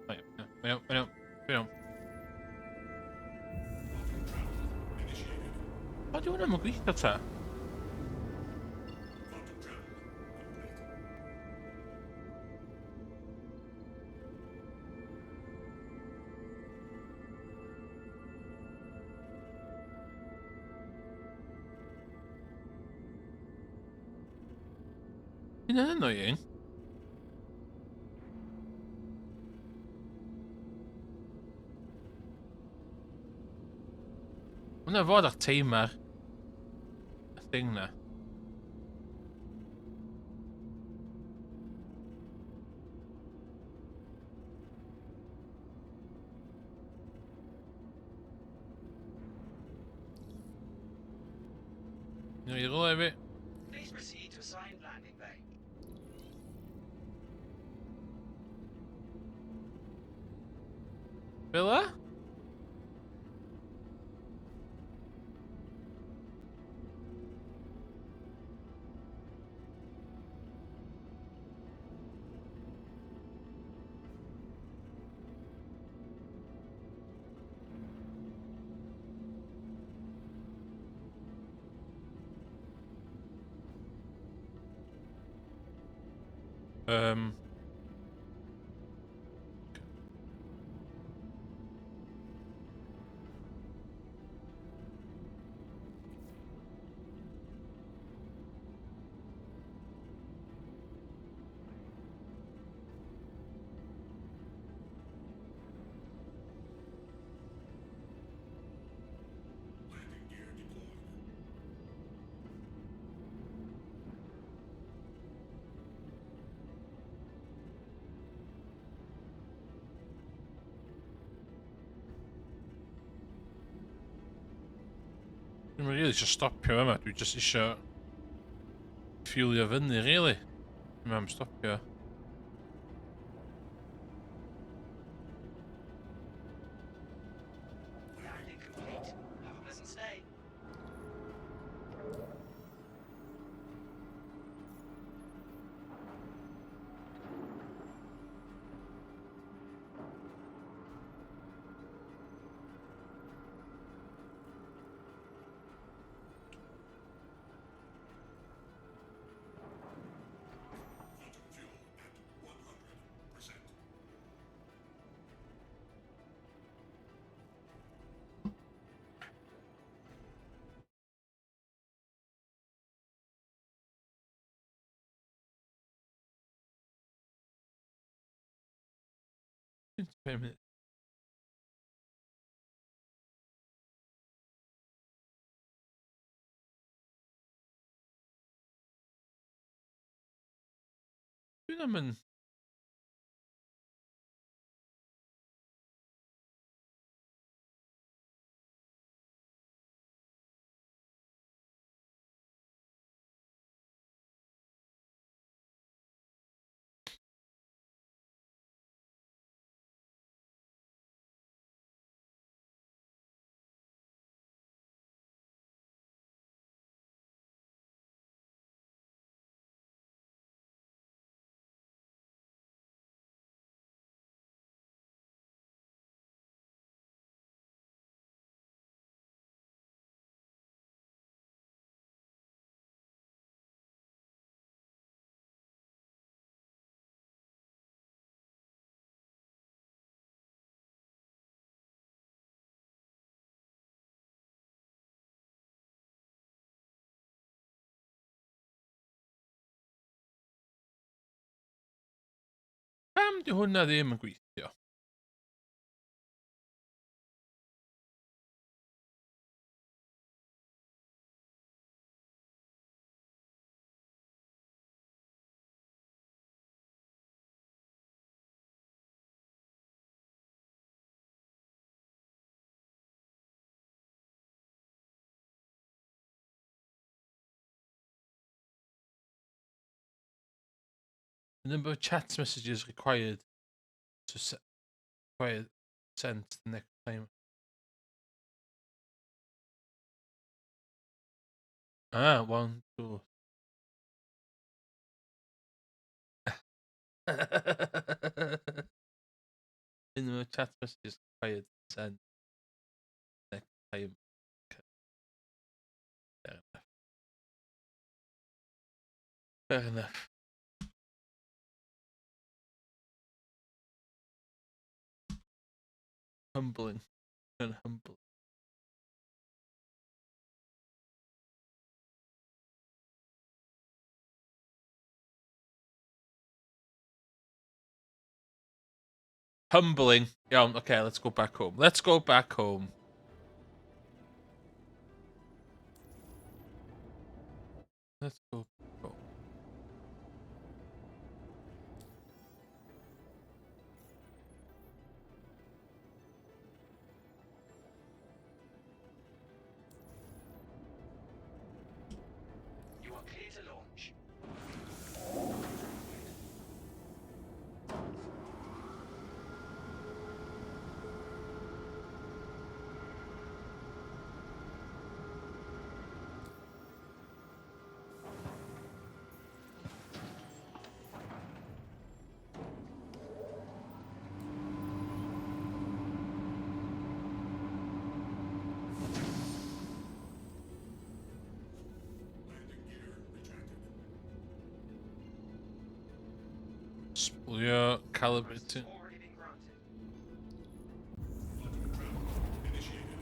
Mae'n iawn, mae'n iawn, mae'n iawn. O, di hwnna'n gweithio ta? Hynna'n annoying. Hwnna fod ar timer. Y thing na. Ni rôl fi. Please proceed to assigned landing bay. Fel 'a? Dwi'n really eisiau stopio yma, dwi just eisiau ffiwlio fyny, really. Dwi'n am stopio. Landing complete. Have a pleasant stay. Quantum fuel at 100%. Wait a minute. Dwi ddim yn... Pam di hwnna ddim yn gweithio? The number of chat messages required to set required sent the next time. Ah, 1, 2. The number of chat messages required to send next time. Okay. Fair enough. Fair enough. Humbling and humble. Humbling. Iawn, okay, let's go back home. Let's go back home. Let's go home. You are clear to launch. Landing gear retracted. Splio, calibrating. Already been granted. Quantum travel initiated.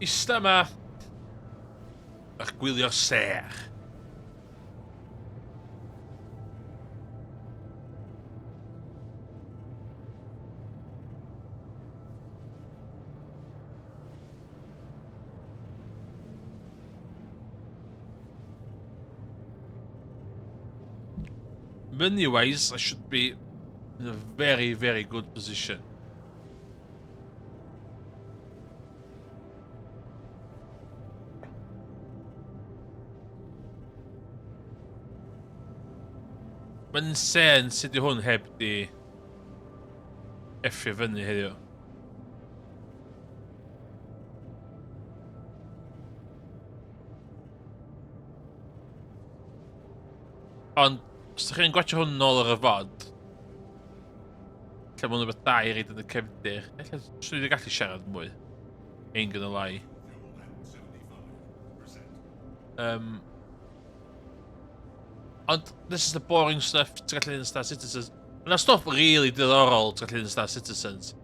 Ista yma. A'ch gwylio sêr. Money-wise, I should be in a very, very good position. Mae'n insane sut yw hwn heb di effio fyny heddiw. Ond, os ydych chi'n gwachio hwn nôl ar y fod, lle mae'n rhywbeth da i reid yn y cefndir, ella swn i wedi gallu siarad mwy. Ain't gonna lie. Ond, this is the boring stuff ti'n gallu neud yn Star Citizens. Mae yna stwff really diddorol ti'n gallu neud yn Star Citizens.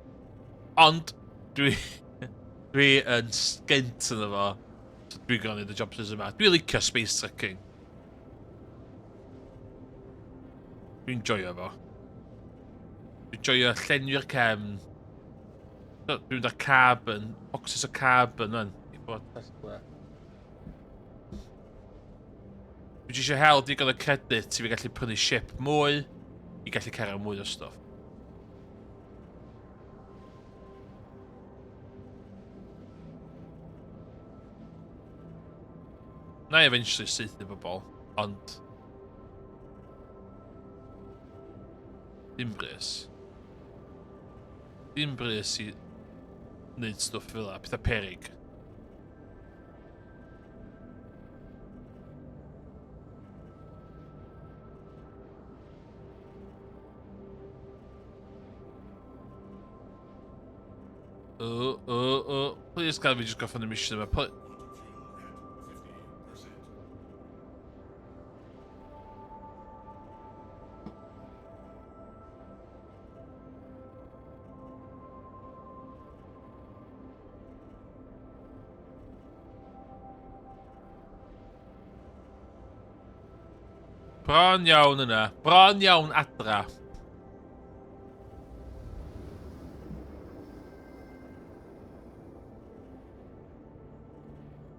Ond, dwi yn sgent yn efo. So dwi'n gorfod neud y jobsys yma. Dwi'n licio space trucking. Dwi'n joio fo. Dwi'n joio llenwi'r cefn. Dwi'n mynd â carbon, boxes o carbon, man. I bod Tesla. Dwi jyst eisiau hel digon o credit i fi gallu prynu ship mwy, i gallu cario mwy o stwff. Na i eventually saethu bobl, ond... Dim brys. Dim brys i wneud stwff fel 'a, pethau peryg. Oh, oh, oh. Please gael fi just gorffen y mission yma. Bron iawn yna. Bron iawn adra.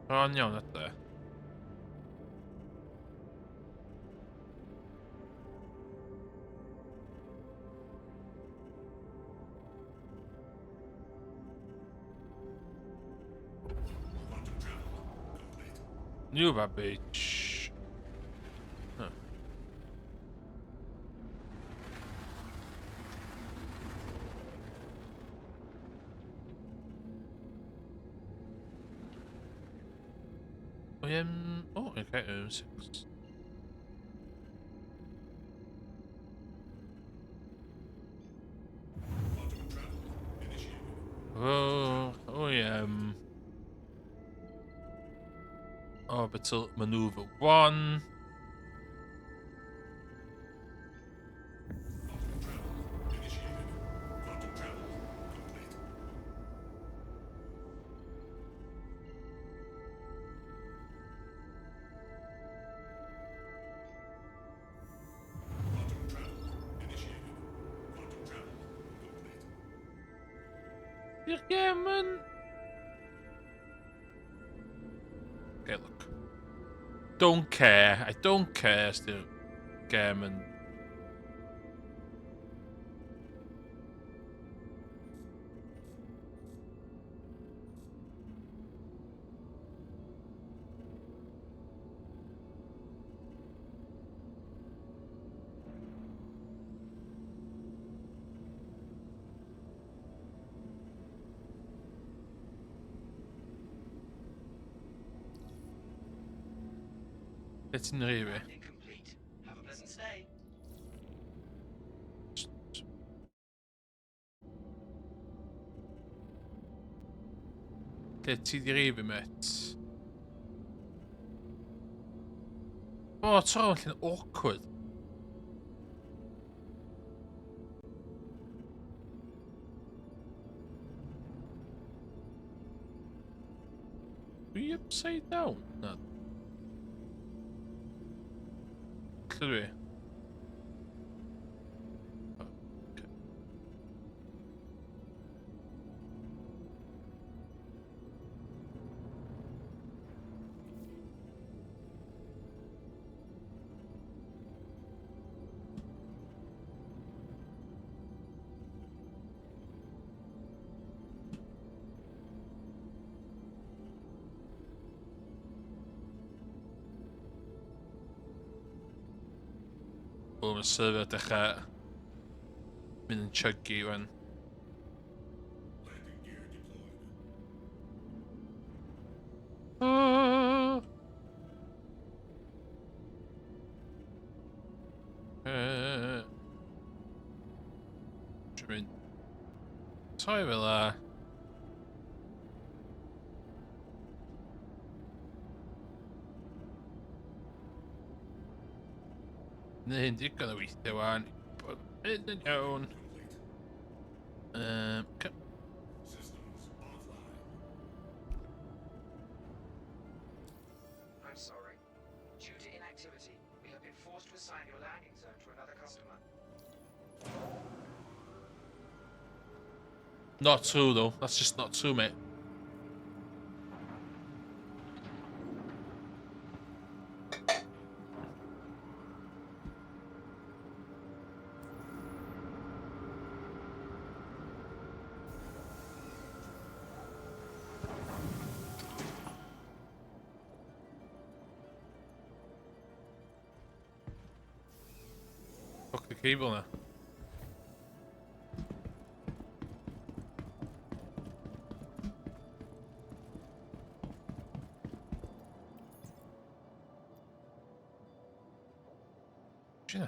Bron iawn adra. Nuba Beach. Huh. Oh, okay, 6. Oh, oh yeah. Orbital maneuver 1. Di'r gêm yn... Okay, look. Don't care. I don't care os di'r gêm yn... Be ti'n rhi fi? Lle ti di rhi fi, met? O, tro, lle'n awkward. Dwi upside down? Na. Lle dwi? O, mae server dechrau mynd yn chuggy wan. Landing gear deployed. Ah. Dwi'n mynd toi fel la. Neu hyn digon o weithio wan. Bod hyn yn iawn. Complete. Systems offline. I'm sorry. Due to inactivity, we have been forced to assign your landing zone to another customer. Not true though. That's just not true, mate. Fuck the cable now. Yeah.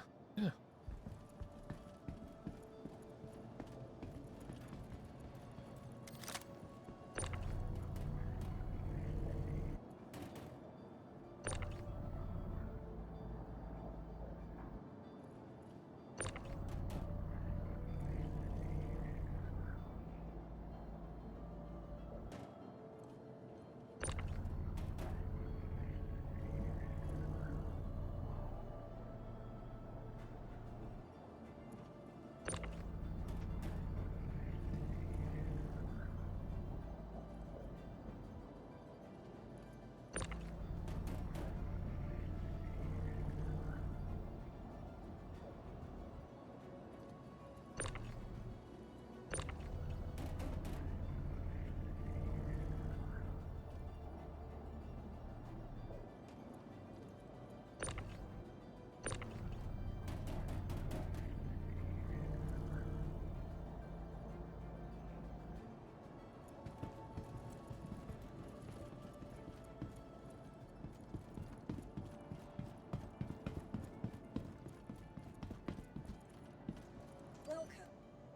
Welcome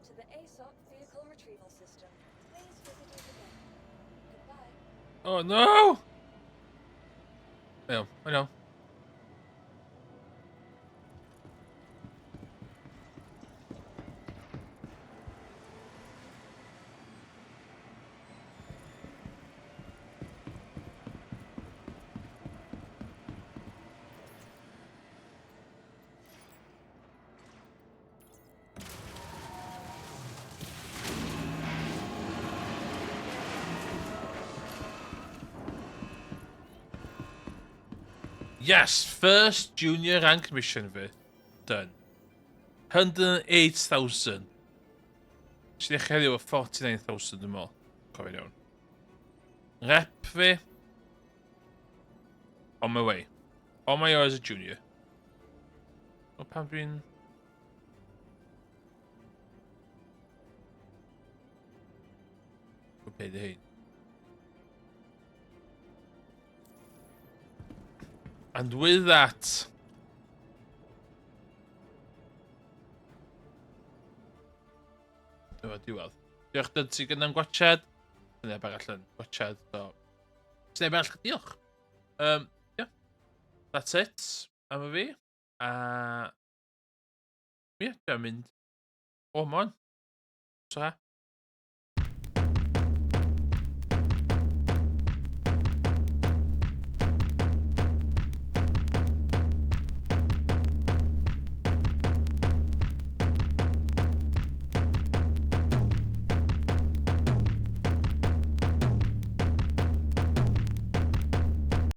to the ASOP Vehicle Retrieval System. Please visit us again. Goodbye. Oh no! Yeah, I know. Yes, first junior rank mission fi. Done. 108,000. Sy'n eich heddiw o 49,000 yn ôl. Cofio'n iawn. Rep fi. On my way. On my way as a junior. O pan dwi'n... Go pay the hate. And with that... Dyma diwedd. Diolch dyd sy'n gyda'n gwachad. Neb arall yn gwachad, so... Sneb arall, diolch. Yeah. That's it am y fi. A... Ie, yeah, dwi'n mynd. O, mon. So, ha.